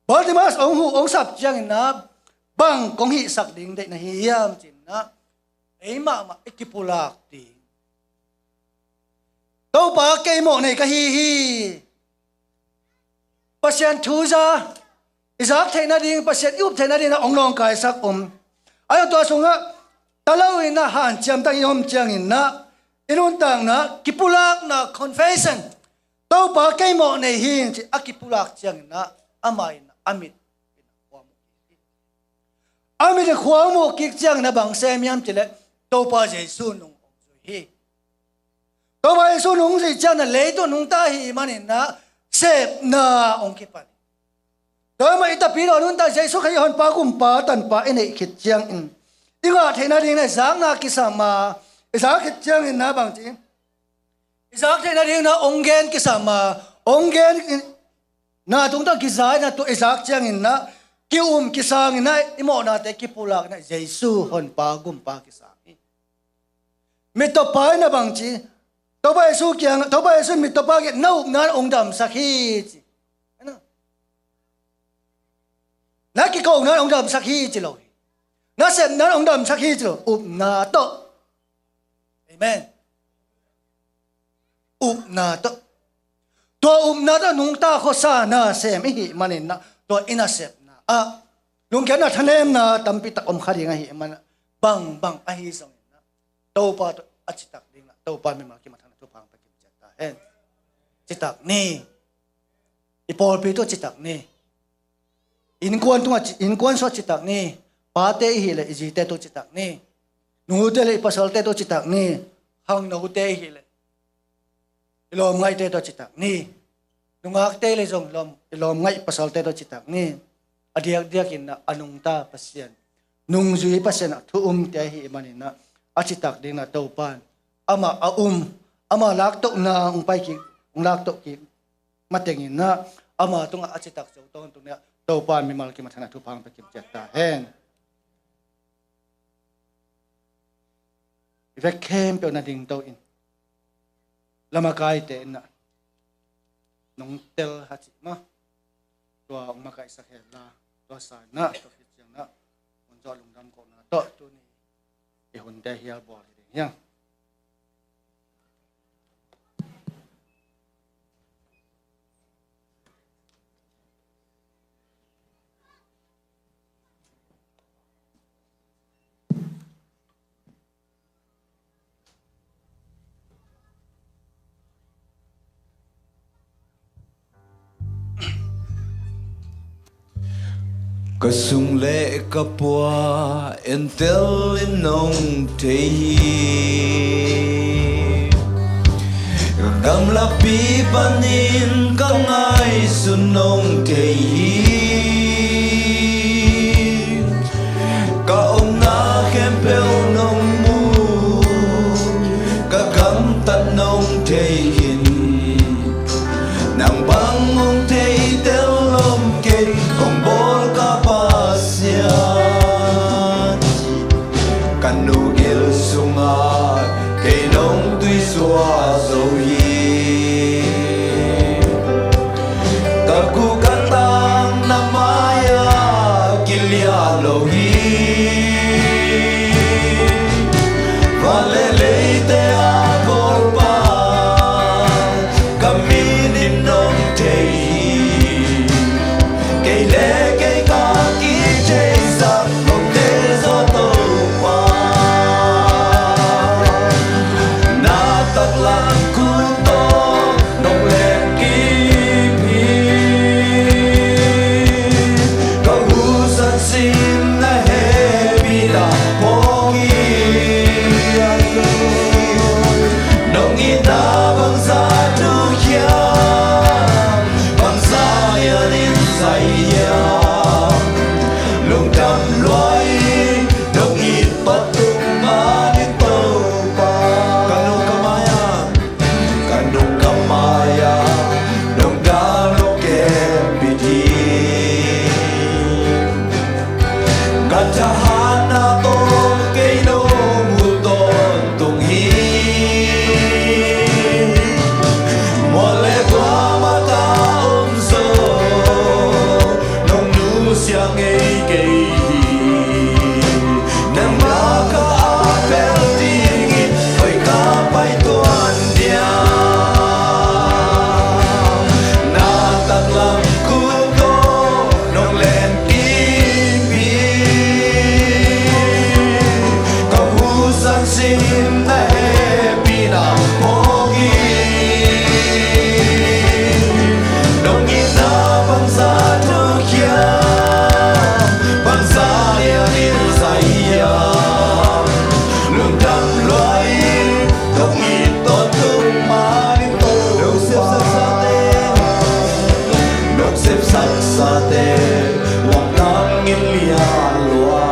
Bartimaeus hong huh, hong sap ciangin ah, bang kong hihsak ding deih na hi hiam ci-in ah, ei mahmah i kipulak ding. Topa, kei mawh nei ka hi hi. Pasian thu za, i zak theih nading, Pasian i up theih nading ah hong nawngkaisak om. Ahi zong tua sungah ta loin ah hanciam tak i om ciangin ah, i nuntakna kipulakna, confession, Topa, kei mawh nei hi ci a kipulak ciangin ah, amah in a mit in a khua mu kik hi. A mit in khua mu kik ciangin ah bang sem hiam cih leh, Topa Jesu nung hong zui hi. Topa Jesu nung zui ciangin ah leitung nungta ahih manin ah sepna hong kipan hi. Tua mah i tapidaw nuntak Jesu Khazih Honpa Gumpa Tanpa i neih khit ciangin i ngah theih nadingin ah zakna kisam a, i zak khit ciangin ah bang ci, i zak theih nadingin ah hong gen kisam a, hong gen in, na tungtawn kiza in ah tua i zak ciangin ah ki-um kisang in ah i mawhnate kipulak in ah Jesu Honpa Gumpa kisang hi. Mittawpa in ah bang ci, Topa Jesu kiang, Topa Jesu in mittawpa kiang, na upna in hong damsak hi ci. Na kikona in hong damsak hi ci lo hi. Na sepna in hong damsak hi ci lo. Upna tawh. Amen. Upna tawh. Tua upna tawh nungta khuasa nasem i hih manin ah, tua i nasepna ah lungkiatna, thanemna tampi tak om kha ding ahih man ah, bangbang ahi zongin ah Topa tawh a citak ding ah, Topa mimal kim a thang ah thupha hong pia kim ciat ta hen. Citak ni. I pawlpi tawh citak ni. Innkuan tungah ci-, innkuan sungah citak ni. Pate i hih leh i zite tawh citak ni. Nute leh i pasalte tawh citak ni. Khangnote i hih leh i lawmngaihte tawh citak ni. Nungakte leh zong lawm, i lawmngaih pasalte tawh citak ni. A diakdiakin ah a nungta Pasian, nungzui Pasian ah thu umte ahih manin ah, a citak dingin ah Topa in amah a um, amah laktohna hong pai kik, hong laktoh kik matengin ah, ama tungah a citak zo tawntung ni ah, Topa in mimal kim a thang ah thupha hong pia kim ciat ta hen. I vek khempeuh na dingto in, lamakaite in ah nong tel ha cih maw, tua hong makaihsak hen la, tua sa in ah, tua khit ciang ah, hun zawh lungdam kohna tawh tuni i hunte hial bawl hi ding hi hang. Ka sung le ka pua entel in nong thei hi. Ka gamlapi panin ka ngaihsun nong thei hi. Ka omna khempeuh nong mu, ka gamtat nong thei hi. Nang bang hong thei tel om kei, hong bawl ka Pasian. Ka nu gil sungah kei nong tuisuah zo hi. Ka guk ka tang na mai-ah kiliah lo hi. Van le leite a kawlpa, ka min in nong thei hi. Kei le kei ka kitheisak nong thei zaw Topa. Na taklam khut tawh nong len kip hi. Ka husan sim na hehpihna phawk hi. Nong itna bangzah thuk hiam, bangzah lian in zai hiam. Lungdam lua in nong it tawh tung manin Topa. Ka nung ka mai-ah, ka nung ka mai-ah nong dal nong genpih hi. Ka thahatna tawh kei nong hul tawntung hi. Mual le tuam ah ka om zong nong nusia ngei kei hi. Nang lak ah a pel dingin koi ka pai tuan diam. Na taklam khut tawh nong len kip hi. Ka husan sim na hehpihna phawk hi. Nong itna bangzah thuk hiam, bangzah lian in zai hiam. Lungdam lua in nong it tawntung manin Topa. Nong sepsaksate, nong sepsaksate lamdang in lian lua.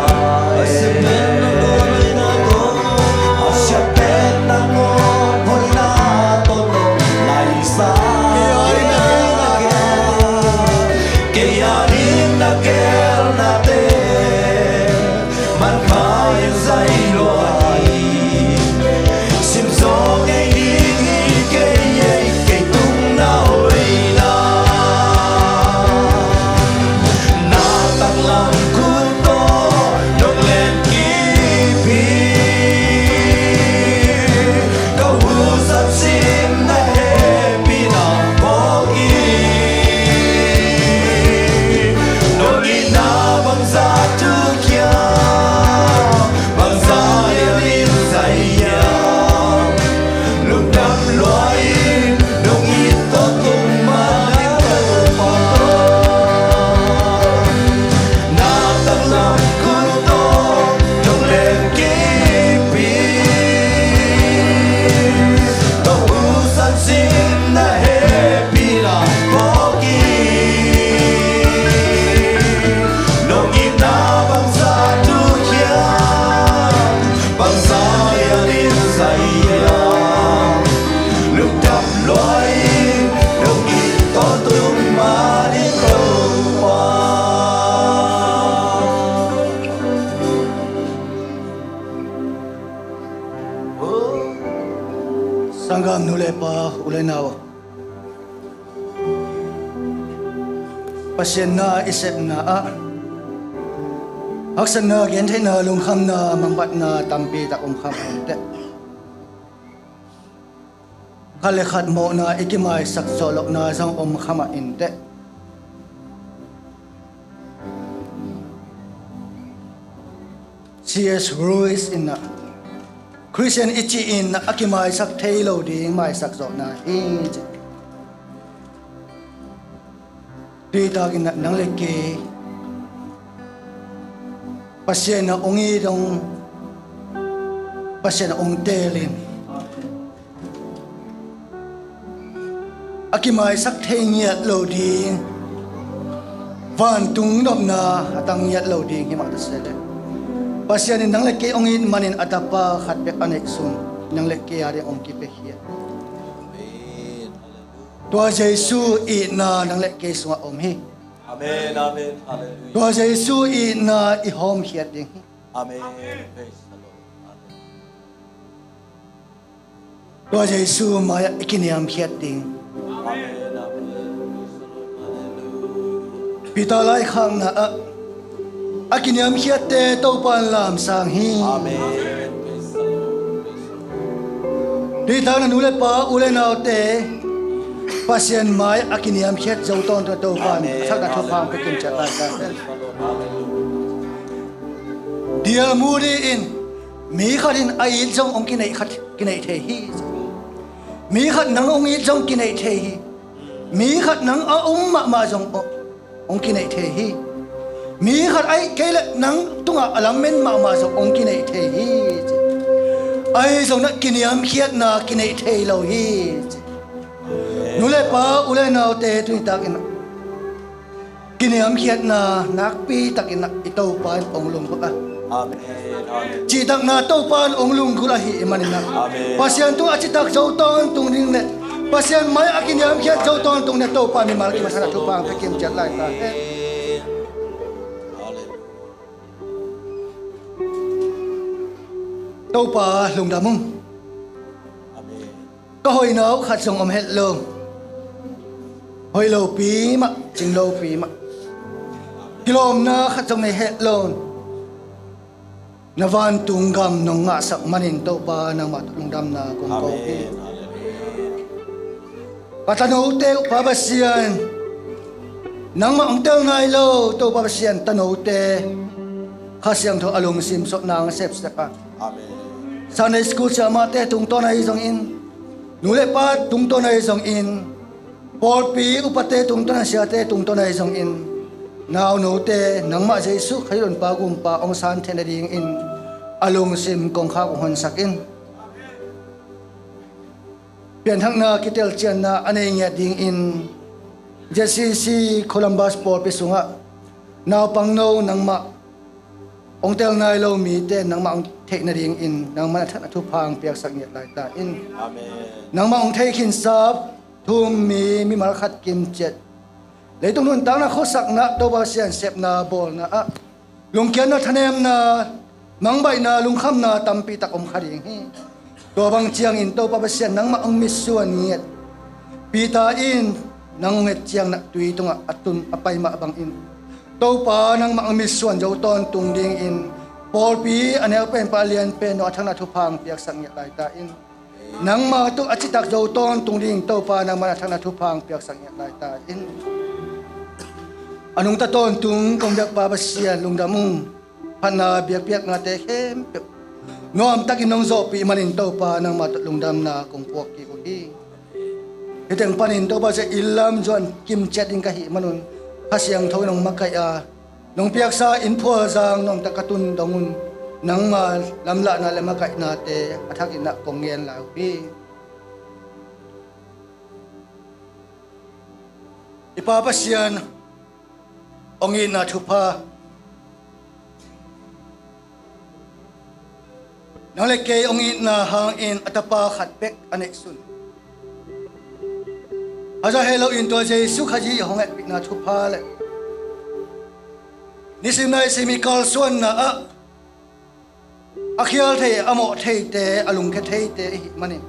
A siatpen nangawn hoihna tawh nong laisa. Kei a ding na gelnate manpha in zai lua hi. Sim zaw ngei ding hi kei ei, kei tung na hoihna. Na taklam khut tawh nong len kip hi. Ka husan sim na hehpihna phawk hi. Nong itna bangzah thuk hiam, bangzah lian in zai hiam. Lungdam lua in nong it tawntung manin Topa. Na taklam khut tawh nong len kip hi. Ka husan sim na hehpihna phawk hi. Nong itna bangzah thuk hiam, bangzah lian in zai hiam. Lungdam lua in nong it tawntung manin Topa. Sanggam nu le pa, u le nau, Pasian na i sepna ah haksatna, gentheihna, lungkhamna, mangbatna tampi tak om kha mah inteh. Khat le khat mawhna i kimaisak zawh lohna zong om kha mah inteh. C S Lewis in ah, Khristian i cih in a kimaisak thei lo ding maisak zawhna hi ci. Tui takin ah nang le kei Pasian a ong it dong, Pasian a ong teel in, a kimaisak thei ngiat lo ding, vantung nopna a tang ngiat lo ding hi mah ta se leh, Pasian in nang le kei ong it manin a tapa khat bek a neihsun nang le kei a ding ong kipia hi. Tua Jesu itna nang le kei sungah om hi. Amen, amen. Halleluiah. Tua Jesu itna i hawmkhiat ding hi. Amen. Praise the Lord. Amen. Tua Jesu mai-ah i kiniamkhiat ding. Amen, amen. Praise the Lord. Halleluiah. Peter laikhakna ah, a kiniamkhiatte Topa in lamsang hi. Amen. Praise the Lord. Praise the Lord. Tua hi takna nu le pa, u le naute, Pasian mai a kiniamkhiat zo tawntung Topa in a thakna thupha hong pia kimciat lai ta hen. D L Moody in, mi khat in a it zong hong kineih khat, kineih thei hi. Mi khat nang hong it zong kineih thei hi. Mi khat nang a um mahmah zong hong kineih thei hi. Mi khat ahih kei leh nang tungah a lamen mahmah zong hong kineih thei hi. Ahi zong na kiniamkhiatna kineih thei lo hi. Nu le pa, u le naute, tuni takin kiniamkhiatna nakpi takin i Topa in hong lunggulh a. Amen. Amen. Cihtakna Topa in hong lunggulh ahih manin a. Amen. Pasian tungah a citak zo tawntung ding le Pasian mai a kiniamkhiat zo tawntung ding Topa mimal kim a thakna thupha hong pia kimciat lai ta hen. Amen. Hallelujah. Topa lungdam ung. Amen. Ka hoihna uh khat zong om het lo. Hoih lopi mah, cing lopi mah. Kilawmna khat zong nei het lo. Na vantung gam nong ngahsak manin Topa nangmah tawh lungdamna kong ko hi. Amen. Hallelujah. Ka tanote uh Pa Pasian, nangmah hong tel nai lo Topa Pasian, tanote Kha Siangtho a lungsim sawtna hong sepsep a. Amen. Sunday school siamahte tungtawn ahi zongin, nu le pa tungtawn ahi zongin, pawlpi upate tungtawn a, siate tungtawn ahi zongin, naunote nangmah Jesu Khrih Honpa Gumpa hong san theih nadingin a lungsim kongkhak hong honsak in. Pianthakna kitelcianna a nei ngiat dingin Z C C Columbus pawlpi sungah naupangno nangmah hong tel nai lo mite nangmah hong theih nadingin nangmah na thakna thupha hong piaksak ngiat lai ta in. Amen. Nangmah hong thei khinsa thu-um mi mimal khat kimciat, leitung nuntakna khuasakna Topa Pasian sepna bawlna ah lungkiatna thanemna mangbaihna lungkhamna tampi tak om kha ding hi. Tua bang ciangin Topa Pasian nangmah hong mitsuan ngiat. Peter in nang hong et ciang na tui tungah a tun a pai mah bangin Topa nangmah hong mitsuan zo tawntung dingin pawlpi a neu pen pan a lian pen nong a thakna thupha hong piaksak ngiat lai ta in. Nangmah tawh a citak zo tawntung ding Topa nangmah na thakna thupha hong piaksak ngiat lai ta in. A nungta tawntung kong biak Pa Pasian lungdam ung. Phatna biakpiaknate khempeuh nuamtakin nong zawhpih manin Topa nangmah tawh lungdamna kong puak kik uh hi. Hih teng panin Topa Pasian inn lam zuan kimciat ding ka hih manun Kha Siangtho in nong makaih a, nong piaksa inn phualzang nuamtak ka tun dong un nangma lamlahna le makaihnate a thakin ah kong ngen lai uh hi. I Pa Pasian hong itna thupha, nang le kei hong itna hangin a tapa khat bek a neihsun, haza heh loin tua Jesu Khazih hong hehpihna thupha le nisim naisim i kalsuanna ah a khial thei, a mawh theite, a lungkhia theite i hih manin,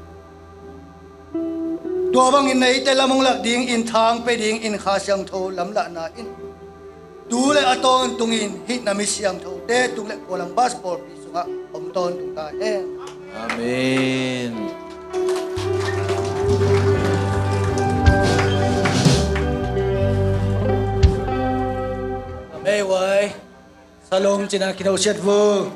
tua bangin na eite lam hong lak dingin, thang pe dingin Kha Siangtho lamlahna in tu le a tawntungin hih na mi siangthote tung le Columbus pawlpi sungah om tawntung ta hen. Amen. Amen. Shalom cina kino siat vo.